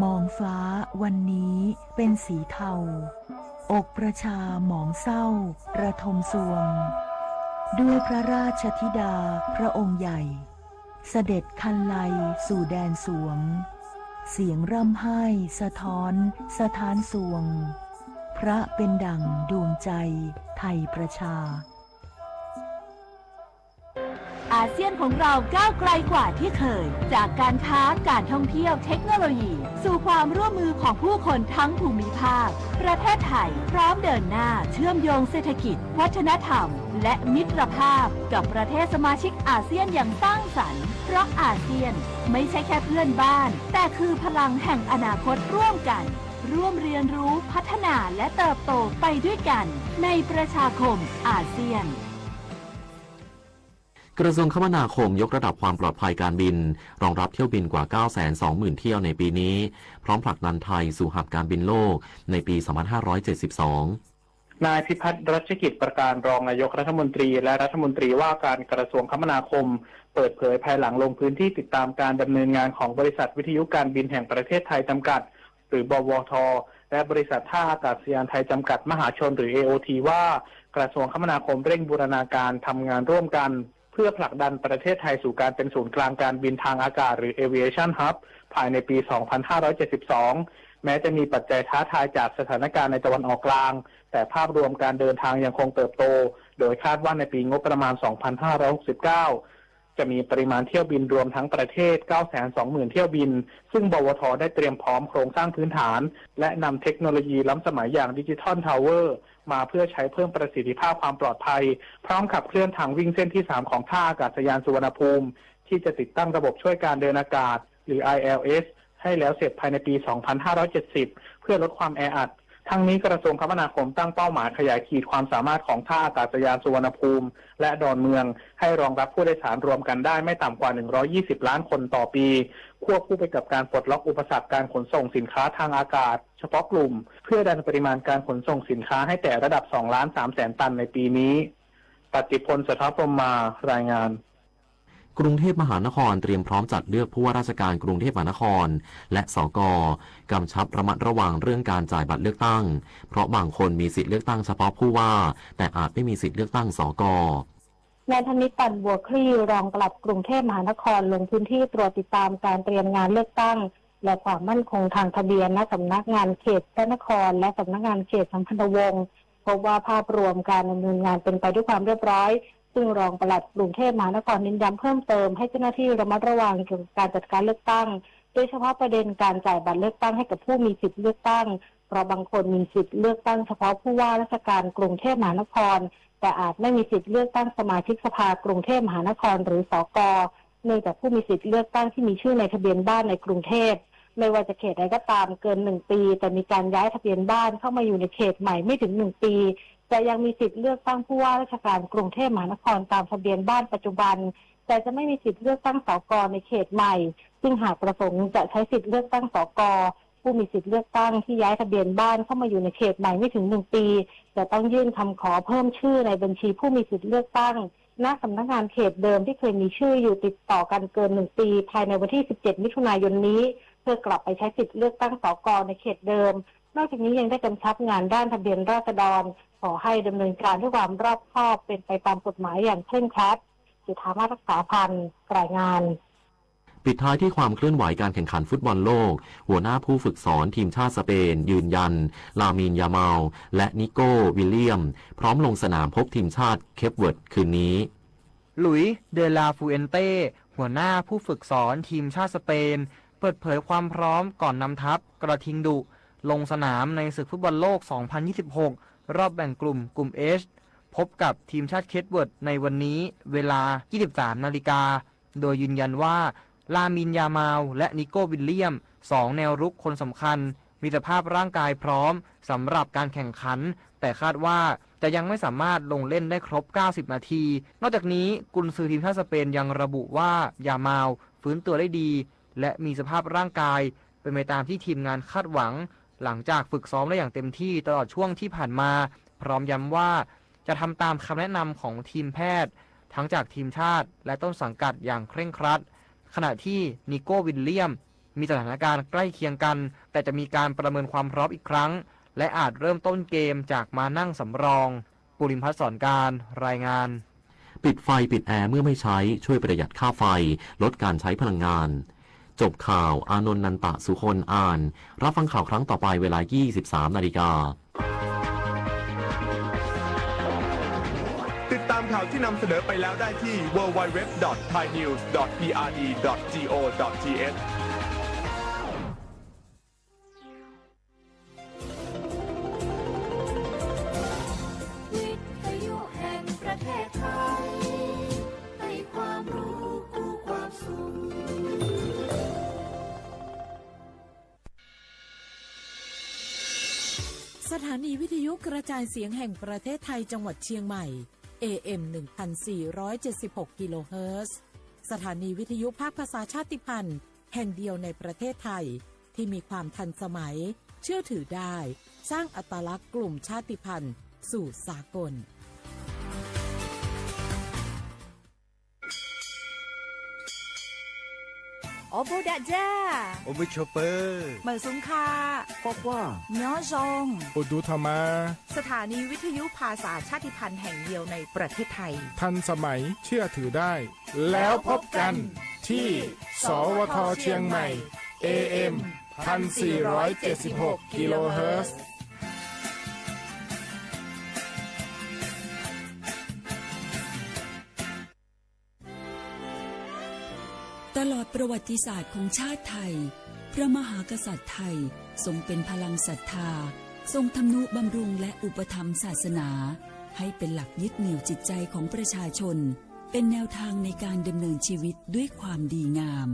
มองฟ้าวันนี้เป็นสีเทา อกประชาหมองเศร้า ระทมซวง ด้วยพระราชธิดาพระองค์ใหญ่ เสด็จคันไลสู่แดนสวง เสียงร่ำไห้สะท้อนสถานสวง พระเป็นดั่งดวงใจไทยประชา อาเซียนของเราก้าวไกลกว่าที่เคย จากการค้า การท่องเที่ยว เทคโนโลยี สู่ความร่วมมือของผู้คนทั้งภูมิภาค ประเทศไทยพร้อมเดินหน้าเชื่อมโยงเศรษฐกิจ วัฒนธรรม และมิตรภาพกับประเทศสมาชิกอาเซียนอย่างสร้างสรรค์ เพราะอาเซียนไม่ใช่แค่เพื่อนบ้าน แต่คือพลังแห่งอนาคตร่วมกัน ร่วมเรียนรู้ พัฒนา และเติบโตไปด้วยกัน ในประชาคมอาเซียน กระทรวงคมนาคมยกระดับความปลอดภัยการบิน รองรับเที่ยวบินกว่า เก้าแสนสองหมื่นเที่ยวในปีนี้ พร้อมผลักดันไทยสู่หับการบินโลกในปี สองพันห้าร้อยเจ็ดสิบสอง นายพิพัฒน์ รัชกิจประการ รองนายกรัฐมนตรี และรัฐมนตรีว่าการกระทรวงคมนาคม เปิดเผยภายหลังลงพื้นที่ติดตามการดำเนินงานของบริษัทวิทยุการบินแห่งประเทศไทยจำกัด หรือ บวท และบริษัทท่าอากาศยานไทยจำกัดมหาชน หรือ เอโอที ว่า กระทรวงคมนาคมเร่งบูรณาการทำงานร่วมกัน เพื่อผลักดันประเทศไทยสู่การเป็นศูนย์กลางการบินทางอากาศ หรือ Aviation Hub ภายในปี สองพันห้าร้อยเจ็ดสิบสอง แม้จะมีปัจจัยท้าทายจากสถานการณ์ในตะวันออกกลาง แต่ภาพรวมการเดินทางยังคงเติบโต โดยคาดว่าในปีงบประมาณ สองพันห้าร้อยหกสิบเก้า จะมีปริมาณเที่ยวบินรวมทั้งประเทศ เก้าแสนสองหมื่นเที่ยวบิน ซึ่ง บวท ได้เตรียมพร้อมโครงสร้างพื้นฐาน และนำเทคโนโลยีล้ำสมัยอย่าง Digital Tower มาเพื่อใช้เพิ่มประสิทธิภาพความปลอดภัย พร้อมขับเคลื่อนทางวิ่งเส้นที่สามของท่าอากาศยานสุวรรณภูมิ ที่จะติดตั้งระบบช่วยการเดินอากาศ หรือ ไอแอลเอส ให้แล้วเสร็จภายในปี สองพันห้าร้อยเจ็ดสิบ เพื่อลดความแออัด ทั้งนี้กระทรวงคมนาคมตั้งเป้าหมายขยายขีดความสามารถของท่าอากาศยานสุวรรณภูมิและดอนเมือง ให้รองรับผู้โดยสารรวมกันได้ไม่ต่ำกว่า หนึ่งร้อยยี่สิบล้านคนต่อปี ควบคู่ไปกับการปลดล็อกอุปสรรคการขนส่งสินค้าทางอากาศเฉพาะกลุ่ม เพื่อดันปริมาณการขนส่งสินค้าให้แตะระดับ สองล้านสามแสนตันในปีนี้ ปัตติพล สะท้อนพรหมมา รายงาน กรุงเทพมหานครเตรียมพร้อมจัดเลือกผู้ว่าราชการกรุงเทพมหานคร และ สก กำชับระมัดระวังเรื่องการจ่ายบัตรเลือกตั้ง เพราะบางคนมีสิทธิ์เลือกตั้งเฉพาะผู้ว่า แต่อาจไม่มีสิทธิ์เลือกตั้ง สก นายธนิต ปั่นบัวคลี่ รองปลัดกรุงเทพมหานคร ลงพื้นที่ตรวจติดตามการเตรียมงานเลือกตั้ง และความมั่นคงทางทะเบียน ณ สำนักงานเขตพระนคร และสำนักงานเขตสัมพันธวงศ์ พบว่าภาพรวมการดำเนินงานเป็นไปด้วยความเรียบร้อย ซึ่งรองปลัดกรุงเทพมหานครเน้นย้ำเพิ่มเติมให้เจ้าหน้าที่ระมัดระวังเกี่ยวกับการจัดการเลือกตั้ง โดยเฉพาะประเด็นการจ่ายบัตรเลือกตั้งให้กับผู้มีสิทธิ์เลือกตั้ง เพราะบางคนมีสิทธิ์เลือกตั้งเฉพาะผู้ว่าราชการกรุงเทพมหานคร แต่อาจไม่มีสิทธิ์เลือกตั้งสมาชิกสภากรุงเทพมหานคร หรือ สก เนื่องจากผู้มีสิทธิ์เลือกตั้งที่มีชื่อในทะเบียนบ้านในกรุงเทพ ไม่ว่าจะเขตใดก็ตาม เกินหนึ่งปี แต่มีการย้ายทะเบียนบ้านเข้ามาอยู่ในเขตใหม่ไม่ถึงหนึ่งปี จะยังมีสิทธิ์เลือกตั้งผู้ว่าราชการกรุงเทพมหานครตามทะเบียนบ้านปัจจุบัน แต่จะไม่มีสิทธิ์เลือกตั้ง สก ในเขตใหม่ ซึ่งหากประสงค์จะใช้สิทธิ์เลือกตั้ง สก ผู้มีสิทธิ์เลือกตั้งที่ย้ายทะเบียนบ้านเข้ามาอยู่ในเขตใหม่ไม่ถึงหนึ่งปี จะต้องยื่นคำขอเพิ่มชื่อในบัญชีผู้มีสิทธิ์เลือกตั้ง ณ สำนักงานเขตเดิมที่เคยมีชื่ออยู่ติดต่อกันเกินหนึ่งปี ภายในวันที่ สิบเจ็ด มิถุนายนนี้ เพื่อกลับไปใช้สิทธิ์เลือกตั้ง สก ในเขตเดิม นอกจากนี้ยังได้กำชับงานด้านทะเบียนราษฎร ขอให้ดำเนินการด้วยความรอบคอบ เป็นไปตามกฎหมายอย่างเคร่งครัด จุฑามาศ รักษาพันธ์ รายงาน ปิดท้ายที่ความเคลื่อนไหวการแข่งขันฟุตบอลโลก หัวหน้าผู้ฝึกสอนทีมชาติสเปนยืนยัน ลามีน ยามาล และ นิโก้ วิลเลียม พร้อมลงสนามพบทีมชาติเคปเวิร์ดคืนนี้ ลุย เดลาฟูเอนเต้ หัวหน้าผู้ฝึกสอนทีมชาติสเปน เปิดเผยความพร้อมก่อนนำทัพกระทิงดุ ลงสนามในศึกฟุตบอลโลก สองพันยี่สิบหก รอบแบ่งกลุ่ม กลุ่ม H พบกับทีมชาติเคปเวิร์ดในวันนี้ เวลา ยี่สิบสามนาฬิกา โดยยืนยันว่า ลามีน ยามาล และ นิโก้ วิลเลียม สองแนวรุกคนสำคัญ มีสภาพร่างกายพร้อมสำหรับการแข่งขัน แต่คาดว่าจะยังไม่สามารถลงเล่นได้ครบ เก้าสิบนาที นอกจากนี้ กุนซือทีมชาติสเปนยังระบุว่า ยามาล ฟื้นตัวได้ดี และมีสภาพร่างกายเป็นไปตามที่ทีมงานคาดหวัง หลังจากฝึกซ้อมได้อย่างเต็มที่ตลอดช่วงที่ผ่านมา พร้อมย้ำว่าจะทำตามคำแนะนำของทีมแพทย์ ทั้งจากทีมชาติและต้นสังกัดอย่างเคร่งครัด ขณะที่ นิโก้ วิลเลียม มีสถานการณ์ใกล้เคียงกัน แต่จะมีการประเมินความพร้อมอีกครั้ง และอาจเริ่มต้นเกมจากมานั่งสำรอง ปุริมพัฒน์ สอนการ รายงาน ปิดไฟปิดแอร์เมื่อไม่ใช้ ช่วยประหยัดค่าไฟ ลดการใช้พลังงาน จบข่าว อานนท์ นันตะสุคน อ่าน รับฟังข่าวครั้งต่อไปเวลา ยี่สิบสามนาฬิกา ติดตามข่าวที่นำเสนอไปแล้วได้ที่ ดับเบิลยู ดับเบิลยู ดับเบิลยู ดอท ไทยนิวส์ ดอท พีอาร์ดี ดอท จี โอ ดอท ที เอช วิทยุแห่งประเทศไทย ให้ความรู้คู่ความสุข สถานีวิทยุกระจายเสียงแห่งประเทศไทยจังหวัดเชียงใหม่ เอ เอ็ม หนึ่งพันสี่ร้อยเจ็ดสิบหก กิโลเฮิรตซ์ สถานีวิทยุภาคภาษาชาติพันธุ์ แห่งเดียวในประเทศไทย ที่มีความทันสมัย เชื่อถือได้ สร้างอัตลักษณ์กลุ่มชาติพันธุ์สู่สากล โอโบดะจ้า โอมิโชเปอร์ เหมยซุงค่ะ กว้างๆ เมียวซอง โอดูธรรมา สถานีวิทยุภาษาชาติพันธุ์แห่งเดียวในประเทศไทย ทันสมัย เชื่อถือได้ แล้วพบกันที่ สวท เชียงใหม่ เอ เอ็ม พันสี่ร้อยเจ็ดสิบหก กิโลเฮิรตซ์ ตลอดประวัติศาสตร์ของชาติไทย พระมหากษัตริย์ไทยทรงเป็นพลังศรัทธา ทรงทำนุบำรุงและอุปถัมภ์ศาสนา ให้เป็นหลักยึดเหนี่ยวจิตใจของประชาชน เป็นแนวทางในการดำเนินชีวิตด้วยความดีงาม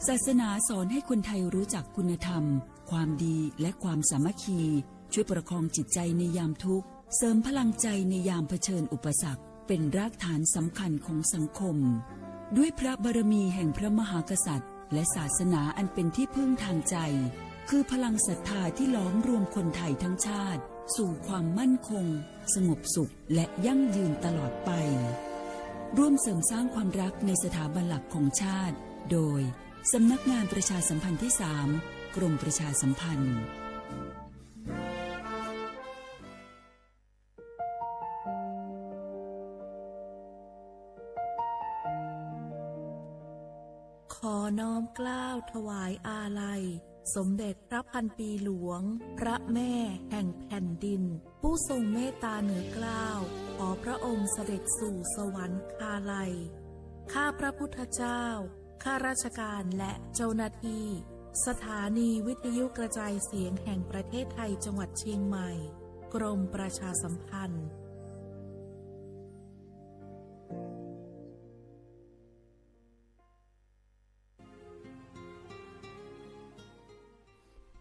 ศาสนาสอนให้คนไทยรู้จักคุณธรรม ความดี และความสามัคคี ช่วยประคองจิตใจในยามทุกข์ เสริมพลังใจในยามเผชิญอุปสรรค เป็นรากฐานสำคัญของสังคม ด้วยพระบารมีแห่งพระมหากษัตริย์ และศาสนาอันเป็นที่พึ่งทางใจ คือพลังศรัทธาที่หลอมรวมคนไทยทั้งชาติ สู่ความมั่นคง สงบสุข และยั่งยืนตลอดไป ร่วมเสริมสร้างความรักในสถาบันหลักของชาติ โดย สำนักงานประชาสัมพันธ์ที่สาม กรมประชาสัมพันธ์ ขอน้อมเกล้าถวายอาลัย สมเด็จพระพันปีหลวง พระแม่แห่งแผ่นดิน ผู้ทรงเมตตาเหนือเกล้า ขอพระองค์เสด็จสู่สวรรคาลัย ข้าพระพุทธเจ้า ข้าราชการและเจ้าหน้าที่ สถานีวิทยุกระจายเสียงแห่งประเทศไทย จังหวัดเชียงใหม่ กรมประชาสัมพันธ์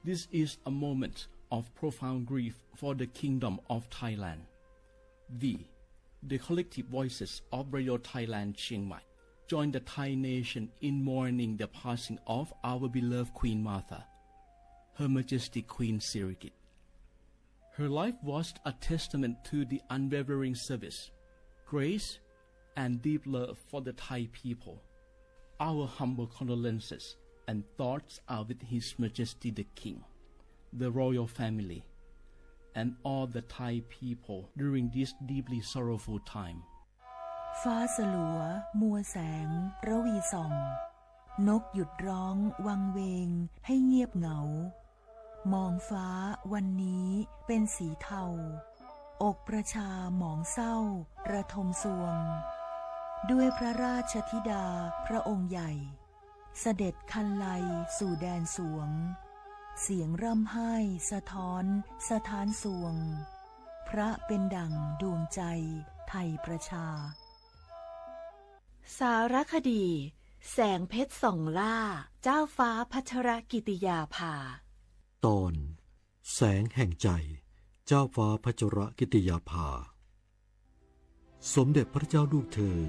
This is a moment of profound grief for the Kingdom of Thailand. We, the collective voices of Radio Thailand Chiang Mai, join the Thai nation in mourning the passing of our beloved Queen Mother, Her Majesty Queen Sirikit. Her life was a testament to the unwavering service, grace, and deep love for the Thai people. Our humble condolences and thoughts are with His Majesty the King, the royal family, and all the Thai people during this deeply sorrowful time. ฟ้าสลัว มัวแสง ระวีส่อง นกหยุดร้อง วังเวง ให้เงียบเหงา มองฟ้าวันนี้เป็นสีเทา อกประชาหมองเศร้า ระทมทรวง ด้วยพระราชธิดาพระองค์ใหญ่ เสด็จครรไลสู่แดนสวง เสียงร่ำไห้สะท้อนสถานสวง พระเป็นดั่งดวงใจไทยประชา สารคดี แสงเพชรส่องล่า เจ้าฟ้าพัชรกิติยาภา ตอน แสงแห่งใจ เจ้าฟ้าพัชรกิติยาภา สมเด็จพระเจ้าลูกเธอ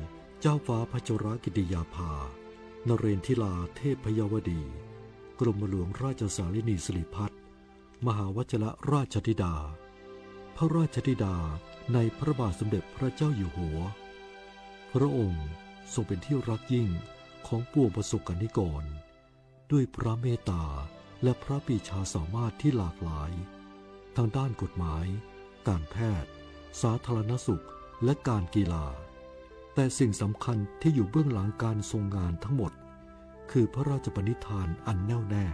เจ้าฟ้าพัชรกิติยาภา นเรนทิราเทพยวดี กรมหลวงราชสารินีสิริพัฒน์ มหาวัชรราชธิดา พระราชธิดาในพระบาทสมเด็จพระเจ้าอยู่หัว พระองค์ทรงเป็นที่รักยิ่งของปวงประสบกรณิกร ด้วยพระเมตตาและพระปรีชาสามารถที่หลากหลาย ทางด้านกฎหมาย การแพทย์ สาธารณสุข และการกีฬา แต่สิ่งสำคัญที่อยู่เบื้องหลังการทรงงานทั้งหมด คือพระราชปณิธานอันแน่วแน่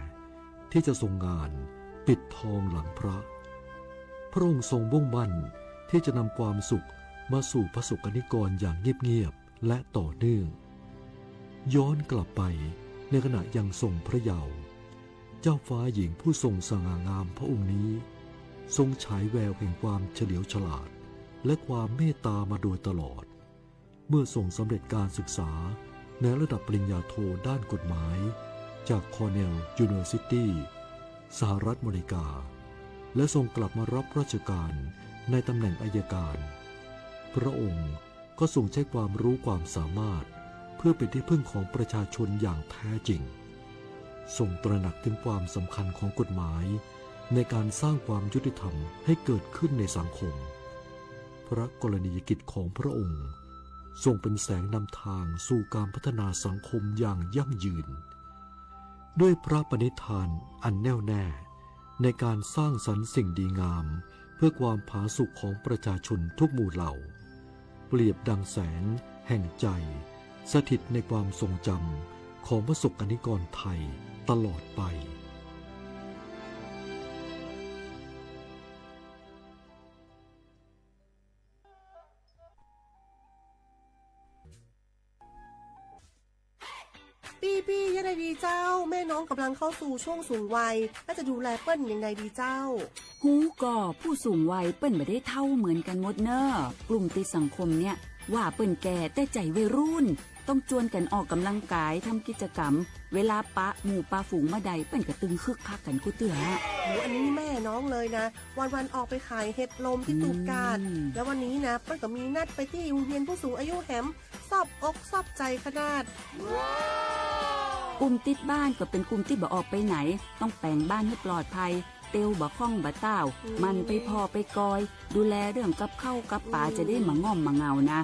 ที่จะทรงงานปิดทองหลังพระ พระองค์ทรงมุ่งมั่นที่จะนำความสุขมาสู่ประสบกรณิกรอย่างเงียบๆ และต่อเนื่อง ย้อนกลับไปในขณะยังทรงพระเยาว์ เจ้าฟ้าหญิงผู้ทรงสง่างามพระองค์นี้ ทรงฉายแววแห่งความเฉลียวฉลาด และความเมตตามาโดยตลอด เมื่อทรงสำเร็จการศึกษาในระดับปริญญาโทด้านกฎหมาย จาก Cornell University สหรัฐอเมริกา และทรงกลับมารับราชการในตำแหน่งอัยการ พระองค์ก็ทรงใช้ความรู้ความสามารถเพื่อเป็นที่พึ่งของประชาชนอย่างแท้จริง ทรงตระหนักถึงความสำคัญของกฎหมายในการสร้างความยุติธรรมให้เกิดขึ้นในสังคม พระกรณียกิจของพระองค์ทรงเป็นแสงนำทางสู่การพัฒนาสังคมอย่างยั่งยืน ด้วยพระปณิธานอันแน่วแน่ในการสร้างสรรค์สิ่งดีงามเพื่อความผาสุกของประชาชนทุกหมู่เหล่า เปรียบดังแสงแห่งใจ สถิตในความทรงจำของประสบกรณิกรไทยตลอดไป ปี้ๆ เยียะใดดีเจ้า แม่น้องก่ำลังเข้าสู่ช่วงสูงวัย แล้วจะดูแลเปิ้นอย่างใดดีเจ้า ฮู้ก่อ ผู้สูงวัยเปิ้นบ่ได้เฒ่าเหมือนกั๋นหมดเน่อ กลุ่มติดสังคมเนี่ย ว่าเปิ้นแก่แต่ใจ๋วัยรุ่น ต้องจวนกั๋นออกก๋ำลังก๋าย ทำกิจก๋รรม เวลาปะหมู่ปะฝูงมาได้ เปิ้นก็ตึงคึกคักกั๋นกู้เตื้อ โอ้ อันนี้แม่น้องเลยนะ วันๆ ออกไปขายเห็ดลมตี้ตูบกาด อืม แล้ววันนี้นะ เปิ้นก็มีนัดไปตี้โฮงเฮียนผู้สูงอายุแหม ซอบอกซอบใจ๋ขนาด กุมติดบ้านก็เป๋นกุมตี้บ่ออกไปไหน ต้องแป๋งบ้านหื้อปลอดภัย เตียวบ่ค่องบ่ต้าว อืม หมั่นไปผ่อไปกอย ดูแลเรื่องกับข้าวกับป๋า อืม จะได้บ่ง่อมบ่เหงานะ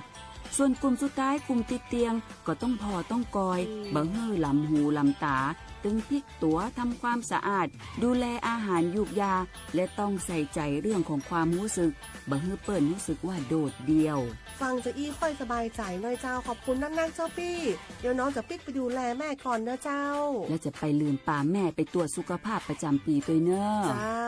ส่วนกุมสุดท้าย กุมติดเตียง ก็ต้องผ่อต้องกอย อืม บ่หื้อหลำหูหลำต๋า ตึงพลิกตั๋ว ทำความสะอาด ดูแลอาหารยูกยา และต้องใส่ใจ๋เรื่องของความฮู้สึก บ่หื้อเปิ้นฮู้สึกว่าโดดเดี่ยว ฟังจาอี้ค่อยสบายใจ๋หน้อยเจ้า ขอบคุณนักๆ เจ้าปี้ เดี๋ยวน้องจะปิ๊กไปดูแลแม่ก่อนเน้อเจ้า แล้วจะไปลืมปาแม่ไปตรวจสุขภาพประจ๋ำปี๋ตวยเน้อ เจ้า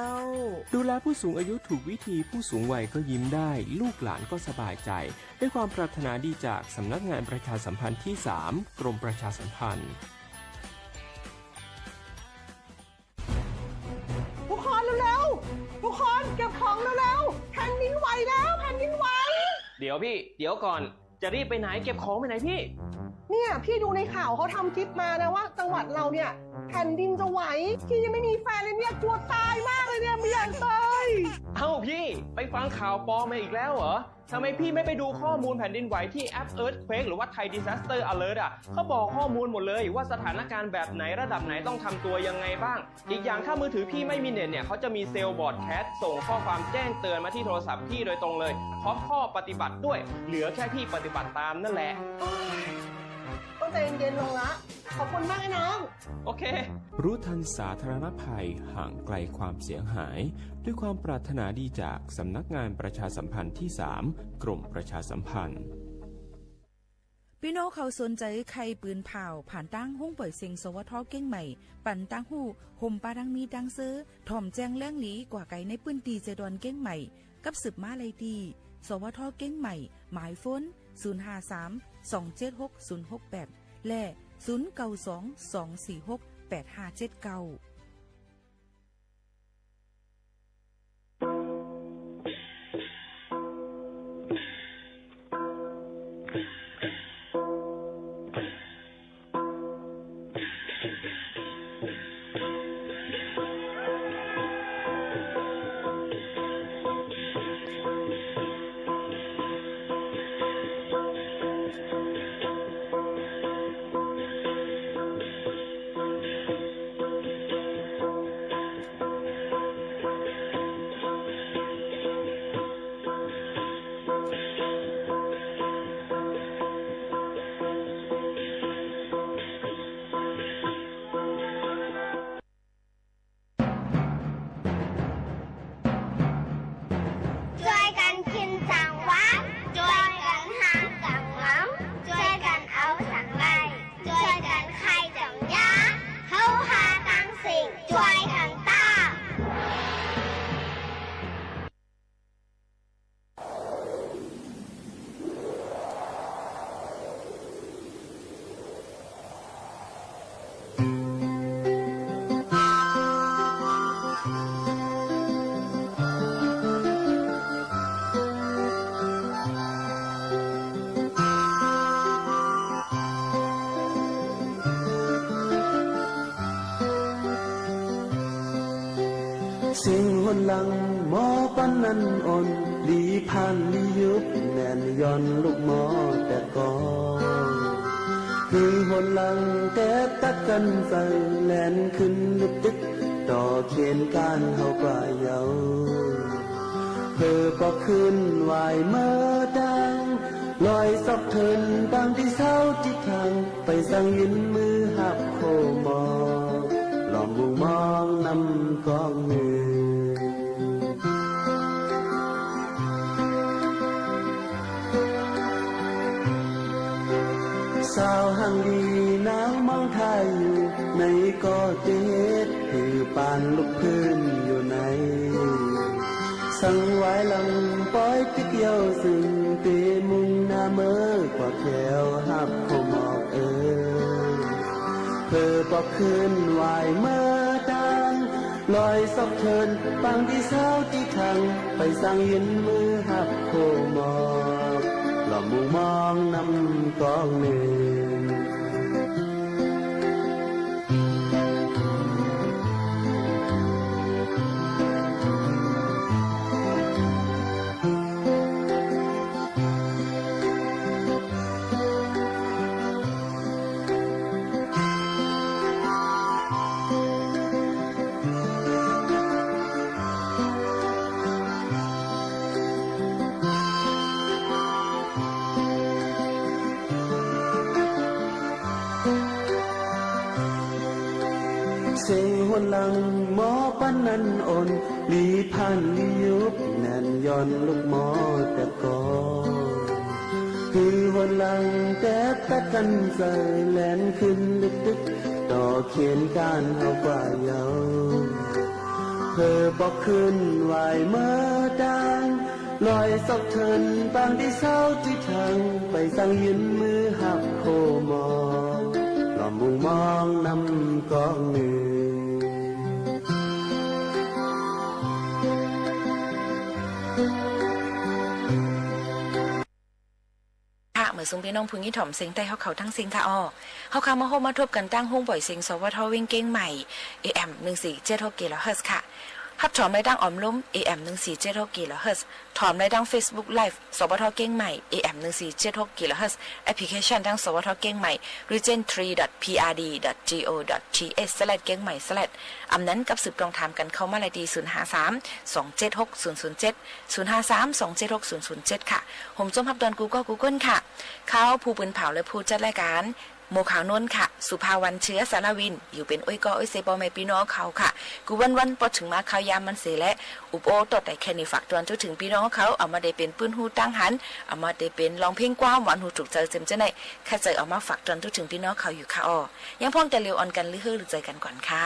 ดูแลผู้สูงอายุถูกวิธี ผู้สูงวัยก็ยิ้มได้ ลูกหลานก็สบายใจ๋ ด้วยความปรารถนาดีจากสำนักงานประชาสัมพันธ์ที่สาม กรมประชาสัมพันธ์ ทุกคนเร็วๆ ทุกคนเก็บของเร็วๆ แผ่นดินไหวแล้ว แผ่นดินไหว เดี๋ยวพี่ เดี๋ยวก่อน จะรีบไปไหน เก็บของไปไหนพี่ เนี่ย พี่ดูในข่าวเขาทำคลิปมานะว่าจังหวัดเราเนี่ย แผ่นดินจะไหว พี่ยังไม่มีแฟนเลยเนี่ย กลัวตายมากเลยเนี่ย ไม่อยากตาย เอ้าพี่ ไปฟังข่าวปลอมมาอีกแล้วเหรอ ทำไมพี่ไม่ไปดูข้อมูลแผ่นดินไหวที่แอป Earthquake หรือว่า Thai Disaster Alert อ่ะ เขาบอกข้อมูลหมดเลยว่าสถานการณ์แบบไหน ระดับไหน ต้องทำตัวยังไงบ้าง อีกอย่างถ้ามือถือพี่ไม่มีเน็ตเนี่ย เขาจะมีเซลล์บรอดแคสต์ส่งข้อความแจ้งเตือนมาที่โทรศัพท์พี่โดยตรงเลย พร้อมข้อปฏิบัติด้วย เหลือแค่พี่ปฏิบัติตามนั่นแหละ โอ๊ย ต้องใจเย็นๆ ลงละ ขอบคุณมากนะน้อง โอเค รู้ทันสาธารณภัย ห่างไกลความเสียหาย ด้วยความปรารถนาดีจากสำนักงานประชาสัมพันธ์ที่สาม กรมประชาสัมพันธ์ ปี้น้องเขาสนใจ๋ใค่ปืนผ่าว ผ่านตางห้องป่อยเซ็ง สวท. เกียงใหม่ ปันตางฮู้ ห่มปาตังมีตังเซอ ถ่อมแจ้งแหล่งหลีกว่าไก๋ในปื้นตี้เจดอนเกียงใหม่ กับสืบมาได้ตี้ สวท. เกียงใหม่ หมายโฟน ศูนย์ห้าสาม สองเจ็ดหก ศูนย์หกแปด และ ศูนย์เก้าสอง สองสี่หก แปดห้าเจ็ดเก้า จ้วยกั๋นกิ๋นจ๋างหวาน จ้วยกั๋นฮักจ๋างหวัง จ้วยกั๋นเอาจ๋างได้ จ้วยกั๋นใค่จ๋างยา เฮาฮาตังสิ่ง จ้วยกั๋นต้าน เสียงหนหลังหมอปันนั้นอ่อน ลีผ่านลียุบแหมย้อนลูกหมอแตกก่อ หื้อหนหลังแต๊ตัดกั๋นใส่ แล่นขึ้นลุกตึก ต่อเขนก้านเฮากว่าเยา เผลอปอกคืนไหวเมื่อตาง ลอยซอกเถินปางตี้เซาตี้ทาง ไปสังยืนมือฮับโคหมอก ล้อมมุงมองนำกองเงือ สาวห่างดีนางมองถ่ายอยู่ ในก่อเตเฮ็ดหื้อปานลุกพื้นอยู่ใน สังวายหลังปอยปิ๊กเย้าซึ่ง เตมุ่งหน้าเมอกว่าแควฮับโคหมอกเอ่ย เผลอปอกคืนไหวเมื่อตาง ลอยซอกเถินปางตี้เซาตี้ทาง ไปสังยืนมือฮับโคหมอก มุงมองนำกองนึ่ง เสียงหวนหลังหมอปันนันอ่อน ลีผ่านลียุบแน่นย้อนลูกหมอแต่ก่อ หื้อหวนหลังแต่ตัดกั๋นใจ๋ แล่นขึ้นตึกๆ ต่อเคียงก๋านเฮากว่าเย้า เผลอปอกขึ้นไหวเมื่อตาง ลอยซอกเถินปางตี้เศร้าตี้เถิง ไปสั่งยื่นมือฮับโคหมอ ลอมมุงมองนำกองนึ่ง ค่ะ หมายสูงปี้น้องผู้ยินถ่อมเสียงใต้เฮาเขาตังสิ้นค่ะอ้อ เฮาค่ะมาพบมาทบกั๋นตางห้องป่อยเสียง สวท เวียงเกียงใหม่ เอเอ็ม หนึ่งสี่เจ็ดหก กิโลเฮิรตซ์ค่ะ ฮับถ่อมได้ตางอ่อมลุ่ม เอเอ็ม หนึ่งสี่เจ็ดหก กิโลเฮิรตซ์ ถ่อมได้ตางเฟซบุ๊กไลฟ์ สวท เกียงใหม่ เอเอ็ม หนึ่งสี่เจ็ดหก กิโลเฮิรตซ์ แอปพลิเคชันตาง สวท เกียงใหม่ region three dot P R D dot G O dot T H slash เกียงใหม่ slash อำนั้นกับสืบตองถามกั๋นเข้ามาได้ตี้ ศูนย์ห้าสาม สองเจ็ดหก ศูนย์ศูนย์เจ็ด ศูนย์ห้าสาม สองเจ็ดหก ศูนย์ศูนย์เจ็ด ค่ะ ผมจอมฮับตอนกู้ก้อกู้ก้นค่ะ ข้าผู้ปืนเผาและผู้จัดรายก๋าน หมวกขาวนวลค่ะ สุภาวรรณ เชื้อสารวิน อยู่เป๋นอ้อยก้ออ้อยเซป้อแม่ปี้น้องเขาค่ะ กู้วันๆ ปอเถิงมาข้าวยามมันเสียและ อุบโอ้ตอดแต่แค่นี้ ฝากตอนจุ๊ถึงปี้น้องเขา เอามาได้เป๋นปื้นฮู้ตังหัน เอามาได้เป๋นร้องเพลงความหวานหูถูกใจ๋เจิมเจ้าไหน ข้าเจ้าเอามาฝากตอนจุ๊ถึงปี้น้องเขาอยู่ค่ะอ้อ ยังพ่องแต่เร็วอ่อนกั๋นลือเฮ้อลือใจ๋กั๋นก่อนค่ะ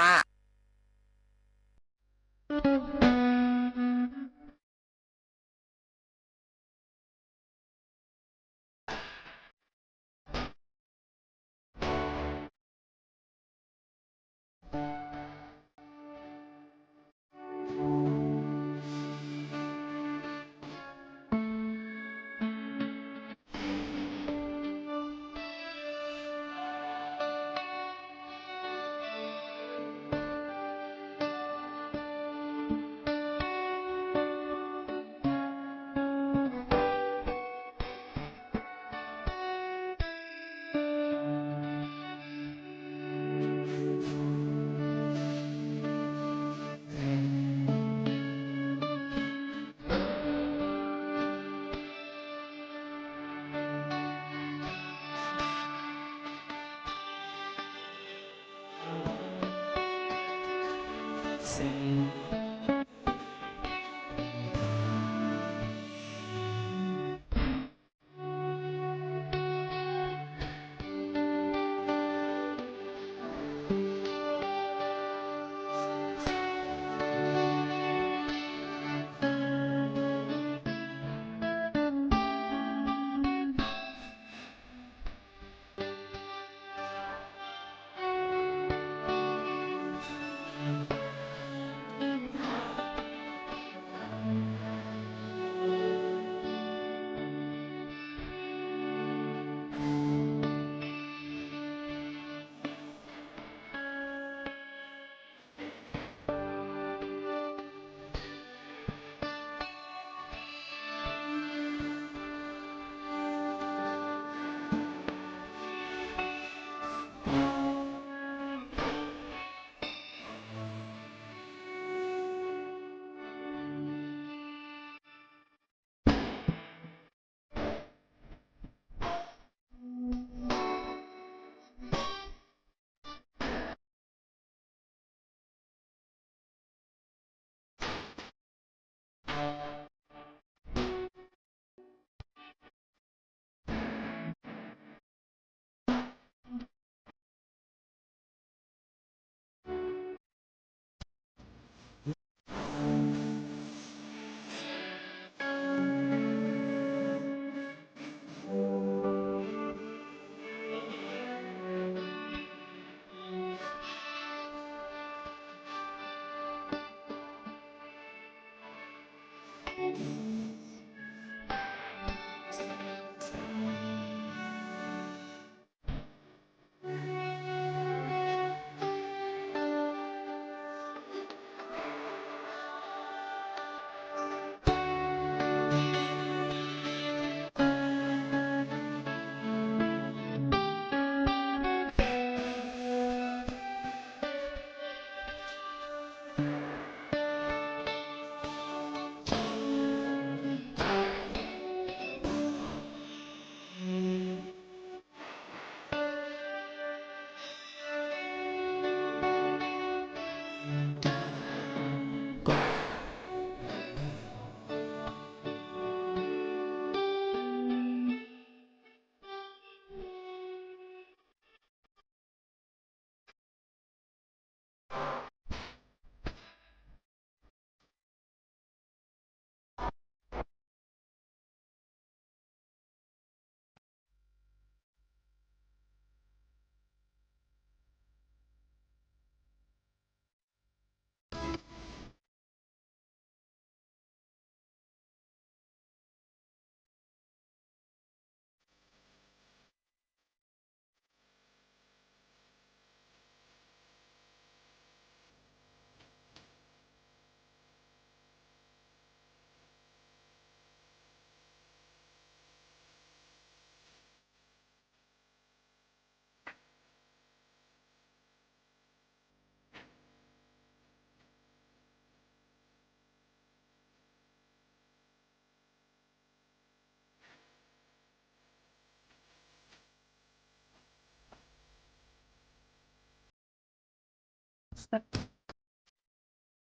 สัก အပုံႇႁူဝ်ၼႆႉၼႆၶႃႈ လႆႈဢဝ်မႃးၾၢၵ်ႇတွၼ်ႈ ၸူးထိုင်ပေႃႈမႄႈပီႈၼွင်ႉၶဝ်ၼႆၶႃႈၼႃႇ။ ဢၢႆႈလၵ်းတင်းဢၢႆႈလႅမ်ၼႆၶႃႈ။ ဢပုမ်ႇဢၢႆႈလၵ်းတင်းဢၢႆႈလႅမ် ဢၼ်ဝႃႈၼၼ်ႉ မိူဝ်ႈၵွၼ်ႇၵွၼ်ႇၼၼ်ႉၼႆၶႃႈ ၵႃႈၼႂ်းမိူင်းမိူင်းၼိုင်ႈ မီးၵူၼ်းသွင်ၵေႃႉယူႇ၊ ၵေႃႉဝၢၼ်ႈၵေႃႉၼႃးလႄႈ မႃးၶဝ်ႈၵၢတ်ႇႁင်းၽႂ်ႁင်းမၼ်းယူႇ။ ၵေႃႉၼိုင်ႈ ၸိုဝ်ႈမၼ်းႁွင်ႉဝႃႈ ဢၢႆႈလၵ်း၊ တၢင်ႇၵေႃႉလႆႈၸိုဝ်ႈထႅင်ႈဝႃႈ ဢၢႆႈလႅမ်ၼႆဢေႃႈ။ ဢၢႆႈလၵ်း ပႃးဢဝ်မႃးတင်းမိတ်ႈႁႃႈမၢၵ်ႇ ဢၢႆႈလႅမ်ၵိူဝ်ႁႃႈႁေႃႇ မႃးၼင်ႈၶၢႆယူႇ ၵေႃႉတီႈၵေႃႉတၢင်းၼၼ်ႉၶႃႈၼႃႇၼေႃႈ။ ဢၢႆႈလၵ်း ထွတ်ႇဢွၵ်ႇမိတ်ႈလီမၼ်းၼႂ်းၵပ်းသေယဝ်ႉၵေႃႈ ပျႃးၼႄ ၼႄပၼ်ပိူၼ်ႈ။ ဢၢႆႈလႅမ်ၵေႃႈ လိတ်ႈၵိူဝ်မၼ်းၼၼ်ႉ ဢွၵ်ႇပျႃးဝႆႉၼင်ႇၵဝ်ႇၶႃႈဢေႃႈ။ ပေႃးဝႃႈပိူၼ်ႈၵေႃႉၼိုင်ႈယဝ်ႉၵေႃႉၼိုင်ႈ မႃးထၢမ်သိုဝ်ႉဢဝ်မိတ်ႈမၢၵ်ႇလဵဝ် ၵိူဝ်ယေႈႁေႃႇၵွႆးၸိုင် ၶဝ်သမ်ႉဝႃႈ ဢမ်ႇၶၢႆလႆႈၶႃႈ ဢဝ်လုမ်းသေၵမ်းၶႃႈ ဝႃႈၸိူင်ႉၼင်ႇၼႆၶႃႈဢေႃႈ။ ၵၢင်ဝၼ်း ၸၢႆးၵၢတ်ႇ သမ်ႉပေႃးၸမ်တၵ်းတေဝၢႆးသေတႃႉၵေႃႈ ႁႃၵေႃႉတေၶိုၼ်းမႃးသိုဝ်ႉလုမ်းဢဝ်ၼၼ်ႉ ဢဝ်ၶူဝ်းၶၢႆၶဝ် ဢမ်ႇမီးၽူႈလႂ်သေ ၸဝ်ႈသေပႃးလႄႈ ဢၢႆႈလၵ်း ၸင်ႇသိမ်းဢဝ်မိတ်ႈမၼ်း ဢွၵ်ႇၵႂႃႇႁႃ လႅၵ်ႈၵိူဝ်ပိူၼ်ႈ ၵူႈတီႈၵူႈလႅၼ်ဢေႃ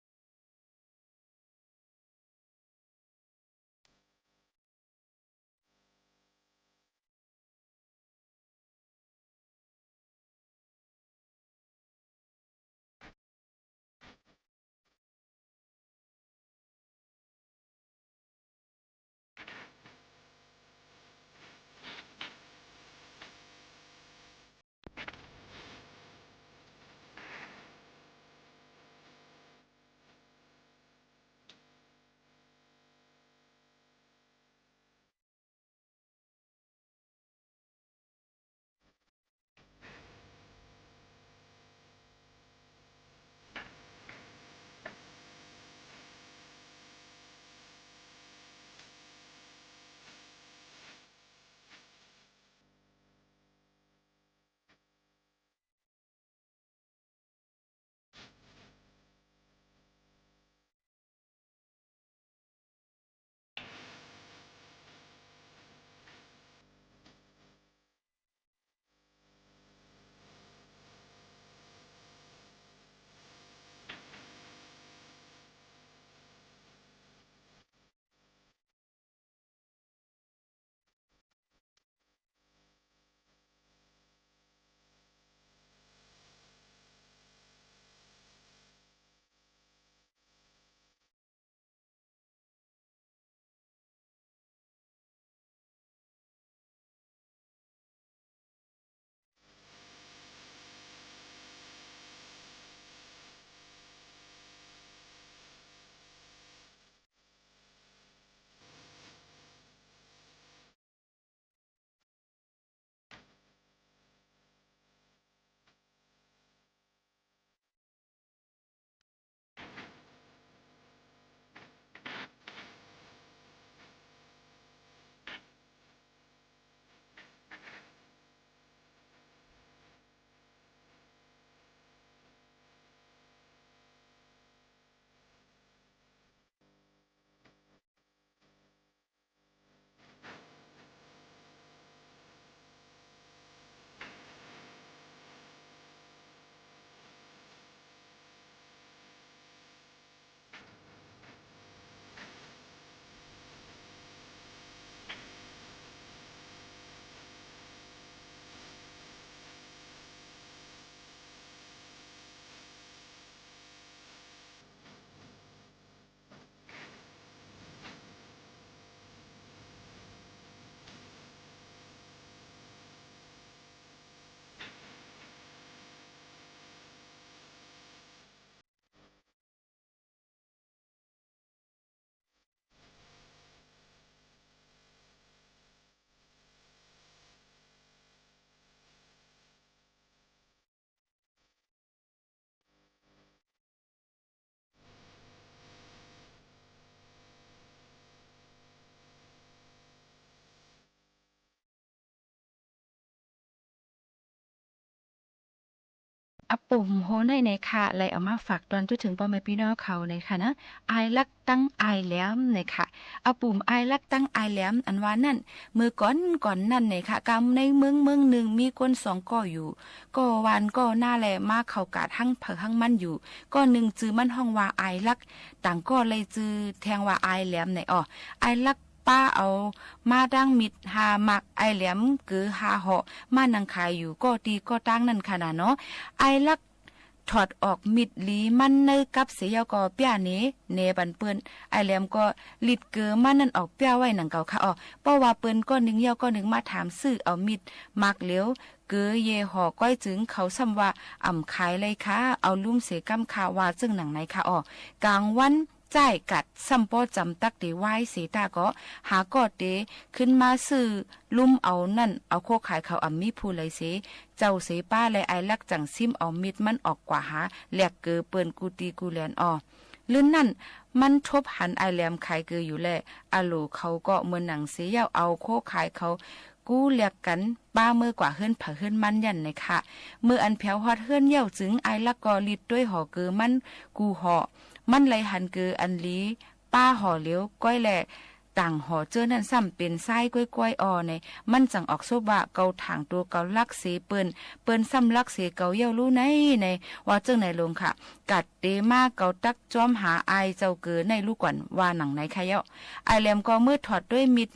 ႈ။ လိုၼ်းၼၼ်ႉ မၼ်းထူပ်းႁၼ် ဢၢႆႈလႅမ် ၶၢႆၵိူဝ်ယူႇလႄႈ ဢလူဝ်ႇၶဝ်ၵေႃႈ မိူၼ်ၼင်ႇသေယဝ်ႉ ဢဝ်ၶူဝ်းၶၢႆၶဝ် ၵူႈလႅၵ်ႈၵၼ် ပႃးမိူဝ်းၵႂႃႇႁိူၼ်းၽႂ်ႁိူၼ်းမၼ်းယဝ်ႉၼႆၶႃႈ။ မိူဝ်ႈဢၼ်ၽႅဝ်ႁွတ်ႈႁိူၼ်းယဝ်ႉၸိုင် ဢၢႆႈလၵ်းၵေႃႈ လိတ်ႈတူၺ်းႁေႃႇၵိူဝ်မၼ်း ၵူႈႁေႃႇ မၼ်းလႆႈႁၼ်ၵိူဝ်ဢၼ်လီ ပႃးႁေႃႇလဵဝ်ၵွႆးလႄႈ ต่างหอเจ้อนั้นซ้ำเป๋นชายก๊วยๆ อ่อ ใน มันจั๋งออกสบว่าเกาถ่างตั๋วเกาลักเสเปิ้น เปิ้นซ้ำลักเสเกาเย้าหรือไน ใน ว่าเจิ่งไหนลงค่ะ กั๋ดเต๋มาเกาตั๊กจ้อมหาอ้ายเจ้าเกอไนลูกก่อน ว่าหนังไหนค่ะเย้า อ้ายแหลมก็เมิดถอดตวยมีด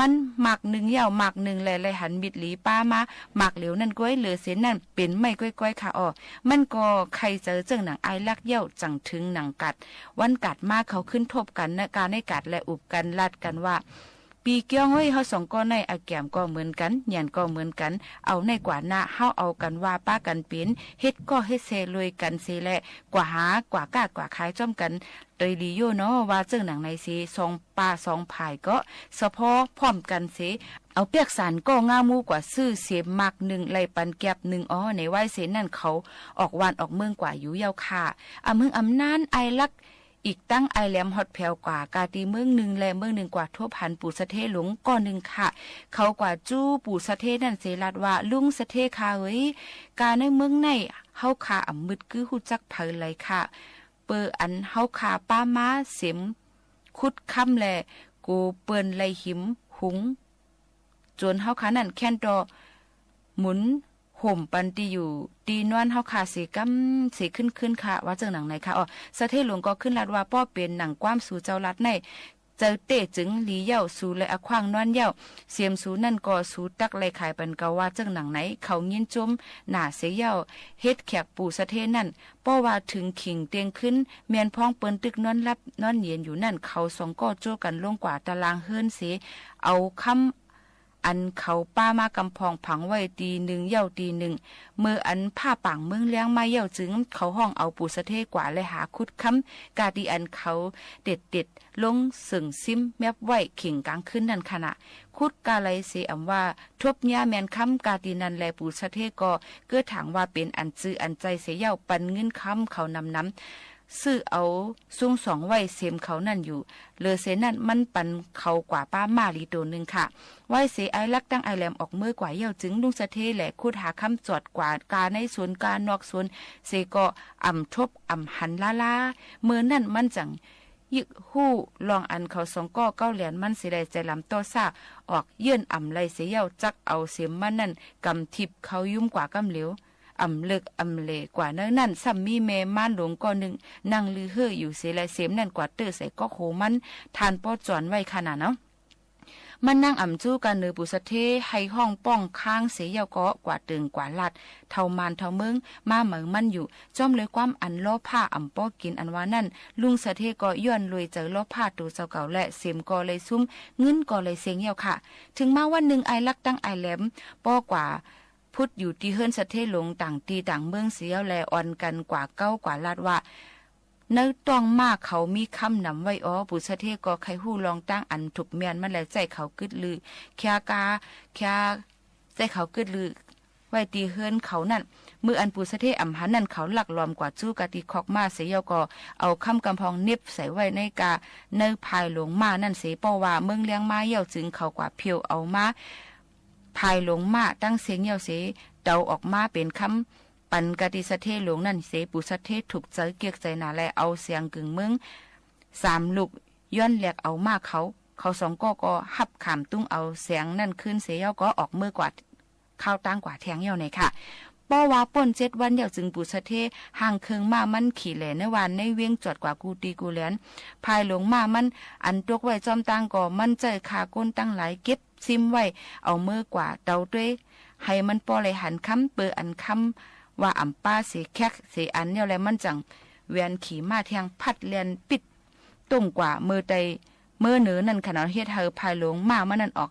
มันมากนึ่งเย้า มากนึ่งแล ไล่หันมีดหลีป๊ามา มากเหลียวนั้นก๊วย เหลือเส้นนั้นเป๋นไม้ก๊วยๆ ค่ะอ่อ มันก็ใค่เจอเจิ่งหนังอ้ายลักเย้า จั๋งเถิงหนังกัด วันกัดมาเขาขึ้นทบกั๋นนะ กาในกัดและอุบกั๋นลัดกั๋นว่า ปี๋เกี้ยงเอ้ย เฮาสองก้อไน อาแก๋มก็เหมือนกั๋น หยันก็เหมือนกั๋น เอาไนกว่าหน้า เฮาเอากั๋นว่าป๊ากั๋นเป๋น เฮ็ดก้อเฮ็ดแซรวยกั๋นเสแล กว่าหากว่าก้ากว่าขายจ้อมกั๋น โตยดีโย่เนาะ ว่าเจิ่งหนังในเส สองป่าสองผ่ายก็สะพอพร้อมกั๋นเส เอาเปียกสารก้องามูกว่าซื้อเสียมมากนึ่ง ไล่ปันแก็บนึ่งอ่อ ใน ไหว้เสนั้นเขาออกว่านออกเมืองกว่าอยู่เย้าค่ะ อำเมืองอำนานอ้ายลัก อีกตั้งอ้ายแหลมฮอดแผวกว่ากาตี้เมืองนึ่งแลเมืองนึ่ง กว่าทบหันปู่สะเทหลวงก้อนึ่งค่ะ เขากว่าจู๊ปู่สะเทนั้นเสลัดว่า ลุงสะเทค่าเอ๋ย กาในเมืองไนเฮาค่าอ่ำมึดกื้ฮู้จักใผเลยค่ะ เปออันเฮาค่าป๊ามาเสียม ขุดคำแล โกเปิ้นไล่หิมหุง จ๋นเฮาค่านั้นแค่นต่อหมุนห่มปันตี้อยู่ตี้นอนเฮาค่าเสกำเสขึ้นๆ ค่ะ ว่าเจิ่งหนังในค่ะอ่อ สะเทหลวงก็ขึ้นลัดว่า ป้อเป๋นหนังความสูเจ้าลัดไน เจอเต๊ะจึงหลีเย้า สูเลยอะขว้างนอนเย้า เสียมสูนั้นก็สูตั๊กไล่ขายปันเกา ว่าเจิ่งหนังใน เขายินจมหน้าเสเย้า เฮ็ดแขกปู่สะเทนั้น ป้อว่าเถิงขิงเตียงคืน แม่นพ้องเปิ้นตึกนอนหลับนอนเย็นอยู่นั้น เขาสองก้อโจ้กั๋นลงกว่าตารางเฮือนเส เอาคำอันเขาป๊ามากำพองผังไว้ตี้นึ่งเย้าตี้นึ่ง เมื่ออันผ้าป่างเมืองแล้งมาเย้าจึง เขาฮ้องเอาปู่สะเทกว่าและหาขุดคำ กาตี้อันเขาเด็ดๆ ลงเสิงซิมแมบไว้เข่งกลางคืนนั้นขณะ ขุดกาไหลเสอำว่า ทบเยียะแม่นคำ กาตี้นั้นแล ปู่สะเทก็เกื้อถางว่าเป๋นอันจื้ออันใจ๋เสเย้า ปันเงินคำเขานำๆ ซื้อเอาซุงสองไหว้เสียมเขานั้นอยู่ เหลือเสนั้นมันปันเขากว่าป๊าม้าหลีโตนึ่งค่ะ ไหว้เสอ้ายลักตั้งอ้ายแหลมออกเมือกว่าเย้าจึง ลุงสะเทแหละขุดหาคำจอดกว่ากาในสวนกานอกสวนเสก็อ่ำทบอ่ำหันล้าๆ เมื่อนั้นมันจั๋ง ยึกฮู้ลองอันเขาสองก้อเก๊าแหลนมันเสได้ใจ๋ลำต่อซ่า ออกเยื่อนอ่ำไล่เสเย้า จักเอาเสียมมันนั้นก๋ำถิบเขายุ้มกว่ากำเหลียว อ่ำเลิกอ่ำเหล่กว่าเนิ่นนั้น ซ้ำมีแม่มารหลวงก้อนึ่ง นั่งลือเฮ่ออยู่เสแล เสียมนั้นกว่าเต๊อะใส่ก๊อกโหมัน ทานป้อจอนไว้ขนาดเนาะ มันนั่งอ่ำจู๊กั๋นเหนือปู่สะเท ไห้ฮ้องป้องค้างเสเย้าก็กว่าเติ่งกว่าลัด เท่าม่านเท่าเมิง มาเหมือมันอยู่ จ้อมเลยความอันล้อผ้าอ่ำป้อกิ๋นอันว่านั้น ลุงสะเทก็ย้อนรวยใจ๋ล้อผ้าตั๋วเจ้าเก่าแล เสียมก็เลยซุ้ม เงินก็เลยเซ็งเย้าค่ะ เถิงมาวันนึ่งอ้ายลักตั้งอ้ายแหลม ป้อกว่าพุดอยู่ตี้เฮือนสะเทหลวงต่างตี้ต่างเมืองเสียแล้วแล อ่อนกั๋นกว่าเก๊ากว่าลัดว่า ในต๊องม้าเขามีคำนำไว้อ้อ ปู่สะเทก็ใค่ฮู้ลองตั้งอันถูกแม่นมันแล ใจ้เขากึ๊ดลือ เคียกา เคีย ใจ้เขากึ๊ดลือ ไว้ตี้เฮือนเขานั้น เมื่ออันปู่สะเทอ่ำหันนั้น เขาลักลอมกว่าจู๊กาตี้คอกม้าเสเย้าก็ เอาคำกำพองเน็บใส่ไว้ในกา ในพายหลวงม้านั้นเส ป้อว่าเมืองแล้งมาเย้าจึง เขากว่าเผียวเอามา พายหลวงม้าตั้งเซ็งเย้าเส เต๋าออกมาเป๋นคำ ปันกาตี้สะเทหลวงนั้นเส ปู่สะเทถูกใจ๋เกียกใจ๋หนาแล เอาแสงกึ่งเมิง สามลูก ย้อนแหลกเอาม้าเขา เขาสองก้อก็ฮับขามตุ้งเอาแสงนั้นคืนเสเย้าก็ออกเมือกว่า ข้าวตางกว่าแทงเย้าในค่ะ ป้อว่าป้นเจ็ดวันเย้าจึงปู่สะเท ห่างเคิงม้ามันขี่แหล่ในวานในเวียงจอดกว่ากู้ตี้กู้แหลน พายหลวงม้ามัน อันตกไว้จ้อมตางก็มันใจ้ฆ่าก้นตังหลายเก็บ ซิมไว้ เอาเมือกว่าเต๋าตวย ไห้มันป้อไล่หันคำ เปออันคำว่าอ่ำป๊าเสแคกเสอันเย้าแล มันจั๋งแหวนขี่ม้าแทงพัดแล่นปิ๊ดต้งกว่าเมือใต้เมือเหนือนั้นขนาด เฮ็ดหื้อพายหลวงม้ามันนั้นออก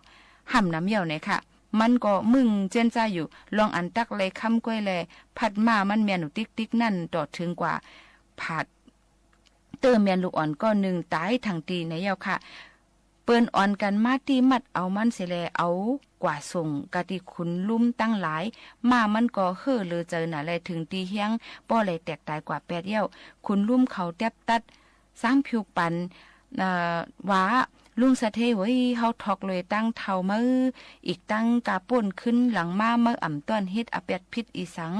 ห้ำนำเย้าในค่ะ มันก็มึงเจ๊นจ้าอยู่ ลองอันตั๊กไล่คำก้วยแล พัดม้ามันแม่นอยู่ติ๊กๆ นั้น ต่อเถิงกว่า ผาดเต๊อะแม่นลูกอ่อนก้อนึ่งต๋ายทั้งตี้ในเย้าค่ะ เปิ้นอ่อนกั๋นมาตี้มัดเอามันเสแล เอากว่าส่งกาตี้ขุนลุ่มตังหลาย ม้ามันก็เฮ่อเลือใจ๋หนาแล เถิงตี้เฮี้ยง ป้อไล่แตกต๋ายกว่าแปดเย้า ขุนลุ่มเขาแต๊บตัด สางผิวปัน เอ่อ ว่า ลุงสะเทเว้ย เฮาถอกเลยตั้งเฒ่าเม้อ อีกตั้งกาป้นขึ้นหลังมาเม้ออ่ำต้อนเฮ็ดอาแปดผิดอีสัง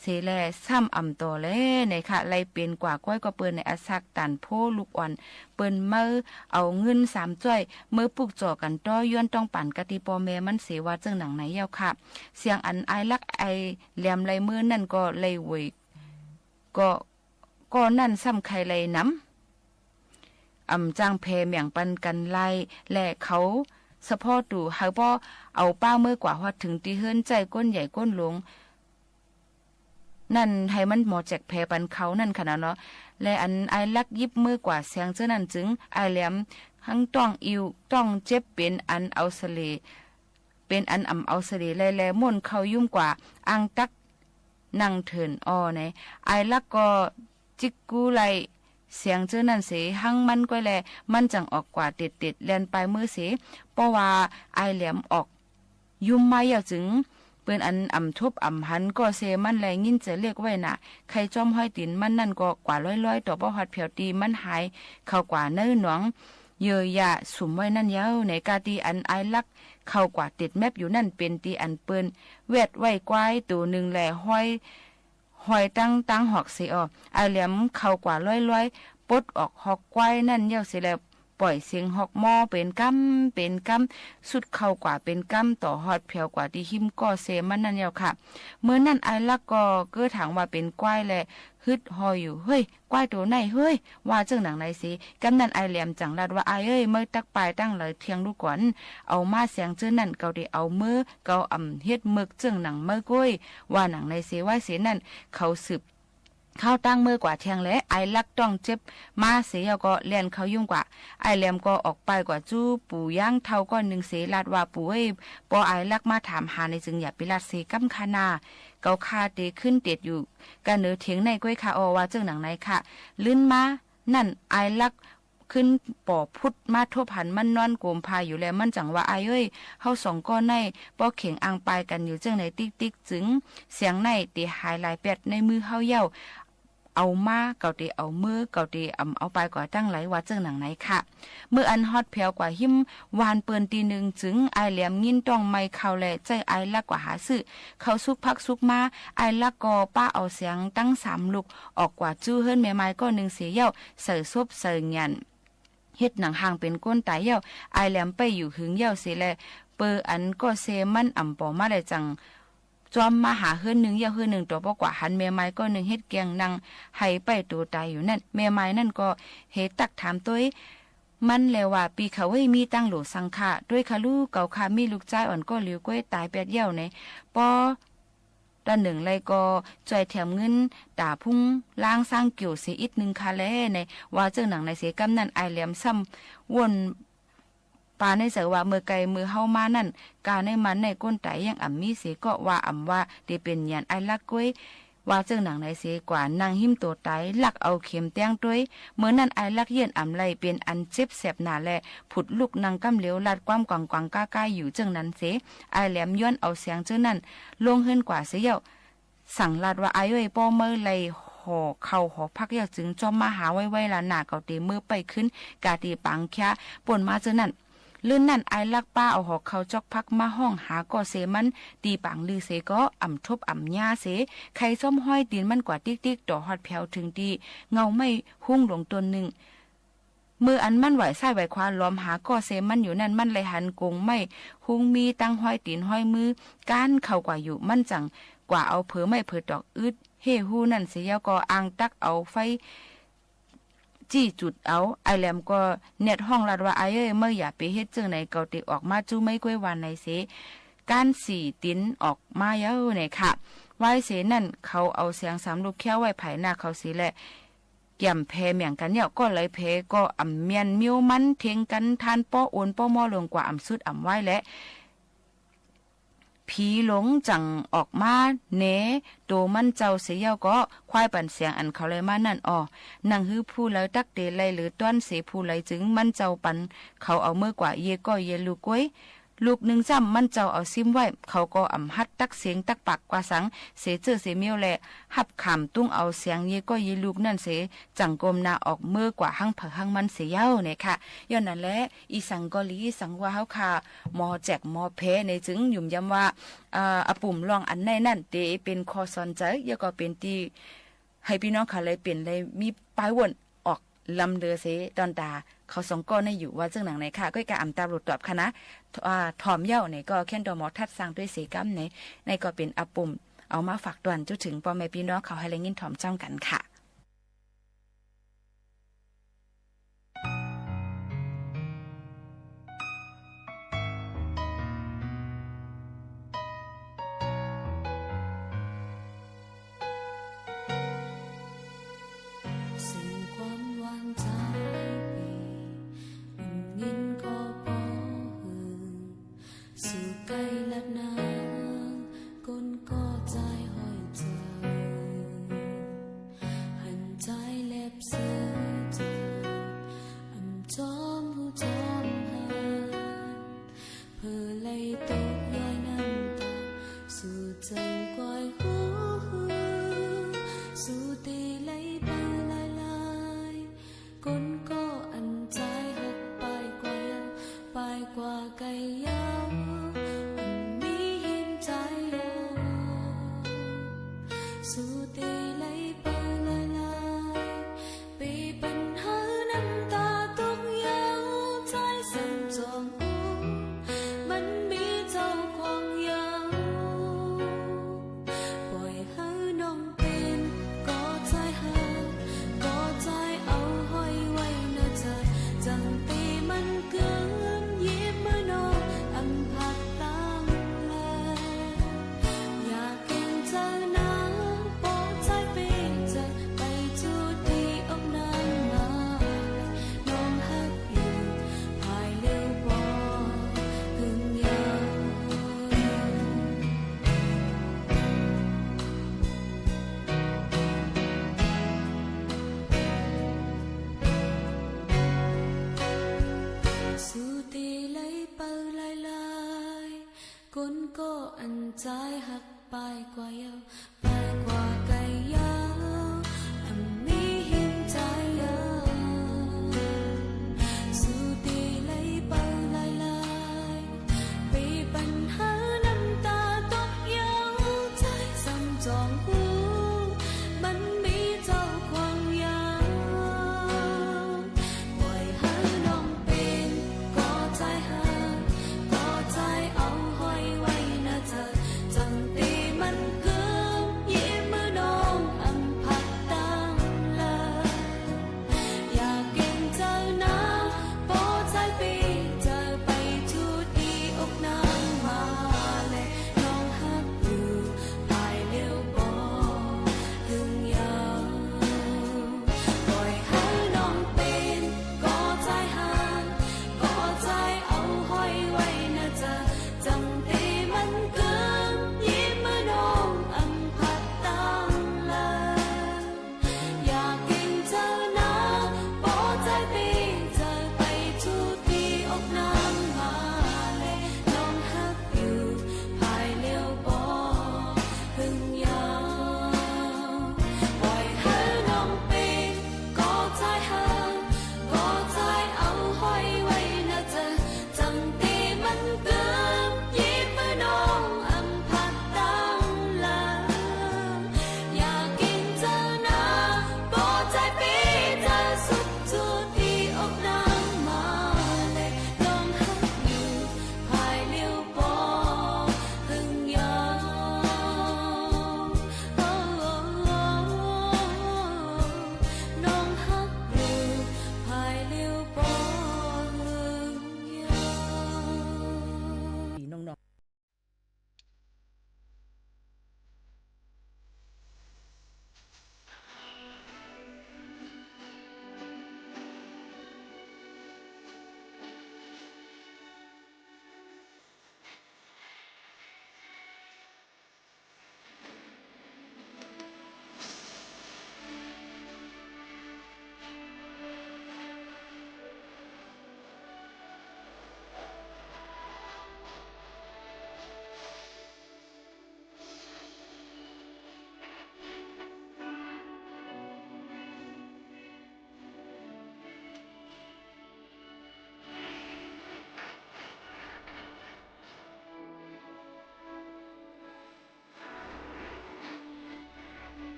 เสยแล ซ้ำอ่ำต่อแล ไหนคะ ไล่เป๋นกว่าก้อยก็เปิ้นในอสักตานโพลูกอ่อน เปิ้นเมิเอาเงินสามจ้อย เมิปลุกจ่อกั๋นต่อ ย้อนต้องปานกะตี้ป้อแม่มันเสย ว่าเจิ่งหนังในเย้าค่ะ เสียงอันอ้ายลักษณ์อ้ายแหลมไล่เมิอนั้นก็ไล่เวย ก็ ก็นั้นซ้ำใค่ไล่นำ อ่ำจ้างแผ่แหม่งปันกั๋นไล่ และเขาสะเพาะตู่ เฮาป้อเอาป้าเมิกว่าฮอดเถิงตี้เฮือนใจ๊ก้นใหญ่ก้นหลวง นั้นหื้อมันหมอแจกแผ่ปันเขานั้นขนาดเนาะ และอันอ้ายลักษณ์หยิบเมิกว่าแสงเจ้อนั้นจึง อ้ายแหลมหั้งต้องอิ่วต้องเจ็บเป๋นอันเอาสะเล เป๋นอันอ่ำเอาสะเล และแลม่วนเข้ายุ้มกว่า อ่างตัก นั่งเถินอ่อใน อ้ายลักษณ์ก็จิกกู้ไล่แสงเจ้อนั้นเสย หั้งมันก้อยแล มันจั่งออกกว่าเต็ดๆ แล่นปายเมิอเสย เพราะว่าอ้ายแหลมออก ยุ้มมาเย้าจึง เปิ้นอันอ่ำทบอ่ำหันก็เซมันแล งิ้นเจ๋อเรียกไว้หนา ใค่จ้อมฮ้อยตี๋นมันนั่นก็กว่าล้อยๆ ต่อป้อฮอดแผวตี้มันหายเข้ากว่าในหนอง เยอะยะสุมไว้นั่นเย้า ในกาตี้อันอ้ายลักษณ์เข้ากว่าเต็ดแมบอยู่นั่น เป๋นตี้อันเปิ้นแวดไว้ควายตั๋วนึ่งแล ฮ้อย ฮ้อยตังตังหอกเสยอ่อ อ้ายแหลมเข้ากว่าล้อยๆ ปลดออกฮอกควายนั่นเย้าเสยแล ป่อยเสียงฮอกมอเป๋นกำเป๋นกำ สุดเข้ากว่าเป๋นกำ ต่อฮอดแผวกว่าตี้ฮิ้มก็เซมันนั่นเย้าค่ะ เมิอนั้นอ้ายลักษณ์ก็เก้อถางว่าเป๋นควายแล ฮึดฮออยู่ เฮ้ย ควายตั๋วไหนเฮ้ย ว่าเจิ่งหนังในเสย กำนั้นอ้ายแหลมจั่งลาดว่า อ้ายเอ้ย เมิตักปายตั้งหลายเที่ยงลูกก่อน เอามาแสงเจ้อนั้น เกาเตเอาเมิอ เกาอ่ำเฮ็ดเมิกเจิ่งหนังเมิอก้อย ว่าหนังในเสย ว่าเสยนั้น เขาสืบ เข้าตั้งเมิกว่าเที่ยงแล อ้ายลักษณ์ต้องเจ็บมาเสยเย้าก็แล่นเข้ายุ้มกว่า อ้ายแหลมก็ออกปายกว่าจู้ปู่ย้างเฒ่าก้อนนึ่งเสย ลาดว่า ปู่เอ้ย ป้ออ้ายลักษณ์มาถามหาในจึงอย่าไปลาดเสกำค่ะนา เกาข้าเตขึ้นเต็ดอยู่ กะเหนือเถียงในก้อยค่ะอ่อ ว่าเจิ่งหนังในค่ะ ลื้นมา นั้นอ้ายลักษณ์ขึ้นป่อพุดมาทบหันมันนอนโกมผ้าอยู่แล มันจั่งว่า อ้ายเอ้ย เฮาสองก้อนในป้อเข็งอังปายกั๋นอยู่เจิ่งในติ๊กๆ จึง เสียงในเตหายหลายแป๊ดในมือเฮาเย้า เอามา เกาเตเอาเมิอ เกาเตอ่ำเอาปายกว่าตั้งหลาย ว่าเจิ่งหนังในค่ะ เมิออันฮอดแผวกว่าฮิ้มวานเปิ้นตี้นึ่งจึง อ้ายแหลมงิ้นต้องไม้เข้าแล ใจ๊อ้ายลักษณ์กว่าหาซื้อ เข้าสุกผักสุกมา อ้ายลักษณ์ก็ป๊าเอาแสงตังสามลูก ออกกว่าจู้เฮือนแม่ไม้ก้อนนึ่งเสยเย้า ใส่ศพใส่หยัน เฮ็ดหนังห่างเป๋นก้นต๋ายเย้า อ้ายแหลมไปอยู่หึงเย้าเสยแล เปออันก็เซมันอ่ำป่อมาแลจั่ง จ้อมมาหาเฮือนนึ่งเย้าเฮือนนึ่ง ต่อป้อกว่าหันแม่ไม้ก้อนนึ่งเฮ็ดแกงนั่งไห้ไปตั๋วต๋ายอยู่นั่น แม่ไม้นั่นก็เฮตักถามตวย มันแลว่า ปี้เขาเอ้ย มีตังโหลสังค่ะ ตวยค่ะลูก เกาข้ามีลูกจายอ่อนก้อหลิวก้อยต๋ายแป๊ดเย้าใน ป้อ ต๋อนนึ่งไรก็จ้อยแถมเงินต๋าพุงล้างซางเกี่ยวเสียอิดนึ่งค่ะแล ในว่าเจิ่งหนังในเสย กำนั้นอ้ายแหลมซ้ำว่นปาในใจ๋ว่า เมื่อไก่เมื่อเฮามานั่น กาในมันในก้นต๋ายยังอ่ำมีเสย ก็ว่าอ่ำว่าเตเป๋นหยันอ้ายลักษณ์ก้อย ว่าเจิ่งหนังในเสย กว่านั่งฮิ้มตั๋วต๋าย ลักเอาเข็มแต๊งตวย เมิอนั้นอ้ายลักษณ์เยียะอ่ำไล่ เป๋นอันเจ็บแสบหนาแล ผุดลุกนั่งกำเหลียว ลาดความกวางๆ ก้าๆ อยู่เจิ่งนั้นเสย อ้ายแหลมย้อนเอาแสงเจ้อนั้น ลงเฮือนกว่าเสยเย้า สั่งลาดว่า อ้ายเอ้ย ป้อเมิอไล่ห่อเข้าห่อผักเย้าจึง จ้อมมาหาไวๆ ละนา เกาเตเมิอไปขึ้น กาตี้ป๋างเคี้ยป่นมาเจ้อนั้น ลื้นนั้นอ้ายลักษณ์ป๊าเอาห่อเข้าจ๊อกผักมาห้องหาก็เซมัน ตี้ป๋างลือเสยก็อ่ำทบอ่ำยาเสย ใค่จ้อมฮ้อยตี๋นมันกว่าติ๊กๆ ต่อฮอดแผวเถิงตี้เงาไม้ฮุ้งหลวงต้นนึ่ง เมิออันมันไหว้ซ้ายไหว้ขวาหลอมหาก็เซมันอยู่นั่น มันไล่หันกงไม้ฮุ้งมีตังฮ้อยตี๋นฮ้อยมือ ก้านเข้ากว่าอยู่ มันจั่งกว่าเอาเผอไม้เผอตอกอึดเฮ่ฮู้นั่นเสยเย้าก็อ่างตักเอาไฟ จี้จุดเอา อ้ายแหลมก็แนดฮ้องลาดว่า อ้ายเอ้ย เมิออย่าไปเฮ็ดเจิ่งใน เกาเตออกมาจู้ไม้ก้อย ว่าในเสย ก้านสี่ตี๋นออกมาเย้าในค่ะ วายเสยนั้นเขาเอาแสงสามลูกเคี้ยวไว้ผายหน้าเขาเสยแล แก่มแผแหม่งกั๋นเย้า ก็ไหลแผก็อ่ำเมียนเมี้ยวมันเท็งกั๋น ทานป้อโอนป้อมอลงกว่าอ่ำสุดอ่ำวายแล ผีหลงจั่งออกมาแหนโตมันเจ้าเสยเย้าก็ ควายปันเสียงอันเขาไล่มานั่นอ่อ หนังหื้อผู้ใลตักเตไล่หรือต้อนเสผู้ใลจึง มันเจ้าปันเขาเอาเมิอกว่า เยก็เยลูกก้อย ลูกนึ่งจ้ำ มันเจ้าเอาซิมไว้ เขาก็อ่ำฮัดตั๊กเสียงตั๊กปากกว่าสัง เสียเจ้อเสียเมี้ยวแล ฮับขามตุ้งเอาเสียงเยก้อยเยลูกนั้นเสีย จั่งก้มหน้าออกเมือกว่าหั้งใผหั้งมันเสียเย้าเนี่ยค่ะ ย้อนนั้นแหละ อี่สังก็หลี สังว่าเฮาข้า หมอแจกหมอแผลในจึงหยุมย้ำว่า เอ่อ อาปุ่มลองอันในนั้น เต๋เป๋นข้อสอนใจ๋ แล้วก็เป๋นตี้ หื้อปี้น้องเขาเลยเป๋นเลยมีป้ายว่นออกลำเลือเส ต๋อนต๋าเขาสองก้อนี้อยู่ ว่าเจิ่งหนังไหนค่ะ ก้อยก็อ่ำต๋ามหลุดตอบค่ะนะ อ่า ถ่อมเย้าเนี่ยก็แค่นต่อหมอทัดสร้างตวยเสก๋ำเนี่ย นี่ก็เป๋นอาปุ่ม เอามาฝากตวนจุ๊เถิงป้อแม่ปี้น้องเขาหื้อได้ยินถ่อมจ้ำกั๋นค่ะ เสียงความหวานจ๋ายปี้ ได้ยินก็บ่หื้อ สู่ใก้ลัดนาง ก้นก็จายห้อยเจ้า หันจายแลบเสื้อเจ้า อ่ำจอมฮู้จอมหัน เปื้อไหลตกย้อยน้ำต๋า สู่เจิ่งก้อยฮู้ สู่เต๋ไหลไปลายๆ ก้นก็อันจายฮัก ปายกว่าเย้า ปายกว่าไก่เย้า อันมีเหียนจายเย้า สู่เต๋ไหลไปลายๆ เป๋นปัญหาน้ำต๋าตกเย้า จายส่ำจ้องฮู้ มันมีเจ้าของเย้า ป่อยหื้อน้องเป๋น ก็จายฮัก ก็จายเอาห้อยไว้เนื้อใจ๋ จั่งเต๋มันเกื้อมยิ้มเมื่อน้องอ่ำผัดตั้งแล อย่าเก๋งเจ้านาง ปอจายเป๋นใจ๋ ไปจู๊ตี้อกนางมา น้องฮักอยู่ ภายเร็วบ่หึงยาว สู่เต๋ไหลไปลายๆ ก้นก็อันจายฮัก ปายกว่าเย้า ปายกว่าไก่เย้า อันมีเหียนจายเย้า สู่เต๋ไหลไปลายๆ เป๋นปัญหาน้ำต๋าตกเย้า จายส่ำจ้องฮู้ มันมีเจ้าของเย้า ป่อยหื้อน้องเป๋น ก็จายฮัก ก็จายเอาห้อยไว้เนื้อใจ๋ จั่งเต๋มันเกื้อมยิ้มเมื่อ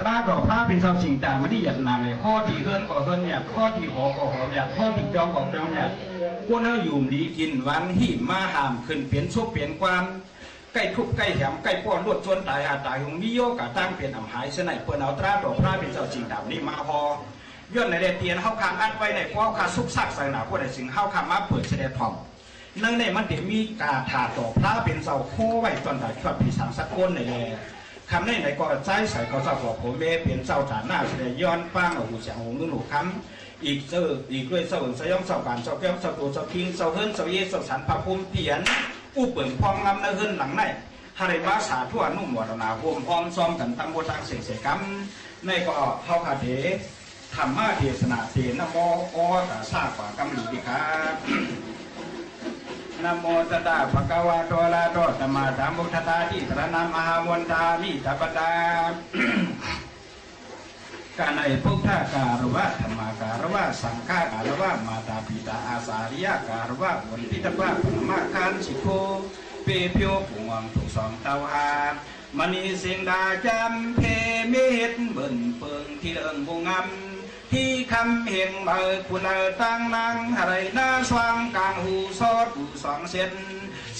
ตราต่อพระเป๋นเจ้าสิงห์ต๋ามณียัดนาเลย ฮอดตี้เฮือนก็เฮือนยัด ฮอดตี้หอก็หอยัด ฮอดตี้จองก็จองยัด คนเฮาอยู่ดีกิ๋นหวาน หิมมาห้ามขึ้นเป๋นสุขเป๋นกว้าน ใก้ทุกข์ใก้แถม ใก้ป้อรวดจนต๋าย อาจต๋ายหง มีโยกาสตั้งเป๋นอ่ำหายเสียใน เปิ้นเอาตราต่อพระเป๋นเจ้าสิงห์ต๋ามณีมาฮอ ย้อนในแลเตียนเฮาข้าอัดไว้ใน เพราะเฮาข้าสุกซักใส่หนา ผู้ใดสิงห์เฮาข้ามาเปิดแสดงถ่อม ในในมันจะมีคาถาต่อพระเป๋นเจ้า โค้ไว้ตอนต๋ายชอดผีสางสักคนในแล คำในในก็ใจ๊ใส่เขาเจ้าก็ผัวแม่เป๋นเจ้าต๋าหน้าแสดง ย้อนฟังเอาหูเสียงหูเงินหูคำ อีกเจ้า อีกด้วยเจ้าเอิงเจ้ายอง เจ้าป่าน เจ้าแก้ว เจ้าโต เจ้าคิง เจ้าเฮือน เจ้าเย้ เจ้าสัน พระภูมิเตียน อุปเปิงพร้อมงามในเฮือนหลังใน หาได้มาสาธุอนุโมทนา ร่วมพร้อมซ้อมกั๋นตั้งบทตั้งเสียงเสียกำ ในก็เฮาข้าเถ ธรรมเทศนาเต นะโม โอตาสะ กว่ากำลีดีครับ นะโมตัสสะ ภะคะวะโต อะระหะโต สัมมาสัมพุทธัสสะ ติสรณัง อะหัง วันทามิ สัพพะดา กาในพุทธาคารวะ ธัมมาคารวะ สังฆาคารวะ มาตาปิตาอาสาริยาคารวะ บุญพิทักษ์พระพรหมคันสิโค เปเปียวกุงวังถูกสองเต้าหา มณีสิงดาจำเพเมตเบิ่นเปิงตี้เลิงบุงงำ ตี้คำเฮงเบาผู้เลอตั้งนาง หะไรนาสว่างกลางหูสอดหูสองเส้น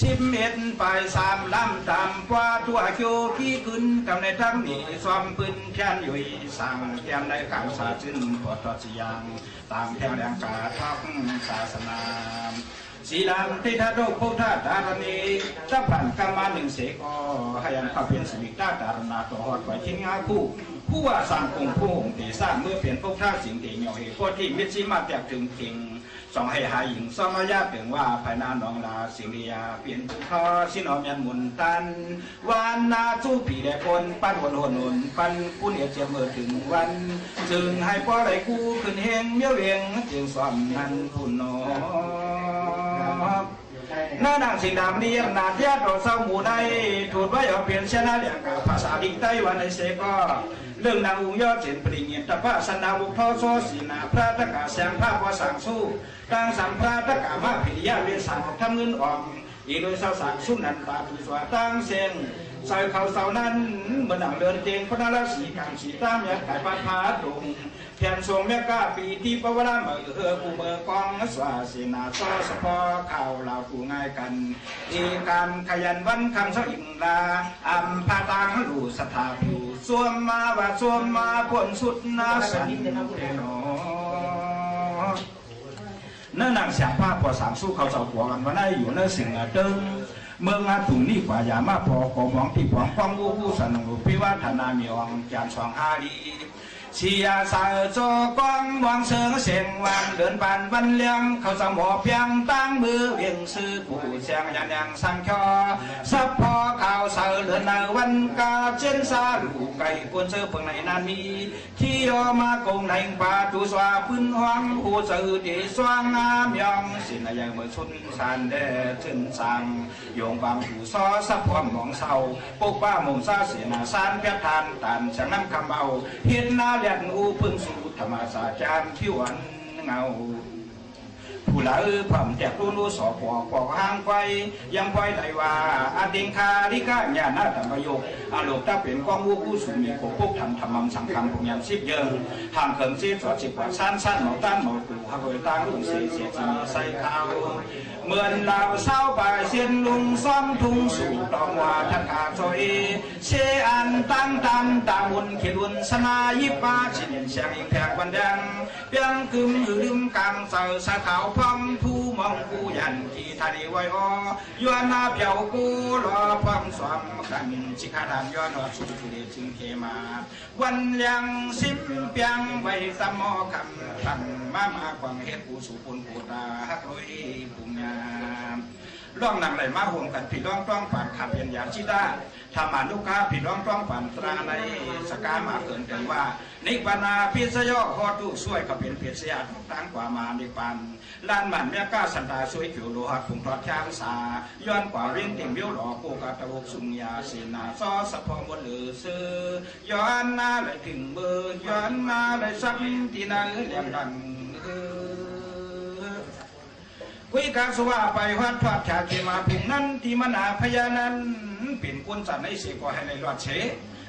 สิบเอ็ดปลายสามลำต๋ามกว่าตั๋วเกียวกี้กึ๋น กำในทั้งนี้ซ้อมปืนเพี้ยนยุยสั่ง เตรียมในขังสาจึ้นปอดทอดสิยาง ต๋ามแถวแหลงกาทอกศาสนา สีลามติทาโดกพุทธาธารณี ถ้าผ่านกำมานึ่งเสกก็ ให้อันเข้าเป๋นสิริต้าดารณาต่อฮอดไหวทิ้งหาคู่ ผู้ว่าสร้างองค์ผู้องค์เตสร้างเมื่อเป๋นพุทธาสิงห์เตเหนี่ยวเหตุโพธิมิตรสิมาแตกถึงเข่ง ส่องให้หายหยิ่งซ้อมอายาเถิงว่า ภายหน้าน้องลาสิงห์ลียา เปลี่ยนผู้ทอสินอมยันหมุนตัน วันนาจูปีแลคน ปันหนหนหน ปันผู้เหนียวเจียมเมื่อถึงวัน จึงให้ป้อไหลกู้ขึ้นเฮง เมี้ยวเวงจึงสวมนั้นผู้หนอ หน้านางสิงห์ดำเนียนนาเทียดเราเศร้าหมู่ใน ถูดไว้เอาเปลี่ยนเสนาเหลี่ยงกับภาษาลิงใต้วันในเสก็ เรื่องนางองค์ยอดเจ๋นปริญญาตะพะสนาบุกท่อโซสีนา พระตะกะแสงพระวาสังสู้ ตั้งสามพระตะกะมาพิริยะเวสสังออกทำเงินออม อีกโดยเศร้าสางสุนันตาถือสวาตั้งเส้น ใส่เขาเสานั้น เมื่อหนังเรือนเตียงพระนรสีกังสีตามยักษ์ไก่ปัดพาดง แผ่นทรงแม่ก้าปีที่ปวารามเออเฮือกูเมือกองสวาเสนาซอสะพอข่าวลาวกูง่ายกัน อีกการขยันวันคำเสาอิงลา อัมพาตังลูสถาผิว สวมมาว่าสวมมาปนสุดนาสันเตโน เนื้อหนังเสียงผ้าพอสามสู้เขาเจ้ากัวกันว่าได้อยู่เนื้อสิ่งเหนือเติง เมืองอาตุงนี่กว่าอย่ามาพอขอหวังที่หวังความรู้ผู้สนุกพิวัฒนามีอ่องจานสองห้าดี เสียสายโจกองหวังเสิงเสียงหวานเดินบานวันเลี้ยง เขาสมอเพียงตั้งมือเวียงซื้อผู้เสียงยันยังสังเคราะห์ สัพพอข่าวเสาเดินในวันกาเจนซาลูกไก่กวนเสือเพิงในนั้นมี ที่ยอมากงในป่าตูสวาปืนหวังผู้เสือเดสว่างงามยอง สินยายเมื่อชุนสานแด่ชื่นสัง โยงบางผู้ซอสะพร้อมหมองเศร้า ปกป้าหม่งซาเสนาสารเปียกทานตานเสียงน้ำคำเอา เฮ็ดนาเลียนอู้ปึงสู่ธรรมศาสตร์จานที่วันเงา ผู้เหล่าพร้อมแตกรู้รู้สอปอปอกห้างไฟ ยังปล่อยได้ว่า อติงคาริกะญาณะธรรมโยก อโลกตะเป็นกองอู้กู้สุมีโกปุกธรรมธรรมมสังคำพงยามสิบเยิง ห่างเขิงสิบสอดสิบกว่าชั้นชั้นหมอต้านหมอกู่ฮักโดยตั้งลุงเสียเสียจีใส่ขาว เหมือนดาวเศร้าปลายเส้นลุงซ้อมทุ่งสู่ตองว่าทักขาซอย เชอันตั้งตันตามุนขีลุนสนายิปาชินเสียงอิงแพกวันแดง เปียงกึมหือลืมกลางเสาสะขาวพร้อมผู้มองผู้ยันขีทะเลไว้ออ ยวนนาเปียวกู้รอพร้อมสวมกัน สิขาดานย้อนออกสู่ทะเลจึงเทมา วันเลี้ยงสิมเปียงไว้สมอคำตั้งมา มากวางเฮ็ดผู้สู่ปุนผู้ตาฮักลุยปุญญา ร้องนำไหลมาห่วมกันพี่ร้องต้องฝันขับเพียนยาชิตา ธรรมานุภาพพี่ร้องต้องฝันตราในสกามาเกินเกินว่า นิพพานาพิสยอฮอดตู้ช่วยก็เป็นเปรียบเสียถูกตั้งกว่ามานิพพาน ล้านหมันเมียก้าสันตาช่วยผิวโลหะผงทอดช้างสา ย้อนกว่าเวียนเต็มเบี้ยวหลอโกกาตะวกสุงยาเสนาซอสะพอมบนเหลือซื้อ ย้อนหน้าไหลถึงเบอร์ ย้อนหน้าไหลสักที่ไหนแหลมดังเออ กุยกาสวาไปฮอดทอดชาติมาผุงนั้นที่มนาพญานั้น เป๋นคนจั้นไหนเสียก็หื้อได้รอดเสีย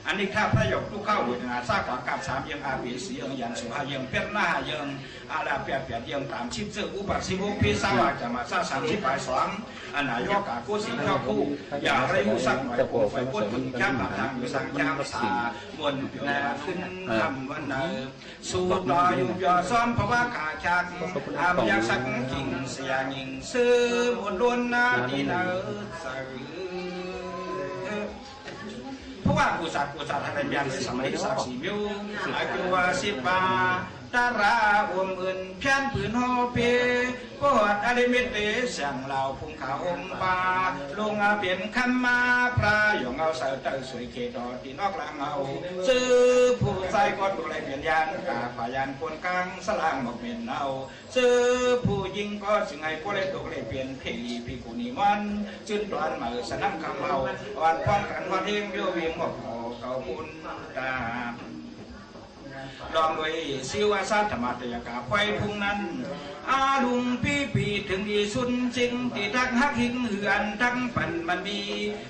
อันนี้ข้าพระเจ้าตุ๊กข้าวเวทนาสากากัดสามเยิง อาเป๋นสี่เยิง ยันสุห้าเยิง เปียดหน้าห้าเยิง อาลาเปียดแปดเยิง ต๋ามชิบเสื้ออุบัติสิบหก ปีสาวาจะมาซาสามสิบปลายสอง อนาโยกากู้สิงเจ้าคู่ อย่าได้รู้สักหน่อย ผมไฟก้นถึงจ้ำปากทางอยู่สังจ้ำสา บนเปียวนาขึ้นคำวันเนอ สู่ต่ออยู่ยอซ้อมเพราะว่าขาดจาก อามยักษ์สักกิ่งเสียหญิง ซื้อหมดล้นหน้าที่เนอ ใส่ เพราะว่ากูสัตว์กูสัตว์อะไรเมียนสมัยสักสี่มิว อายุว่าสิบปา ตาราอวมอื่น เพี้ยนปืนฮอเป ปอดอะไรเม็ดเต เสียงลาวพุงขาวอมปา ลงอาเปลี่ยนคำมา พระหยองเอาใส่เต้าสวยเขตอตีนอกลางเอา ซื้อผู้ชายก็ตัวไรเปลี่ยนยาน กาขวายานคนกลาง สลางหมกเหม็นเอา ซื้อผู้หญิงก็สิงไห้ผู้เล็กตกเลยเปลี่ยนเพลีพี่ผู้นี้มัน จื้นตอนเหมือสนั่งคำเอา อ่อนพร้อมกันฮอดเฮงเดียวเวียงหมอกหอเก่าบุญตา ลองโดยซิวาสาธรรมะเตยกาไฟพุงนั้น อาลุงปี้ปีถึงดีสุนจริง ที่ทักฮักหิงเหือนทั้งปันมันมี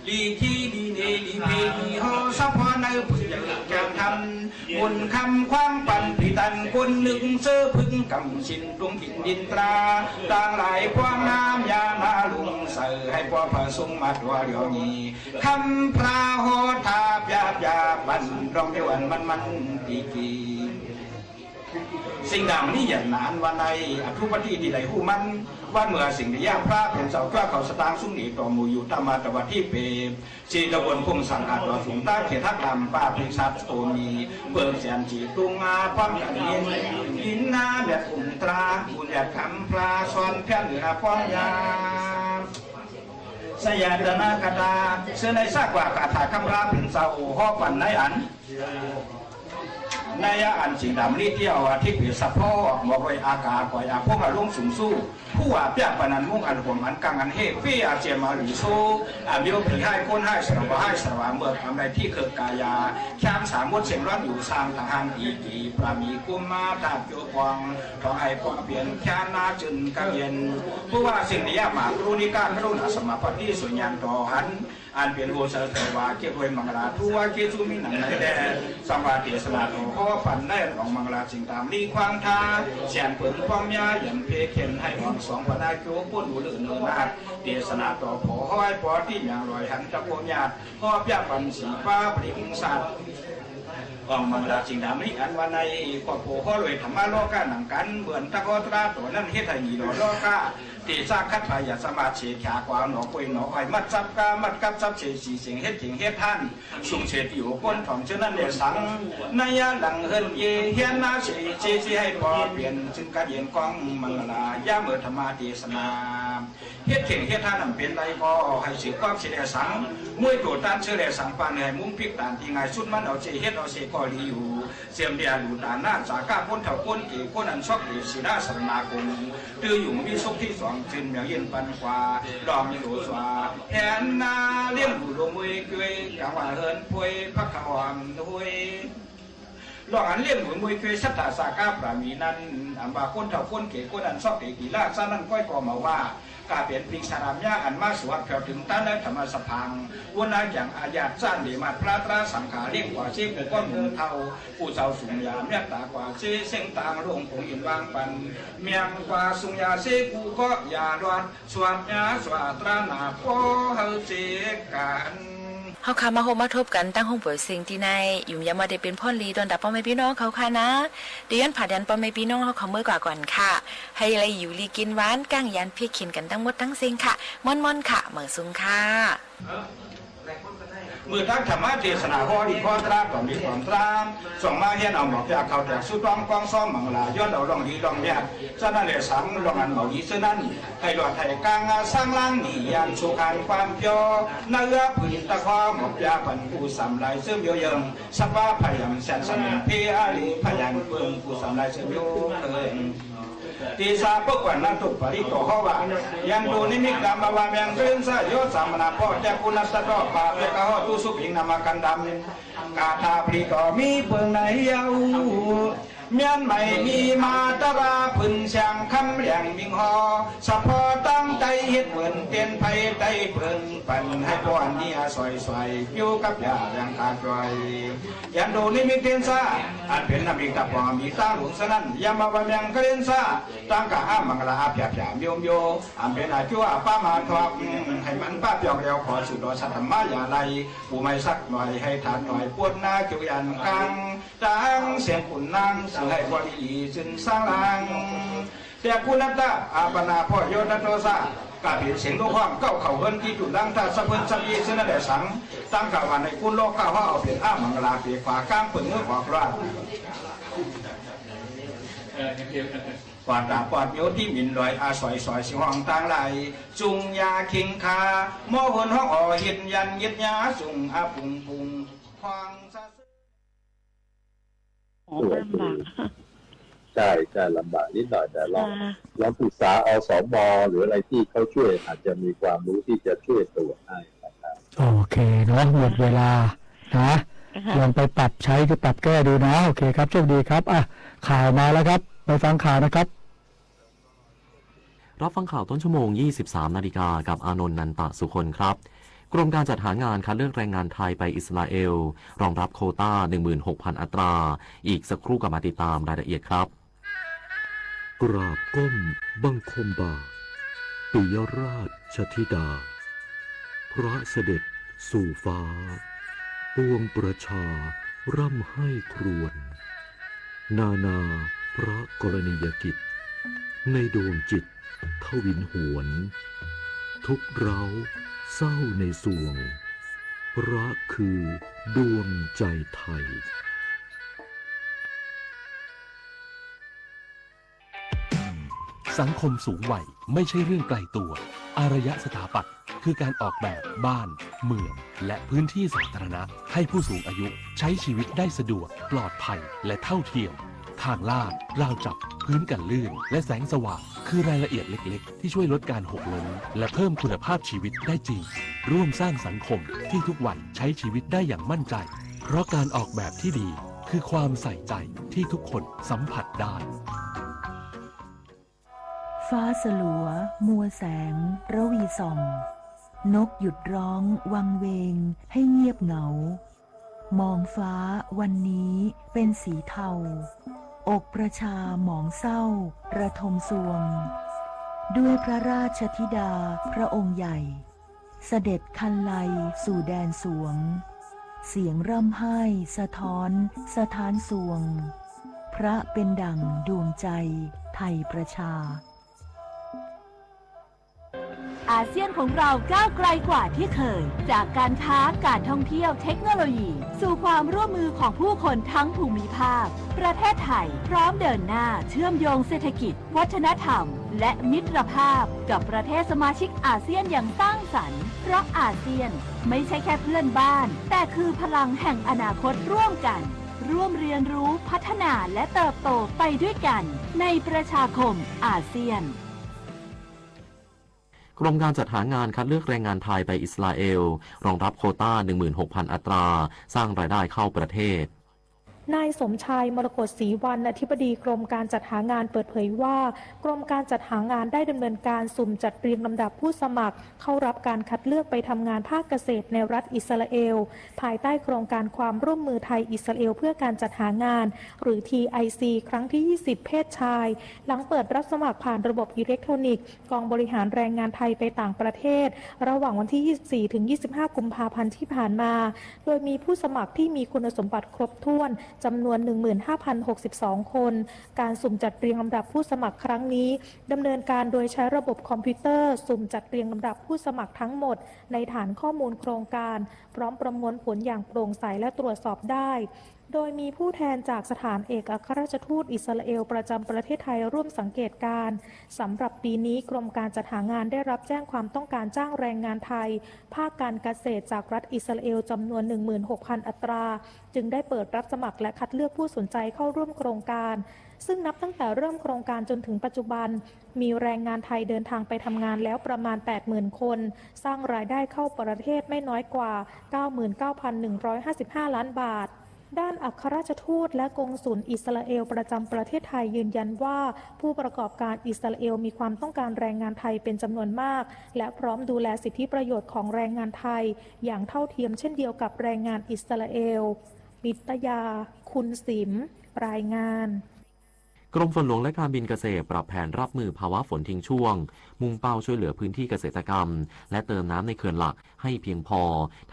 ลีที่ดีเนลีเพลีฮอสะพอในผู้ใหญ่แก่ทำ บุญคำความปันผีตันคนหนึ่ง เสื้อพึ่งกำสินตุงกินดินตรา ต่างหลายพวกน้ำยานาลุงใส่ ให้พวกพระสงฆ์มาตัวเดียวนี้ คำพระโหทาพยาพยาบันร้องเทวันมันมันตีกี สิ่งดังนี้อย่างนั้นวันในอธุปฏิที่ไหลหูมัน วันเมื่อสิ่งที่ยากพระเป็นเสาเจ้าเขาสตางค์สุงหนีต่อหมู่อยู่ตามมาตะวันที่เปรม สีตะบนพงสังอาจต่อสูงใต้เขตทักดำป่าพิกษัตริย์โตมี เบิ่งแสนสีตุงอาพร้อมกันยิน ยินนาแบบอุ่นตรา บุญแบบคำพระสอนเพียงเหนือป้องยา สยามตนากตา เสื้อในซากว่าคาถาคำพระเป็นเสาหอปันในอัน ในอันสิ่งดำนี้เที่ยวอาทิตย์เปรียบสะโพก บอกเลยอากาศปล่อยอาพวกอารมณ์สูงสู้ ผู้ว่าเปียกปะนันมุ่งอันห่วงอันกังอันเฮเปียเจียมาหรือสู้ อามิวผีให้คนให้สระวาให้สระวาเมืองทำในที่เคิกกายา ช้างสามมดเสียงร้อนอยู่สร้างทางห้างอีกี พระมีกุมมาตาบโยปอง ทองไอปองเปลี่ยนแค้นนาจึนกังเย็น ผู้ว่าสิ่งนี้ยากหมากรู้นิก้ากรุณาสมาปฏิสุญญาณต่อหัน อันเปรียบหัวเสริฐว่าเกียรติด้วยมังคลาทั่วเกียรติสุมีหนังในแดน สังวาเทศนาของพ่อปันได้ของมังคลาสิ่งตามนี้ขวางทาง เสียงเปิงป้องยาหยันเพเข็นให้หวังสองพระนาโจปุ้นหูลื่นเนินนาค เทศนาต่อผอห้อยปอที่อย่างลอยหันตะโพญาติ พ่อพยาปันสีฟ้าปริงสัตว์ ของมังคลาสิ่งตามนี้อันว่าในก็โผห้อรวยธรรมะโลกาหนังกัน เหมือนตะกอตราตัวนั้นเฮ็ดให้มีหล่อโลกา เตสะคัตถายาสมาเสขากว่าหนอควยหนออ้อย มัดซับกา มัดกับซับเสสีเสียงเฮ็ดเก่งเฮ็ดท่าน สุงเสถียรก้นถ่อมเช่นนั้นแลสัง นัยยะหลังเฮิรนเย เฮียนนาเสเจสิให้ปอเปลี่ยน ซึ่งกัดเย็นกองมังคลา ยามเมื่อธรรมาเทศนา เฮ็ดเก่งเฮ็ดท่านนำเป็นใดก็ ให้สืบความสิแลสัง มวยโตต้านเชื่อแลสัง ปานให้มุ้งพิกตานที่ง่ายสุดมันเอาเสเฮ็ดเอาเสก็ดีอยู่ เสียมเดียหลู่ตาหน้าสาก้าพ้นเฒ่าพ้นเก๋ คนอันชอบเก๋สีหน้าสรณาคม ตื้ออยู่มีสุขที่สอง จึนเมียงเย็นปันกว่า ลองอยู่สว่า แผนนาเลี้ยงดูลงมวยกล้วย กลางว่าเฮิรนพวย พักขะหอมด้วย ลองอันเลี้ยงดูมวยกล้วย สัตตาสาก้าปรามีนั้น อำว่าคนเฒ่าคนเก๋ คนอันชอบเก๋ กี่ล่าซะนั่นก้อยก็มาว่า กาเป๋นปิงสารามยาอันมาสวดแผ่วถึงต้านในธรรมสภาง วนอาอย่างอาญาตจ้านเดมาตรพระตราสังขาเรียกว่าเชฟผู้ก้อนหมู่เฒ่า ผู้เฒ่าสูงยาเมตตากว่าเชเส้งตางลงผงอินวางปัน เมียงกว่าสุงยาเชกูก็อย่ารอด สวดยาสวดตราหนาโพเฮาเจกัน เฮาค่ะมาฮบมาทบกันตั้งห้องป่วยเซ็งตี้ใน หยุมยามว่าได้เป๋นพ่อนลีตอนดับป้อแม่ปี้น้องเขาค่ะนะ เดี๋ยวย้อนผ่าดันป้อแม่ปี้น้องเขาขอเมื่อกว่าก่อนค่ะ ให้ได้อยู่ลีกินหวาน ก้างยานเพียกเข็นกันตั้งหมดตั้งเซ็งค่ะ ม่อนๆค่ะ เหมยสูงค่ะ เมื่อตั้งธรรมเทศนาข้อดีข้อตราต่อมีความตรา ส่งมาเฮียนเอาหมอกยาเข้าแตกสู้ต้องกองซ้อมมังลา ย้อนเอาลองดีลองยาก ฉะนั้นแลสังลองอันเหมาดีเช่นนั้น ให้หลอดให้กลางสร้างล้างหนียานสุขานความเพียว เนื้อผืนตะคอหมอกยาปันผู้สำลายเสื่อมโยเยิง สภาพพยามแสนสมิงเพอาลีพยานเปิงผู้สำลายเสื่อมโยเยิง ตีสาปกวันนั้นตุปริโตหอว่า ยันโตนิมิตกรรมวาแมงเรินสะโยสามนาพ่อแจ้งคุณัสตะดอกปาเปกะหอตุสุปิงนามากันดำ กาถาปริตอมีเปิงในเยา เ เมียนใหม่มีมาตรา ผืนเสียงคำแหลงมิงฮอ สะเพาะตั้งใจ๋เฮ็ดเหมือนเตียนไพใต้เปิง ปันให้ป้อนเนี่ยสวยๆ อยู่กับยาแหลงกาจ้อย ยันดูนิมิตเตียนซ่า อันเป๋นน้ำมิงตะปองมีตาหลวงสะนั้น ยามาว่าแมงกะเล่นซ่า ตั้งกะอ้ามังลาอาเปียเปียเมียวเมียว อันเป๋นอาจั่วป้ามาทอก ให้มันป้าเปียกแล้วขอสู่ดอยสัตว์ธรรมะอย่าไล่ ปู่ไม่สักหน่อยให้ทานหน่อยปวดหน้าจุยันกัง ตังเสียงขุนนางสื่อให้บริอีซึ่งสร้างหลัง แต่กุณตาอาปนาพ่อโยนัตโตซา กะเป๋นเสียงนกฮ้องเก้าเข้าเฮิรนตี้จุลังท่าสะเพินสะพีซึ่งนั่นแหละสัง ตั้งกะวันในกุณโลกเก้าฮ้อเอาเป๋นอ้ามังลาเปขวากลางเปิงเมืองออกราช กว่าตาปอดโยตี้หมิ่นลอยอาสอยสอยสิห้องตางไหล จุงยาคิงคา หมอเฮิรนฮ้องอ่อหินยันยึดยาสุงอาปุงปุง ควางสะ โอ้ ก็ลำบาก ใช่ ใช่ ลำบากนิดหน่อย แต่ลอง ค่ะ ลองปรึกษา อสม หรืออะไรที่เขาช่วย อาจจะมีความรู้ที่จะช่วยตรวจให้นะครับ โอเคเนาะ หมดเวลานะ ค่ะ ลองไปปรับใช้ คือปรับแก้ดูนะ โอเคครับ โชคดีครับ อ่ะ ข่าวมาแล้วครับ ไปฟังข่าวนะครับ รับฟังข่าวต้นชั่วโมง ยี่สิบสามนาฬิกา กับอานนท์ นันตะสุคนครับ กรมการจัดหางานคัดเลือกแรงงานไทยไปอิสราเอล รองรับโควต้า หนึ่งหมื่นหกพันอัตรา อีกสักครู่กลับมาติดตามรายละเอียดครับ กราบก้มบังคมบาท ปิยราชธิดา พระเสด็จสู่ฟ้า ปวงประชาร่ำไห้ครวญ นานาพระกรณียกิจ ในดวงจิตทวินหวน ทุกข์ร้าวเศร้าในสวง พระคือดวงใจไทย สังคมสูงวัยไม่ใช่เรื่องไกลตัว อารยสถาปัตย์คือการออกแบบบ้าน เมือง และพื้นที่สาธารณะ ให้ผู้สูงอายุใช้ชีวิตได้สะดวก ปลอดภัย และเท่าเทียม ทางลาด ราวจับ พื้นกันลื่น และแสงสว่าง คือรายละเอียดเล็กๆ ที่ช่วยลดการหกล้ม และเพิ่มคุณภาพชีวิตได้จริง ร่วมสร้างสังคมที่ทุกวัยใช้ชีวิตได้อย่างมั่นใจ เพราะการออกแบบที่ดี คือความใส่ใจที่ทุกคนสัมผัสได้ ฟ้าสลัว มัวแสง ระวีส่อง นกหยุดร้อง วังเวง ให้เงียบเหงา มองฟ้าวันนี้เป็นสีเทา อกประชาหมองเศร้า ระทมซวง ด้วยพระราชธิดาพระองค์ใหญ่ เสด็จคันไลสู่แดนสวง เสียงร่ำไห้สะท้อนสถานสวง พระเป็นดั่งดวงใจไทยประชา อาเซียนของเราก้าวไกลกว่าที่เคย จากการค้า การท่องเที่ยว เทคโนโลยี สู่ความร่วมมือของผู้คนทั้งภูมิภาค ประเทศไทยพร้อมเดินหน้าเชื่อมโยงเศรษฐกิจ วัฒนธรรม และมิตรภาพกับประเทศสมาชิกอาเซียนอย่างสร้างสรรค์ เพราะอาเซียนไม่ใช่แค่เพื่อนบ้าน แต่คือพลังแห่งอนาคตร่วมกัน ร่วมเรียนรู้ พัฒนา และเติบโตไปด้วยกัน ในประชาคมอาเซียน กรมการจัดหางานคัดเลือกแรงงานไทยไปอิสราเอล รองรับโควต้า หนึ่งหมื่นหกพันอัตรา สร้างรายได้เข้าประเทศ นายสมชาย มรกตศรีวรรณ อธิบดีกรมการจัดหางานเปิดเผยว่า กรมการจัดหางานได้ดำเนินการสุ่มจัดเรียงลำดับผู้สมัครเข้ารับการคัดเลือกไปทำงานภาคเกษตรในรัฐอิสราเอล ภายใต้โครงการความร่วมมือไทยอิสราเอลเพื่อการจัดหางาน หรือ ทีไอซี ครั้งที่ ยี่สิบ เพศชาย หลังเปิดรับสมัครผ่านระบบอิเล็กทรอนิกส์ กองบริหารแรงงานไทยไปต่างประเทศ ระหว่างวันที่ ยี่สิบสี่ ถึง ยี่สิบห้า กุมภาพันธ์ที่ผ่านมา โดยมีผู้สมัครที่มีคุณสมบัติครบถ้วน จำนวน หนึ่งหมื่นห้าพันหกสิบสอง คน การสุ่มจัดเรียงลำดับผู้สมัครครั้งนี้ ดำเนินการโดยใช้ระบบคอมพิวเตอร์ สุ่มจัดเรียงลำดับผู้สมัครทั้งหมด ในฐานข้อมูลโครงการ พร้อมประมวลผลอย่างโปร่งใสและตรวจสอบได้ โดยมีผู้แทนจากสถานเอกอัครราชทูตอิสราเอลประจำประเทศไทยร่วมสังเกตการณ์ สำหรับปีนี้กรมการจัดหางานได้รับแจ้งความต้องการจ้างแรงงานไทย ภาคการเกษตรจากรัฐอิสราเอลจำนวน หนึ่งหมื่นหกพัน อัตรา จึงได้เปิดรับสมัครและคัดเลือกผู้สนใจเข้าร่วมโครงการ ซึ่งนับตั้งแต่เริ่มโครงการจนถึงปัจจุบัน มีแรงงานไทยเดินทางไปทำงานแล้วประมาณ แปดหมื่น คน สร้างรายได้เข้าประเทศไม่น้อยกว่า เก้าหมื่นเก้าพันหนึ่งร้อยห้าสิบห้า ล้านบาท ด้านอัครราชทูตและกงสุลอิสราเอลประจำประเทศไทยยืนยันว่า ผู้ประกอบการอิสราเอลมีความต้องการแรงงานไทยเป็นจำนวนมาก และพร้อมดูแลสิทธิประโยชน์ของแรงงานไทยอย่างเท่าเทียมเช่นเดียวกับแรงงานอิสราเอล มิตยา คุณสิมห์ รายงาน กรมฝนหลวงและการบินเกษตรปรับแผนรับมือภาวะฝนทิ้งช่วง มุ่งเป้าช่วยเหลือพื้นที่เกษตรกรรม และเติมน้ำในเขื่อนหลักให้เพียงพอ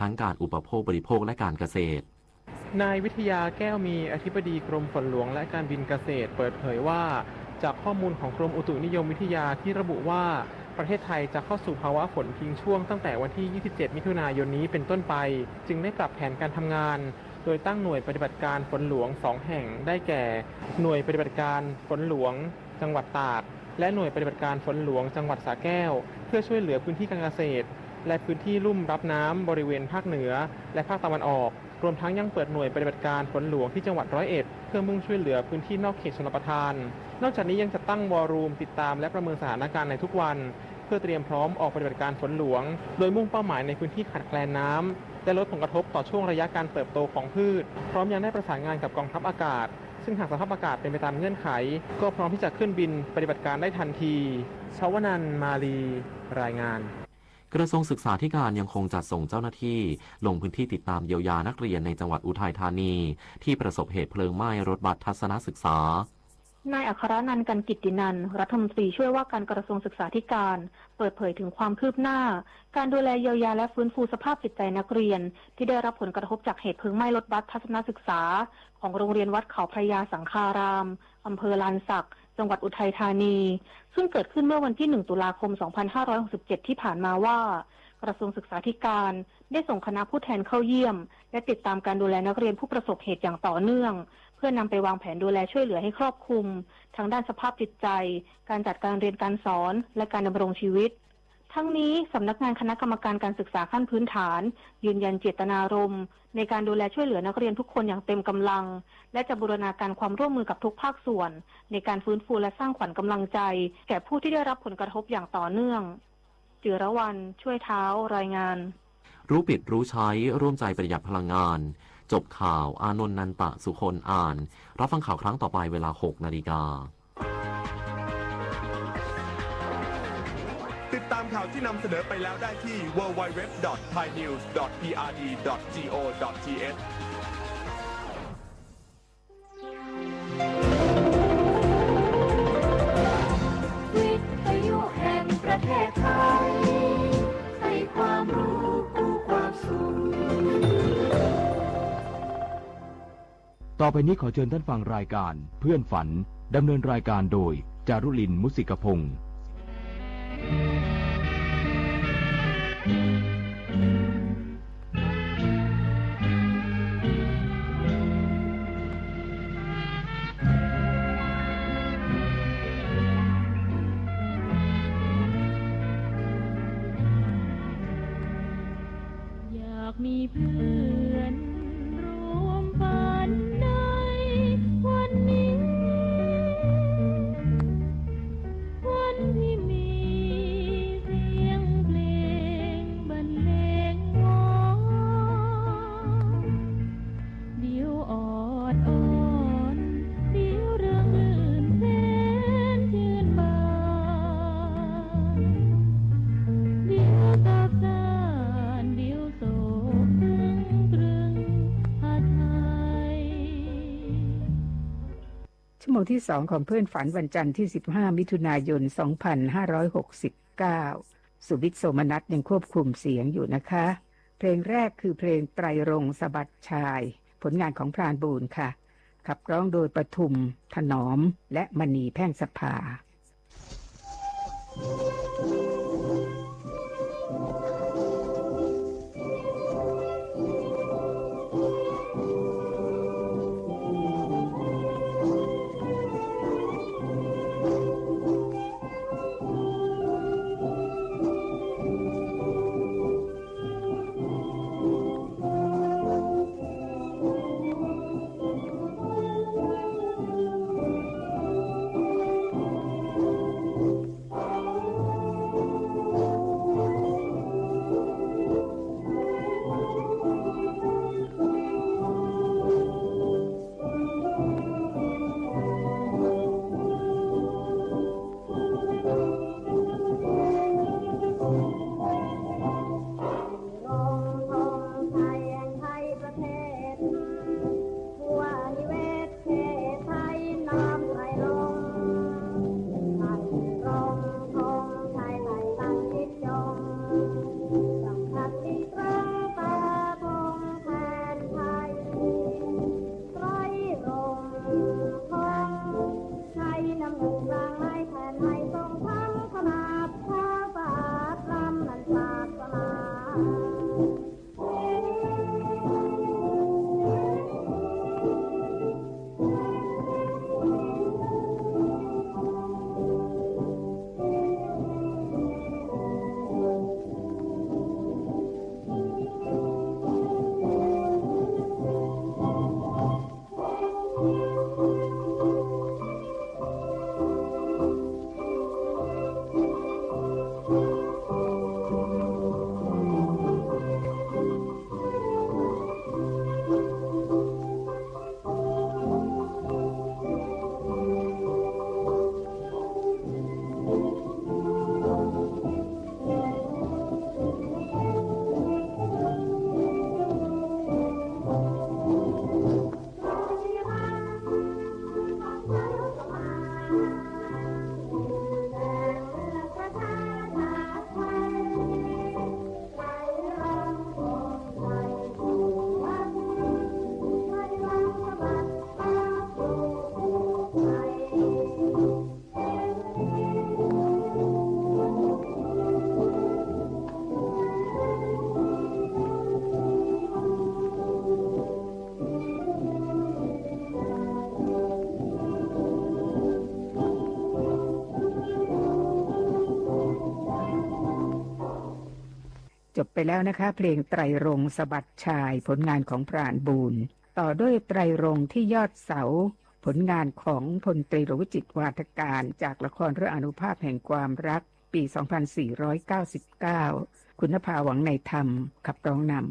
ทั้งการอุปโภคบริโภคและการเกษตร นายวิทยา แก้วมี อธิบดีกรมฝนหลวงและการบินเกษตร เปิดเผยว่า จากข้อมูลของกรมอุตุนิยมวิทยาที่ระบุว่า ประเทศไทยจะเข้าสู่ภาวะฝนทิ้งช่วงตั้งแต่วันที่ ยี่สิบเจ็ด มิถุนายนนี้เป็นต้นไป จึงได้ปรับแผนการทำงาน โดยตั้งหน่วยปฏิบัติการฝนหลวงสองแห่ง ได้แก่ หน่วยปฏิบัติการฝนหลวงจังหวัดตาก และหน่วยปฏิบัติการฝนหลวงจังหวัดสระแก้ว เพื่อช่วยเหลือพื้นที่การเกษตร และพื้นที่ลุ่มรับน้ำบริเวณภาคเหนือ และภาคตะวันออก รวมทั้งยังเปิดหน่วยปฏิบัติการฝนหลวงที่จังหวัดร้อยเอ็ด เพื่อมุ่งช่วยเหลือพื้นที่นอกเขตชลประทาน นอกจากนี้ยังจัดตั้งวอลลุ่มติดตามและประเมินสถานการณ์ในทุกวัน เพื่อเตรียมพร้อมออกปฏิบัติการฝนหลวง โดยมุ่งเป้าหมายในพื้นที่ขาดแคลนน้ำ และลดผลกระทบต่อช่วงระยะการเติบโตของพืช พร้อมยังได้ประสานงานกับกองทัพอากาศ ซึ่งหากสภาพอากาศเป็นไปตามเงื่อนไข ก็พร้อมที่จะขึ้นบินปฏิบัติการได้ทันที ชวนันท์ มาลี รายงาน กระทรวงศึกษาธิการยังคงจัดส่งเจ้าหน้าที่ลงพื้นที่ติดตามเยียวยานักเรียนในจังหวัดอุทัยธานี ที่ประสบเหตุเพลิงไหม้รถบัสทัศนศึกษา นายอัครนันท์ กันกิตตินันท์ รัฐมนตรีช่วยว่าการกระทรวงศึกษาธิการ เปิดเผยถึงความคืบหน้า การดูแลเยียวยาและฟื้นฟูสภาพจิตใจนักเรียน ที่ได้รับผลกระทบจากเหตุเพลิงไหม้รถบัสทัศนศึกษา ของโรงเรียนวัดเขาพระยาสังฆาราม อำเภอลานสัก จังหวัดอุทัยธานี ซึ่งเกิดขึ้นเมื่อวันที่ หนึ่ง ตุลาคม สองพันห้าร้อยหกสิบเจ็ด ที่ผ่านมาว่า กระทรวงศึกษาธิการได้ส่งคณะผู้แทนเข้าเยี่ยม และติดตามการดูแลนักเรียนผู้ประสบเหตุอย่างต่อเนื่อง เพื่อนำไปวางแผนดูแลช่วยเหลือให้ครอบคลุม ทั้งด้านสภาพจิตใจ การจัดการเรียนการสอน และการดำรงชีวิต ทั้งนี้ สำนักงานคณะกรรมการการศึกษาขั้นพื้นฐาน ยืนยันเจตนารมณ์ ในการดูแลช่วยเหลือนักเรียนทุกคนอย่างเต็มกำลัง และจะบูรณาการความร่วมมือกับทุกภาคส่วน ในการฟื้นฟูและสร้างขวัญกำลังใจ แก่ผู้ที่ได้รับผลกระทบอย่างต่อเนื่อง จิรวรรณ ช่วยเท้า รายงาน รู้ปิดรู้ใช้ ร่วมใจประหยัดพลังงาน จบข่าว อานนท์ นันตะสุคน อ่าน รับฟังข่าวครั้งต่อไปเวลา หก นาฬิกา ติดตามข่าวที่นำเสนอไปแล้วได้ที่ ดับเบิลยู ดับเบิลยู ดับเบิลยู ดอท ไทย นิวส์ ดอท พี อาร์ ดี ดอท จี โอ ดอท ที เอช วิทยุแห่งประเทศไทย ให้ความรู้คู่ความสุข ต่อไปนี้ขอเชิญท่านฟังรายการเพื่อนฝัน ดำเนินรายการโดย จารุลิน มุสิกพงษ์ อยากมีเพื่อนร่วมฝันในวันนี้ วันที่มีเสียงเพลงบรรเลงงอ เดี๋ยวออดอ้อน เดี๋ยวเริงรื่นแสนชื่นบาน เดี๋ยวซาบซ่าน เดี๋ยวโศกครึ้งตรึงพระทัย ชั่วโมงที่สองของเพื่อนฝันวันจันทร์ที่ สิบห้า มิถุนายน สองพันห้าร้อยหกสิบเก้า สุวิทย์ โสมนัสยังควบคุมเสียงอยู่นะคะ เพลงแรกคือเพลงไตรรงค์สะบัดชาย ผลงานของพรานบูรณ์ค่ะ ขับร้องโดยปทุม ถนอม และมณี แพ่งสภา ไปแล้วนะคะ เพลงไตรรงค์สะบัดชาย ผลงานของพรานบูรณ์ ต่อด้วยไตรรงค์ที่ยอดเสา ผลงานของพลตรีหลวงวิจิตร วาทการ จากละครเรื่องอานุภาพแห่งความรัก ปี สองพันสี่ร้อยเก้าสิบเก้า คุณนภา หวังในธรรม ขับร้องนำ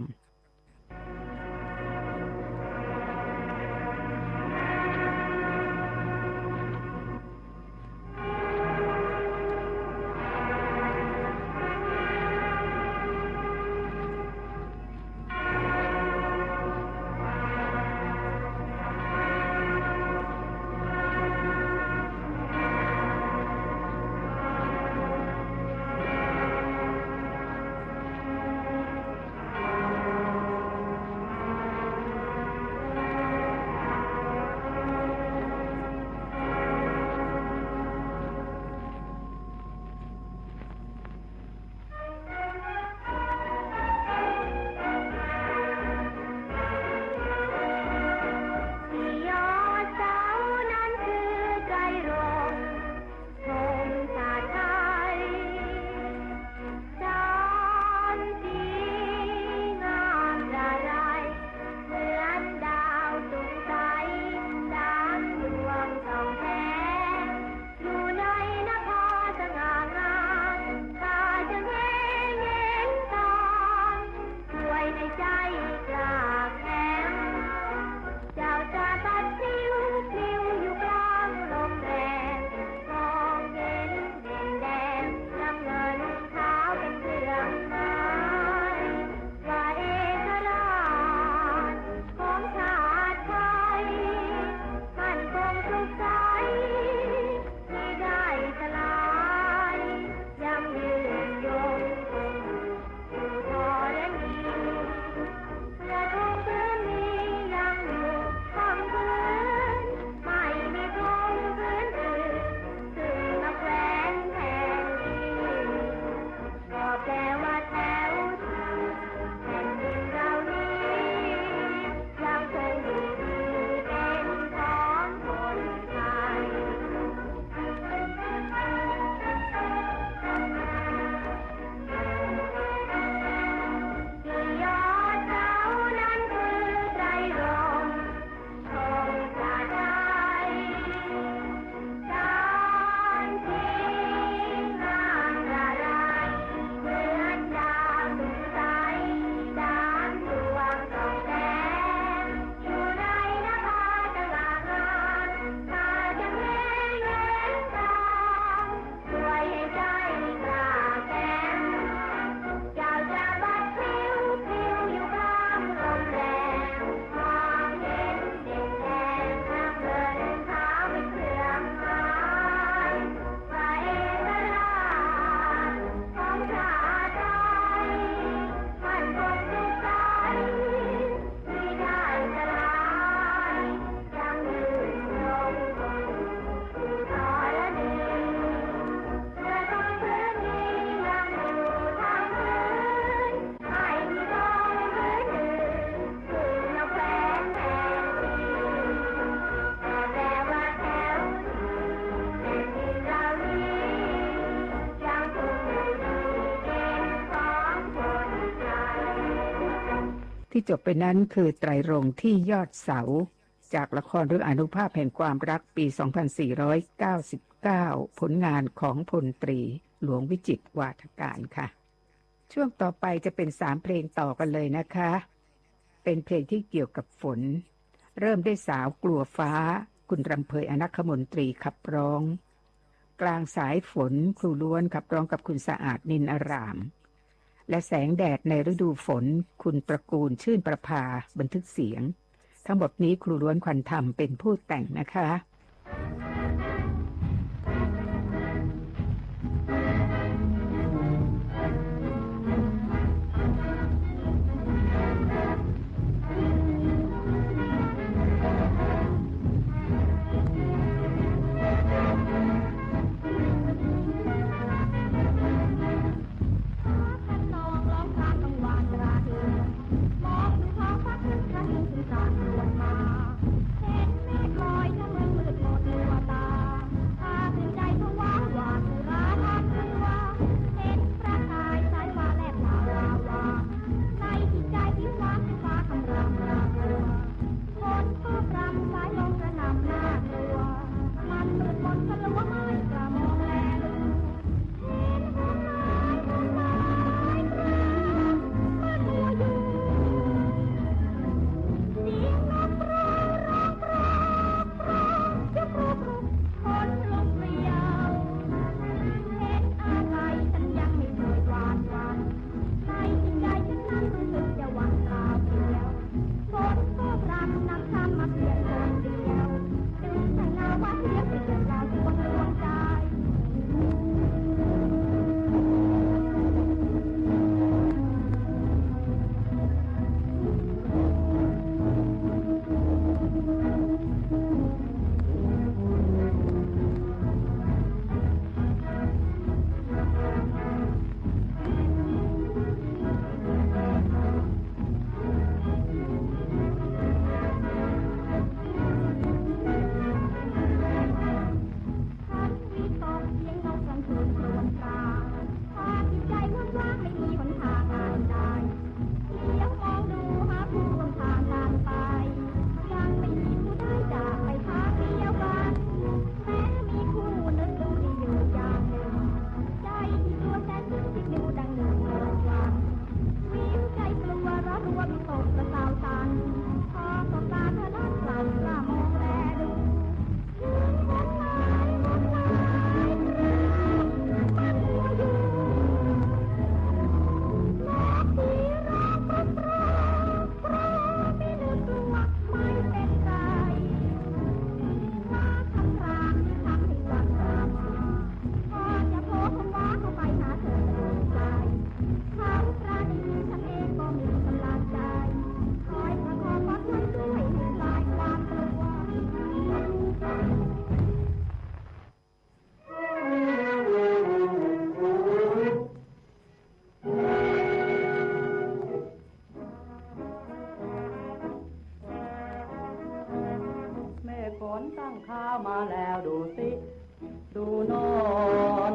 ที่จบไปนั้นคือไตรรงค์ที่ยอดเสา จากละครเรื่องอานุภาพแห่งความรัก ปี สองพันสี่ร้อยเก้าสิบเก้า ผลงานของพลตรีหลวงวิจิตร วาทการค่ะ ช่วงต่อไปจะเป็นสามเพลงต่อกันเลยนะคะ เป็นเพลงที่เกี่ยวกับฝน เริ่มด้วยสาวกลัวฟ้า คุณรำเภย อนัคคมนตรี ขับร้อง กลางสายฝน ครูล้วน ขับร้องกับคุณสะอาด นินอาราม และแสงแดดในฤดูฝน คุณตระกูล ชื่นประภา บันทึกเสียง ทั้งหมดนี้ครูล้วน ควันธรรม เป็นผู้แต่งนะคะ ตั้งข้าวมาแล้วดูสิ ดูโน่น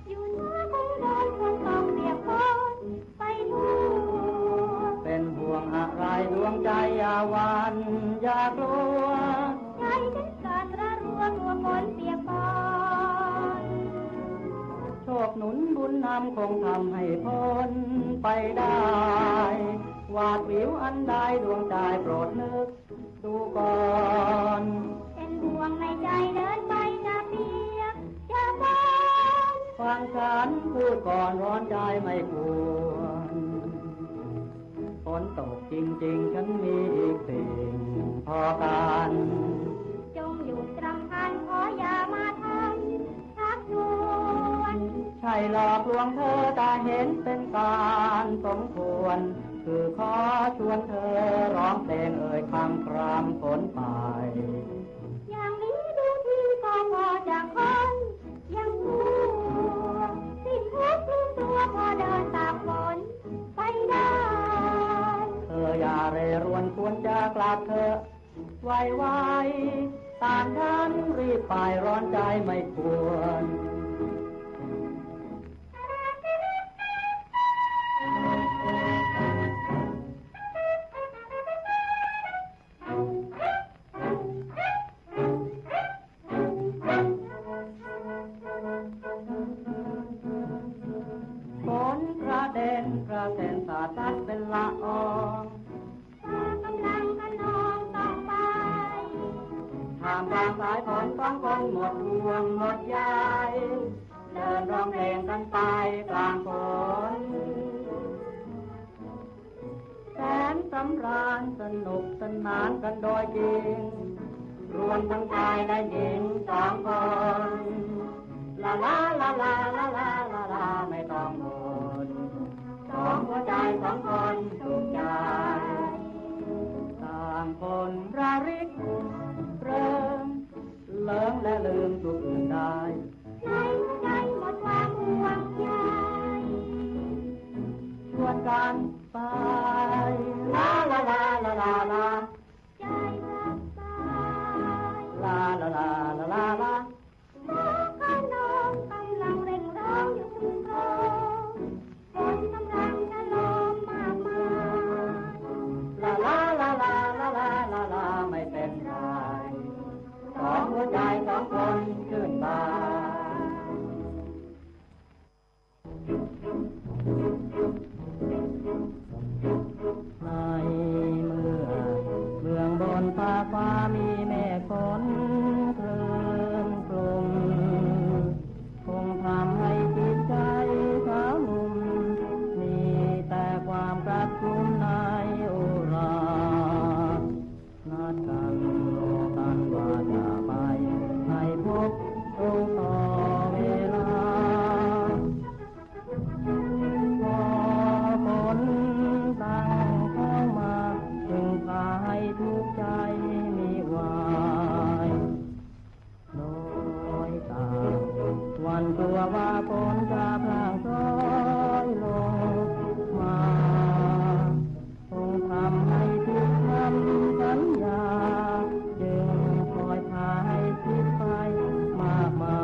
อยู่เหนือคงโดนคงต้องเปียกฝนไปทั่ว เป็นห่วงอะไรดวงใจอย่าหวั่นอย่ากลัว ใจเด็ดขาดระรัวกลัวฝนเปียกปอน โชคหนุนบุญนำคงทำให้พ้นไปได้ หวาดหวิวอันใดดวงใจโปรดนึก ดูก่อน เป็นห่วงในใจเดินไปจะเปียกจะฝน ฟังฉันพูดก่อนร้อนใจไม่ควร ฝนตกจริงๆ ฉันมีอีกสิ่งพอกัน จงหยุดรำพันขออย่ามาทำชักชวน ใช่หลอกลวงเธอแต่เห็นเป็นการสมควร คือขอชวนเธอร้องเพลงเอ่ยคำครามฝนไป อย่างนี้ดูทีก็พอจะคอยยังชั่ว สิ้นทุกข์ลืมตัวพอเดินตากฝนไปได้ เธออย่าเร่รวนควรจะกลับเถอะไวๆ ตามฉันรีบไปร้อนใจไม่ควร ฝนกระเด็นกระเซ็นสาดซัดเป็นละออง ฟ้ากำลังคะนองต้องไป ท่ามกลางสายฝนสองคนหมดห่วงหมดใย เดินร้องเพลงกันไปกลางฝน แสนสำราญสนุกสนานกันโดยจริง รวมทั้งชายและหญิงสองคน ลาลาลาลา ไม่ต้องบ่น สองหัวใจสองคนสุขใจ ต่างคนระริกเริง เลิงและลืมทุกข์อื่นได้ ในหัวใจหมดความห่วงใย ชวนกันไป ลาลาลาลาลาลา ใจรักสบาย ลาลาลาลาลาลา ฟ้าคะนองกำลังเร่งร้องอยู่ครึ้มโครม ฝนกำลังจะลงมามากมาย ลาลาลาลาลาลาลาลา ไม่เป็นไร สองหัวใจสองคนชื่นบาน ในเมื่อเมืองบนฟากฟ้ามีเมฆฝนครึ้มคลุม คงทำให้จิตใจสาวหนุ่ม มีแต่ความกระชุ่มในอุรา นัดกันรอกันว่าจะไป ให้พบตรงต่อเวลา พอฝนตั้งเข้ามา จึงพาให้ทุกข์ใจมีวาย น้อยตาหวั่นกลัวว่าฝนจะพร่างโปรยลงมา คงทำให้ผิดคำสัญญา จึงคอยพาให้คิดไปมากมา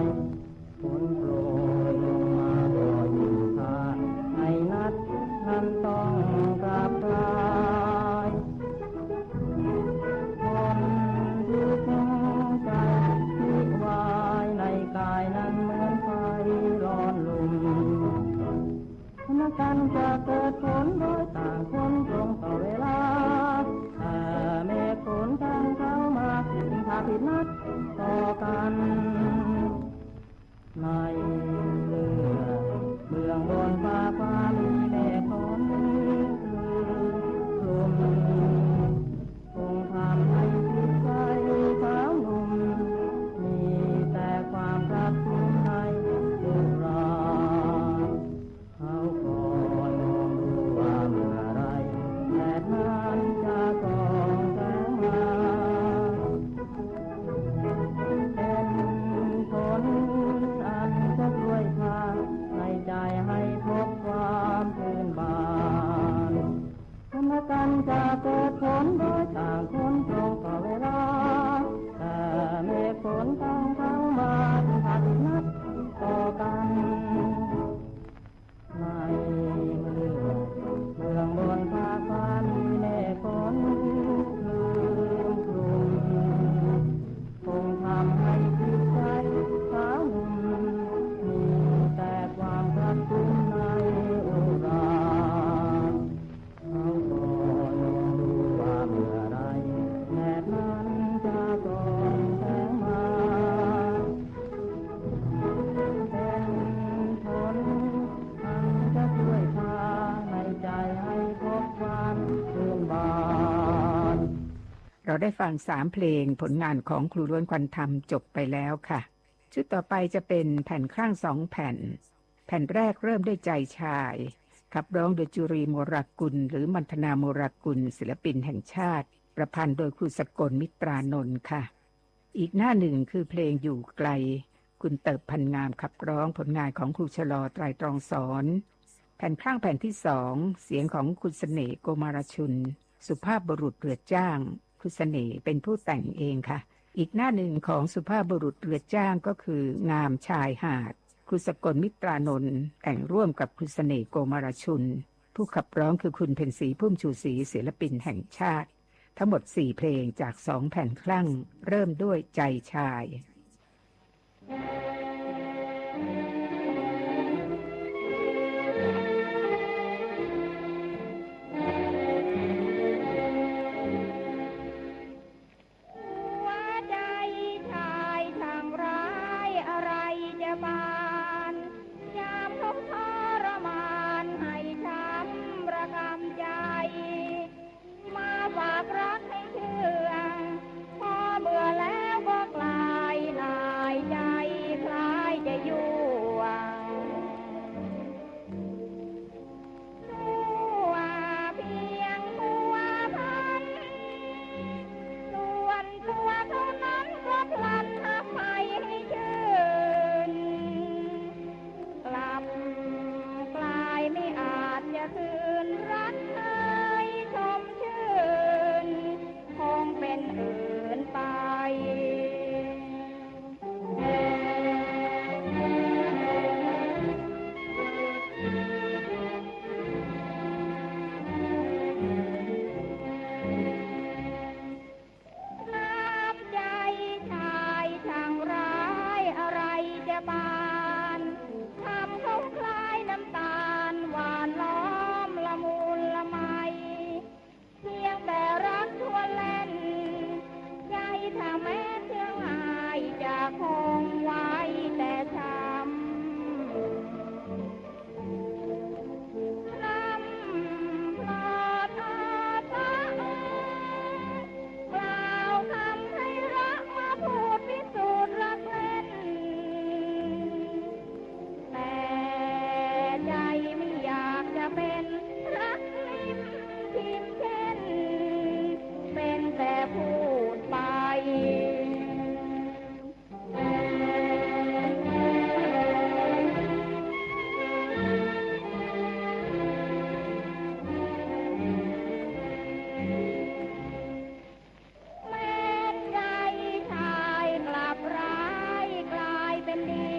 ย ฝนโปรยลงมาบ่อยยิ่งพาให้นัดนั้นต้องกลับกลาย ฝนทุกข์ใจพิวายในกายนั้นเหมือนไฟร้อนลุ่ม นัดกันจะเกิดฝนโดยต่างคนตรงต่อเวลา แต่เมฆฝนตั้งเข้ามา จึงพาผิดนัดต่อกัน ในเมื่อเมืองบนฟากฟ้ามีเมฆฝนคลุม คงทำให้จิตใจสาวหนุ่ม มีแต่ความกระชุ่มในอุรา เขาคอยมองดูว่าเมื่อไรแดดนั้นจะส่องแสงมา เป็นฝนอันส เราได้ฟังสามเพลงผลงานของครูล้วนควันธรรมจบไปแล้วค่ะ ชุดต่อไปจะเป็นแผ่นคลั่งสองแผ่น แผ่นแรกเริ่มด้วยใจชาย ขับร้องโดยจุรี โมรากุล หรือมันธนา โมรากุล ศิลปินแห่งชาติ ประพันธ์โดยครูสกล มิตรานนท์ค่ะ อีกหน้าหนึ่งคือเพลงอยู่ไกล คุณเติบ พันงาม ขับร้อง ผลงานของครูชลอ ไตรตรองสอน แผ่นคลั่งแผ่นที่สอง เสียงของคุณเสน่ห์ โกมารชุน สุภาพบุรุษเรือจ้าง คุณเสน่ห์เป็นผู้แต่งเองค่ะ อีกหน้าหนึ่งของสุภาพบุรุษเรือจ้างก็คือ งามชายหาด ครูสกล มิตรานนท์ แต่งร่วมกับคุณเสน่ห์ โกมารชุน ผู้ขับร้องคือคุณเพ็ญศรี พุ่มชูศรี ศิลปินแห่งชาติ ทั้งหมดสี่เพลงจากสองแผ่นคลั่ง เริ่มด้วยใจชาย หัวใจชายช่างร้ายอะไรจะปาน ยามทุกข์ทรมานให้ช้ำระกำใจ มาฝากรักให้เชื่อง พอเมื่อแล้วก็คลายหน่ายใจ คล้ายจะยวง ชั่วเพียงผัวพัน ส่วนตัวเท่านั้นก็พลันหักไปให้ชื่น กลับกลายไม่อาจจะคืนรักเคยชมชื่น คงเป็นอื่นไป น้ำใจชายช่างร้ายอะไรจะปาน คำเขาคล้ายน้ำตาลหวานล้อมละมุนละไม เพียงแต่รักชวนเล่น ใจถ้าแม้เชื่องง่ายจะคงไว้แต่ช้ำ พร่ำพลอดอาสาเอ่ย กล่าวคำไพเราะมาพูดพิสูจน์รักเล่น แต่ใจไม่อยากจะเป็นรักริมทิมเช่น เป็นแต่พูดไป แม้นใจชายกลับร้ายกลายเป็นดี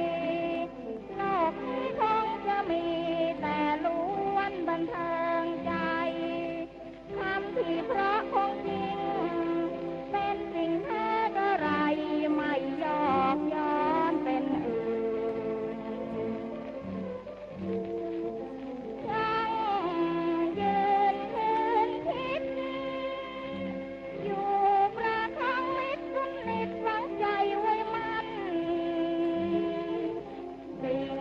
โลกนี้คงจะมีแต่ล้วนบันเทิงใจ คำที่เพราะคงจริง เป็นสิ่งแท้กระไร ไม่ยอกย้อนเป็นอื่น ยังยืนคืนคิด อยู่ประทังมิตรสนิทฝังใจไว้มั่น สิ่ง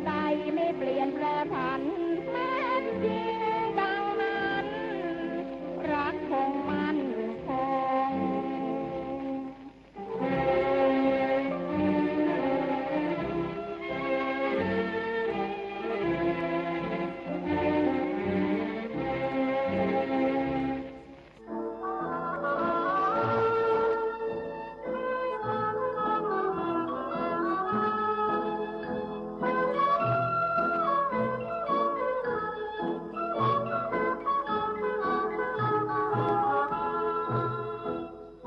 ใดไม่เปลี่ยนแปรผัน แม้นจริงดังนั้น รักคงมั่นคง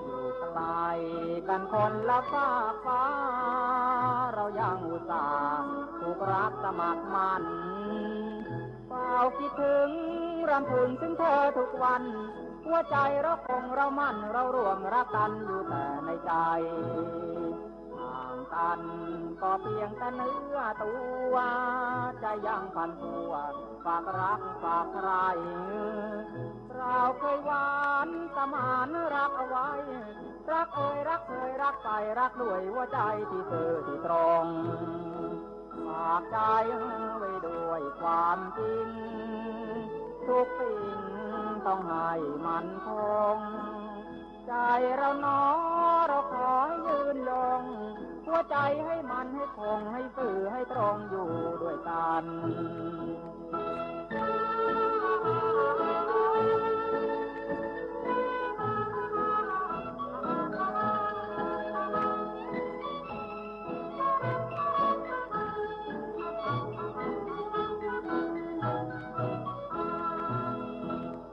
อยู่ไกลกันคนละฟากฟ้า เรายังอุตส่าห์ผูกรักสมัครมั่น เฝ้าคิดถึงรำพึงถึงเธอทุกวัน หัวใจเราคงเรามั่น เราร่วมรักกันอยู่แต่ในใจ ห่างกันก็เพียงแต่เนื้อตัว ใจยังพันตัว ฝากรักฝากใคร่ เราเคยหวานสมานรักเอาไว้ รักเอ่ยรักเอ่ยรักไปรักด้วยหัวใจที่ซื่อที่ตรง ฝากใจไว้ด้วยความจริง ทุกสิ่งต้องให้มันคง ใจเราหนอ เราขอให้ยืนยง หัวใจให้มั่นให้คง ให้ซื่อให้ตรงอยู่ด้วยกัน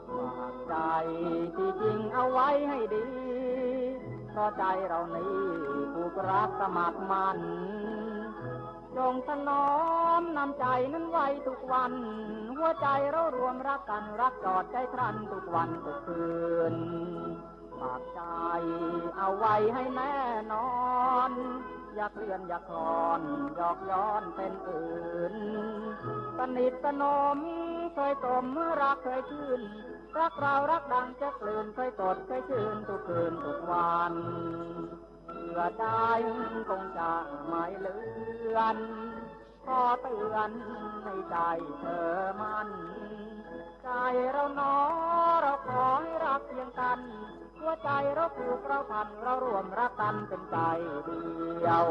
ฝากใจที่จริงเอาไว้ให้ดี เพราะใจเรานี้ผูกรักสมัครมั่น จงถนอมน้ำใจนั้นไว้ทุกวัน หัวใจเรารวมรักกัน รักจอดใจพลันทุกวันทุกคืน ฝากใจเอาไว้ให้แน่นอน อย่าเคลื่อนอย่าคลอน หยอกย้อนเป็นอื่น สนิทสนมเคยสมรักเคยชื่น รักเรารักดังจะกลืน เคยสดเคยชื่น ทุกคืนทุกวัน เผื่อได้คงจะไม่เลือน ขอเตือนให้ใจเธอมั่น ใจเราหนอ เราขอให้รักเพียงกัน หัวใจเราผูกเราพัน เราร่วมรักกันเป็นใจเดียว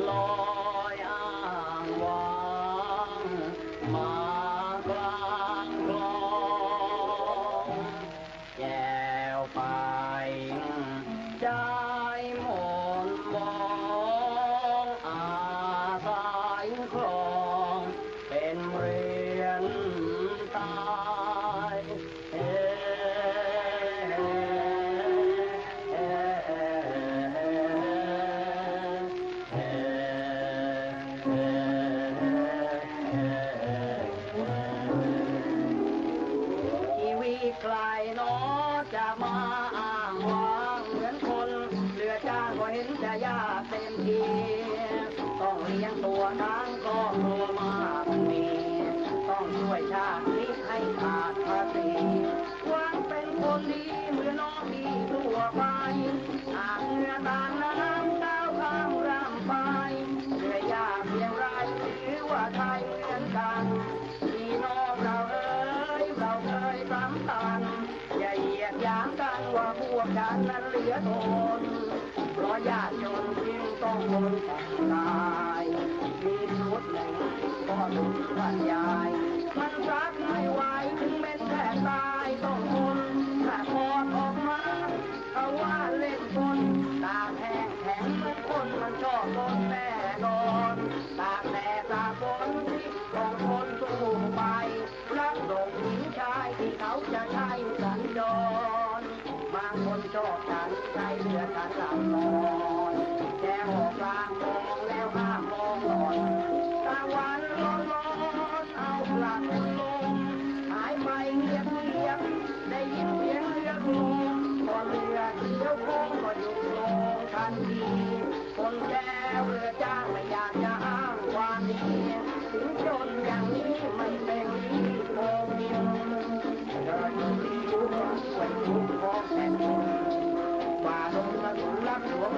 ลอยอ้างว้างมากลางคลอง แก้วไป ใจหม่นมอง อาศัยคลอง เป็นเรือนตาย เอ เอ ชีวิตใครหนอจะมาอ้างว้างเหมือนคน เหลือจ้างก็เห็นจะยากเต็มที ต้องเลี้ยงตัวทั้งครอบครัวมากมี ต้องช่วยชาตินี้ให้ขาดภาษี หวังเป็นคนดีเหมือนน้องพี่ทั่วไป หากเหงื่อตางน้ำก้าวข้ามร่ำไป เหนื่อยยากเพียงไรถือว่าไทยเหมือนกัน พี่น้องเราเอ๋ย เราเคยสำคัญ อย่าเหยียดหยามกันว่าพวกฉันนั้นเหลือทน เพราะยากจนจึงต้องทนต้องตาย มีสุดหนึ่งก็สุดบรรยาย มันซักไม่ไหวถึงแม้แทบตายต้องทน ถ้าถอดออกมาเขาว่าเล่นกล ตากแห้งแข็งเหมือนคนมันชอบกลแน่นอน ตากแดดตากฝนต้องทนสู้ไป รับส่งหญิงชายที่เขาจะใช้สัญจร บางคนชอบฉันใช้เรือฉันหลับนอน แกออกกลางคลองแล้วห้ามมองหล่อน ตะวันร้อนๆเอาผลักลง หายไปเงียบๆ ได้ยินเสียงเรือโคลง พอเรือเลี้ยวโค้งก็หยุดลงทันที คนแก้วเรือจ้างไม่อยากจะอ้างความดี ถึงจนอย่างนี้มันเป็นที่โกงกิน เดินที่รู้ช่วยคุ้มครองแผ่นดิน ฝ่าดงกระสุนรักหลวง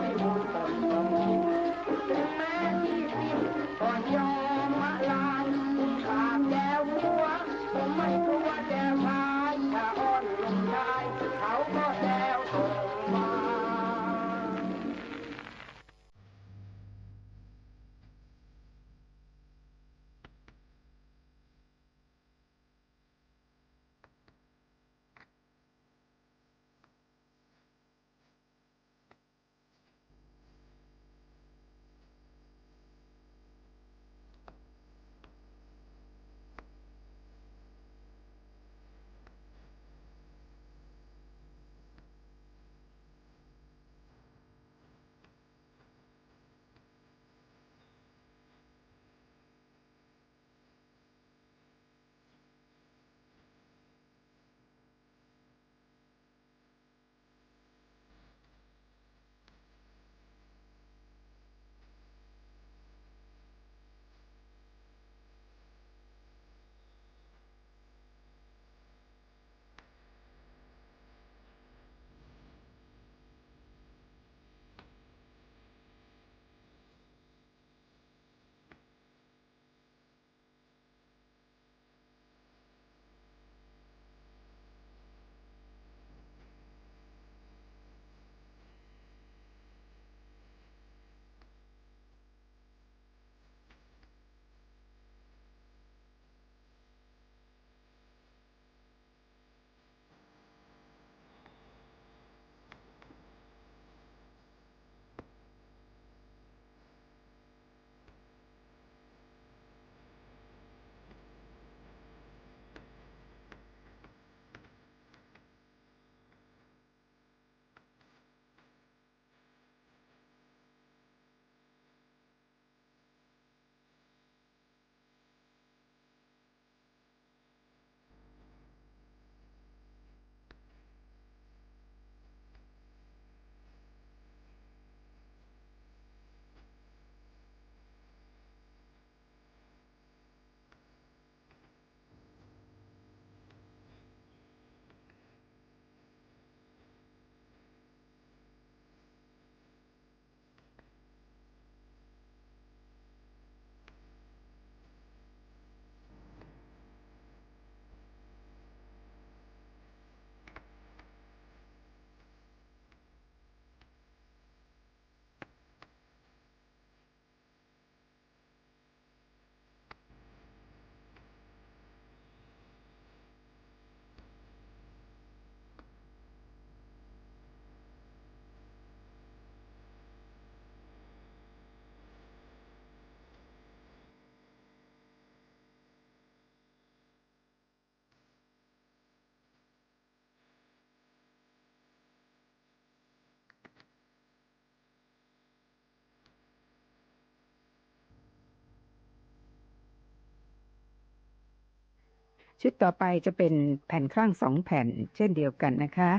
ชุดต่อไปจะเป็นแผ่นคลั่งสองแผ่นเช่นเดียวกันนะคะ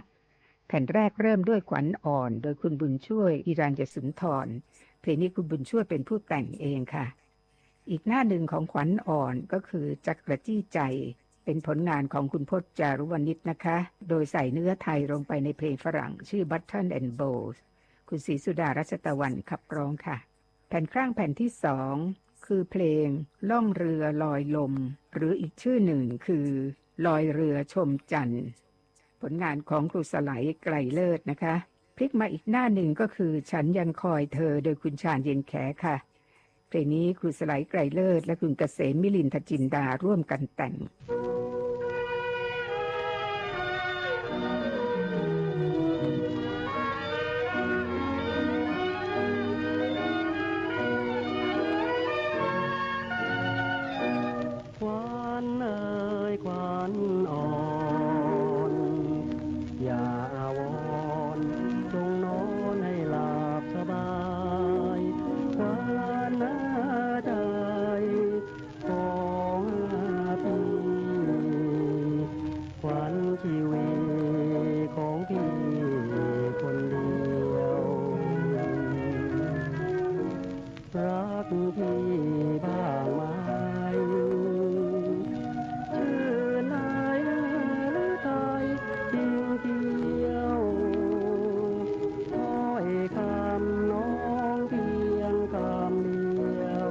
แผ่นแรกเริ่มด้วยขวัญอ่อน โดยคุณบุญช่วย อิรัญญสุนทร เพลงนี้คุณบุญช่วยเป็นผู้แต่งเองค่ะ อีกหน้าหนึ่งของขวัญอ่อนก็คือจักระจี้ใจ เป็นผลงานของคุณพจน์ จารุวณิชนะคะ โดยใส่เนื้อไทยลงไปในเพลงฝรั่งชื่อ Button and Bows คุณศรีสุดา รัชตะวันขับร้องค่ะ แผ่นคลั่งแผ่นที่สองคือเพลงล่องเรือลอยลม หรืออีกชื่อหนึ่งคือลอยเรือชมจันทร์ ผลงานของครูสไล ไกรเลิศนะคะ พลิกมาอีกหน้าหนึ่งก็คือฉันยังคอยเธอ โดยคุณชาญ เย็นแขค่ะ เพลงนี้ครูสไล ไกรเลิศ และคุณเกษม มิลินทจินดาร่วมกันแต่ง ขวัญเอ๋ยขวัญอ่อน อย่าอาวรณ์ จงนอนให้หลับสบาย ขวัญใจของพี่ ขวัญชีวิตของพี่คนเดียว รักพี่บ้างไหม ชื่นในฤทัยจริงเดียว ถ้อยคำน้องเพียงคำเดียว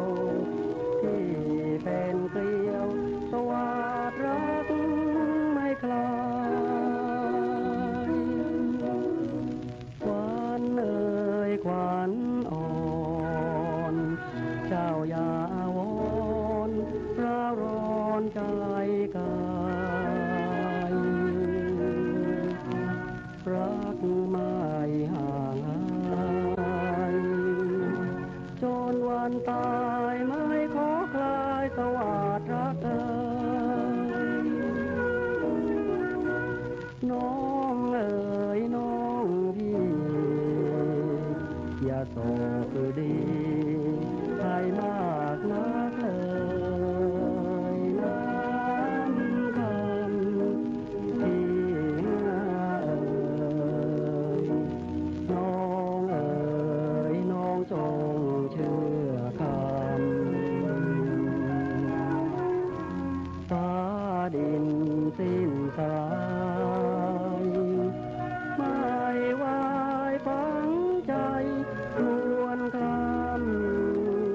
ที่เป็นเกลียวสวัสดรักไม่คลาย ขวัญเอ๋ยขวัญอ่อน เจ้าอย่าอาวรณ์ ร้าวร้อนใจกาย รักไม่ห่างหาย จนวันตายไม่ขอคลายสวัสดรักเอ๋ย น้องเอ๋ยน้องพี่ อย่าโศกดีให้มากนักเลย น้ำคำพี่เอ๋ย น้องเอ๋ยน้องจงเชื่อคำ ฟ้าดินสิ้นสลาย ไม่วายฝังใจครวญครำ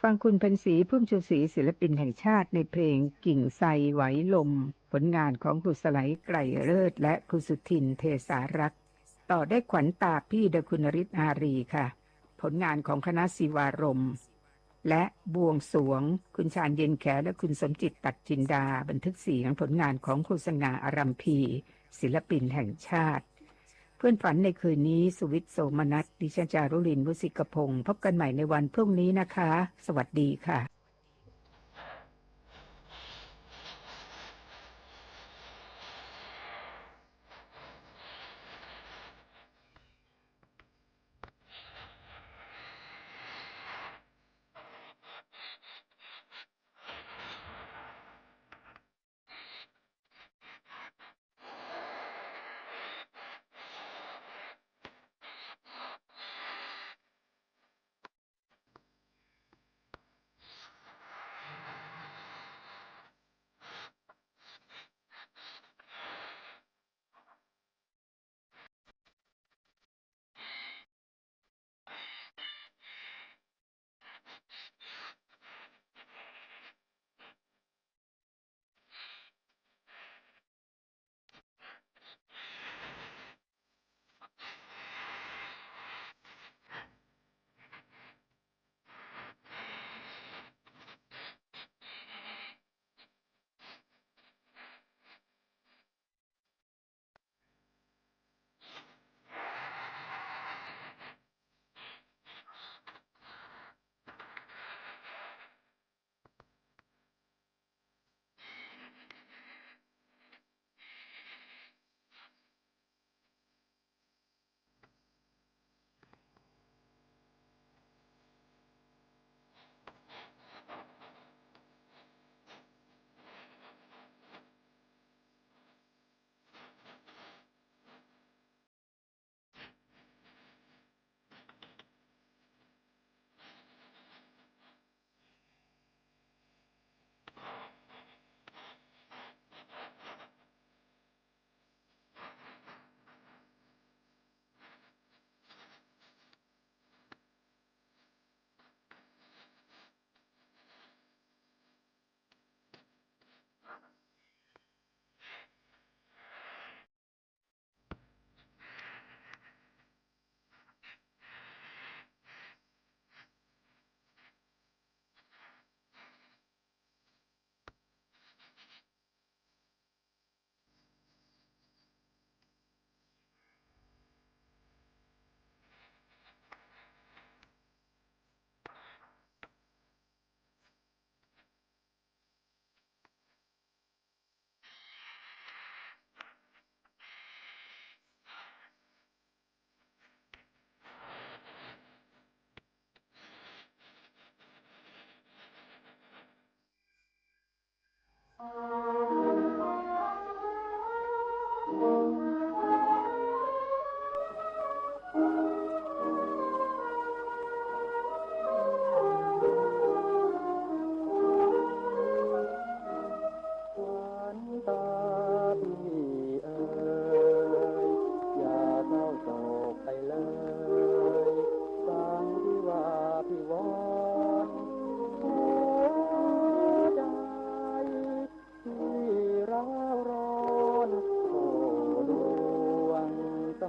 ฟังคุณเพ็ญศรี พุ่มชูศรี ศิลปินแห่งชาติ ในเพลงกิ่งไทรไหวลม ผลงานของครูสไล ไกรเลิศ และครูสุทิน เทสารักษ์ ต่อด้วยขวัญตาพี่ โดยคุณนฤทธิ์ อารีค่ะ ผลงานของคณะศิวารมณ์ และบวงสรวง คุณชาญ เย็นแข และคุณสมจิต ตัดจินดา บันทึกเสียง ผลงานของครูสง่า อารัมภี ศิลปินแห่งชาติ เพื่อนฝันในคืนนี้ สุวิทย์ โสมนัส ดิฉัน จารุลิน มุสิกพงศ์ พบกันใหม่ในวันพรุ่งนี้นะคะ สวัสดีค่ะ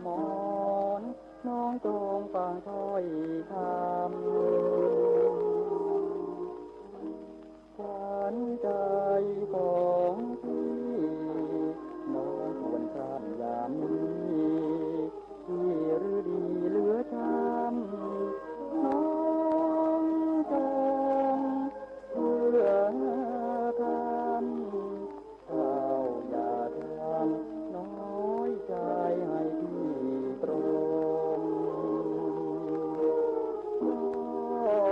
มร น้องจงฟังถ้อยคำ ขวัญใจของพี่ น้องควรคร่ำยามนี้ ที่ฤดีเหลือช้ำ น้องจงเชื่อธรรม เจ้าอย่าทำน้อยใจให้พี่ตรง น้อ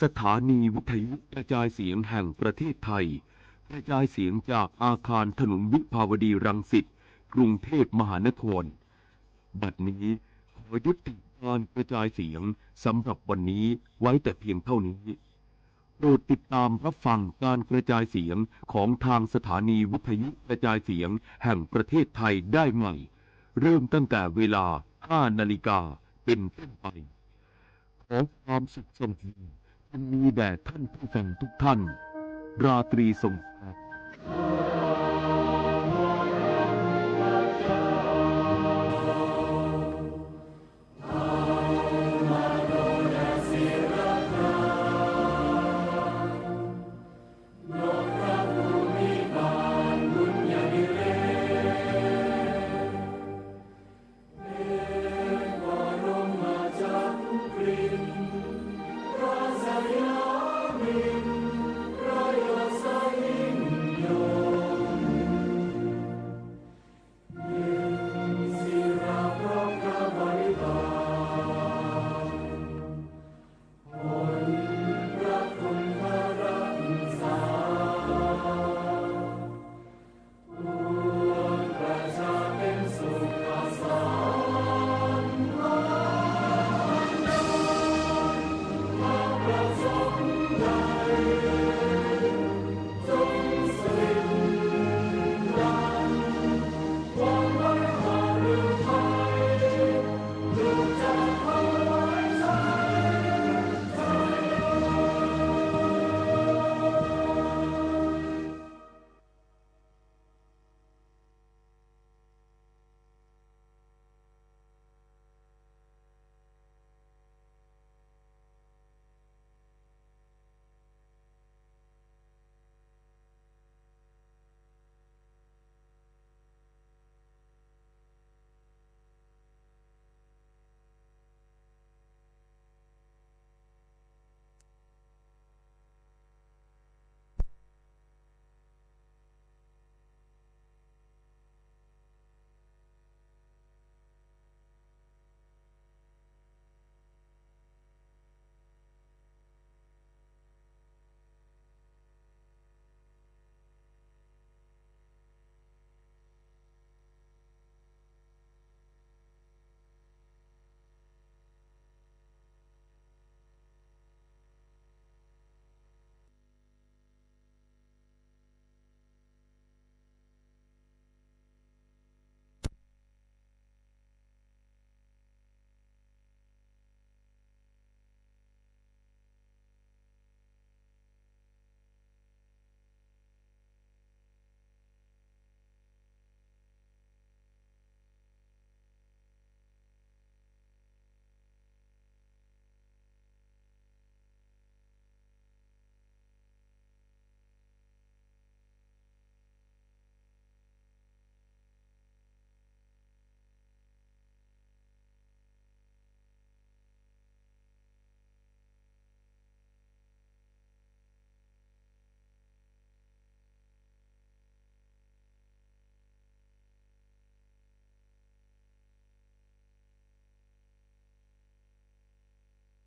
สถานีวิทยุกระจายเสียงแห่งประเทศไทย กระจายเสียงจากอาคารถนนวิภาวดีรังสิต กรุงเทพมหานคร บัดนี้ขอยุติการกระจายเสียงสำหรับวันนี้ไว้แต่เพียงเท่านี้ โปรดติดตามรับฟังการกระจายเสียงของทางสถานีวิทยุกระจายเสียงแห่งประเทศไทยได้ใหม่ เริ่มตั้งแต่เวลา ห้านาฬิกาเป็นต้นไป ขอความสุขสวัสดีจงมีแด่ท่านผู้ฟังทุกท่าน ราตรีสวัสดิ์ครับ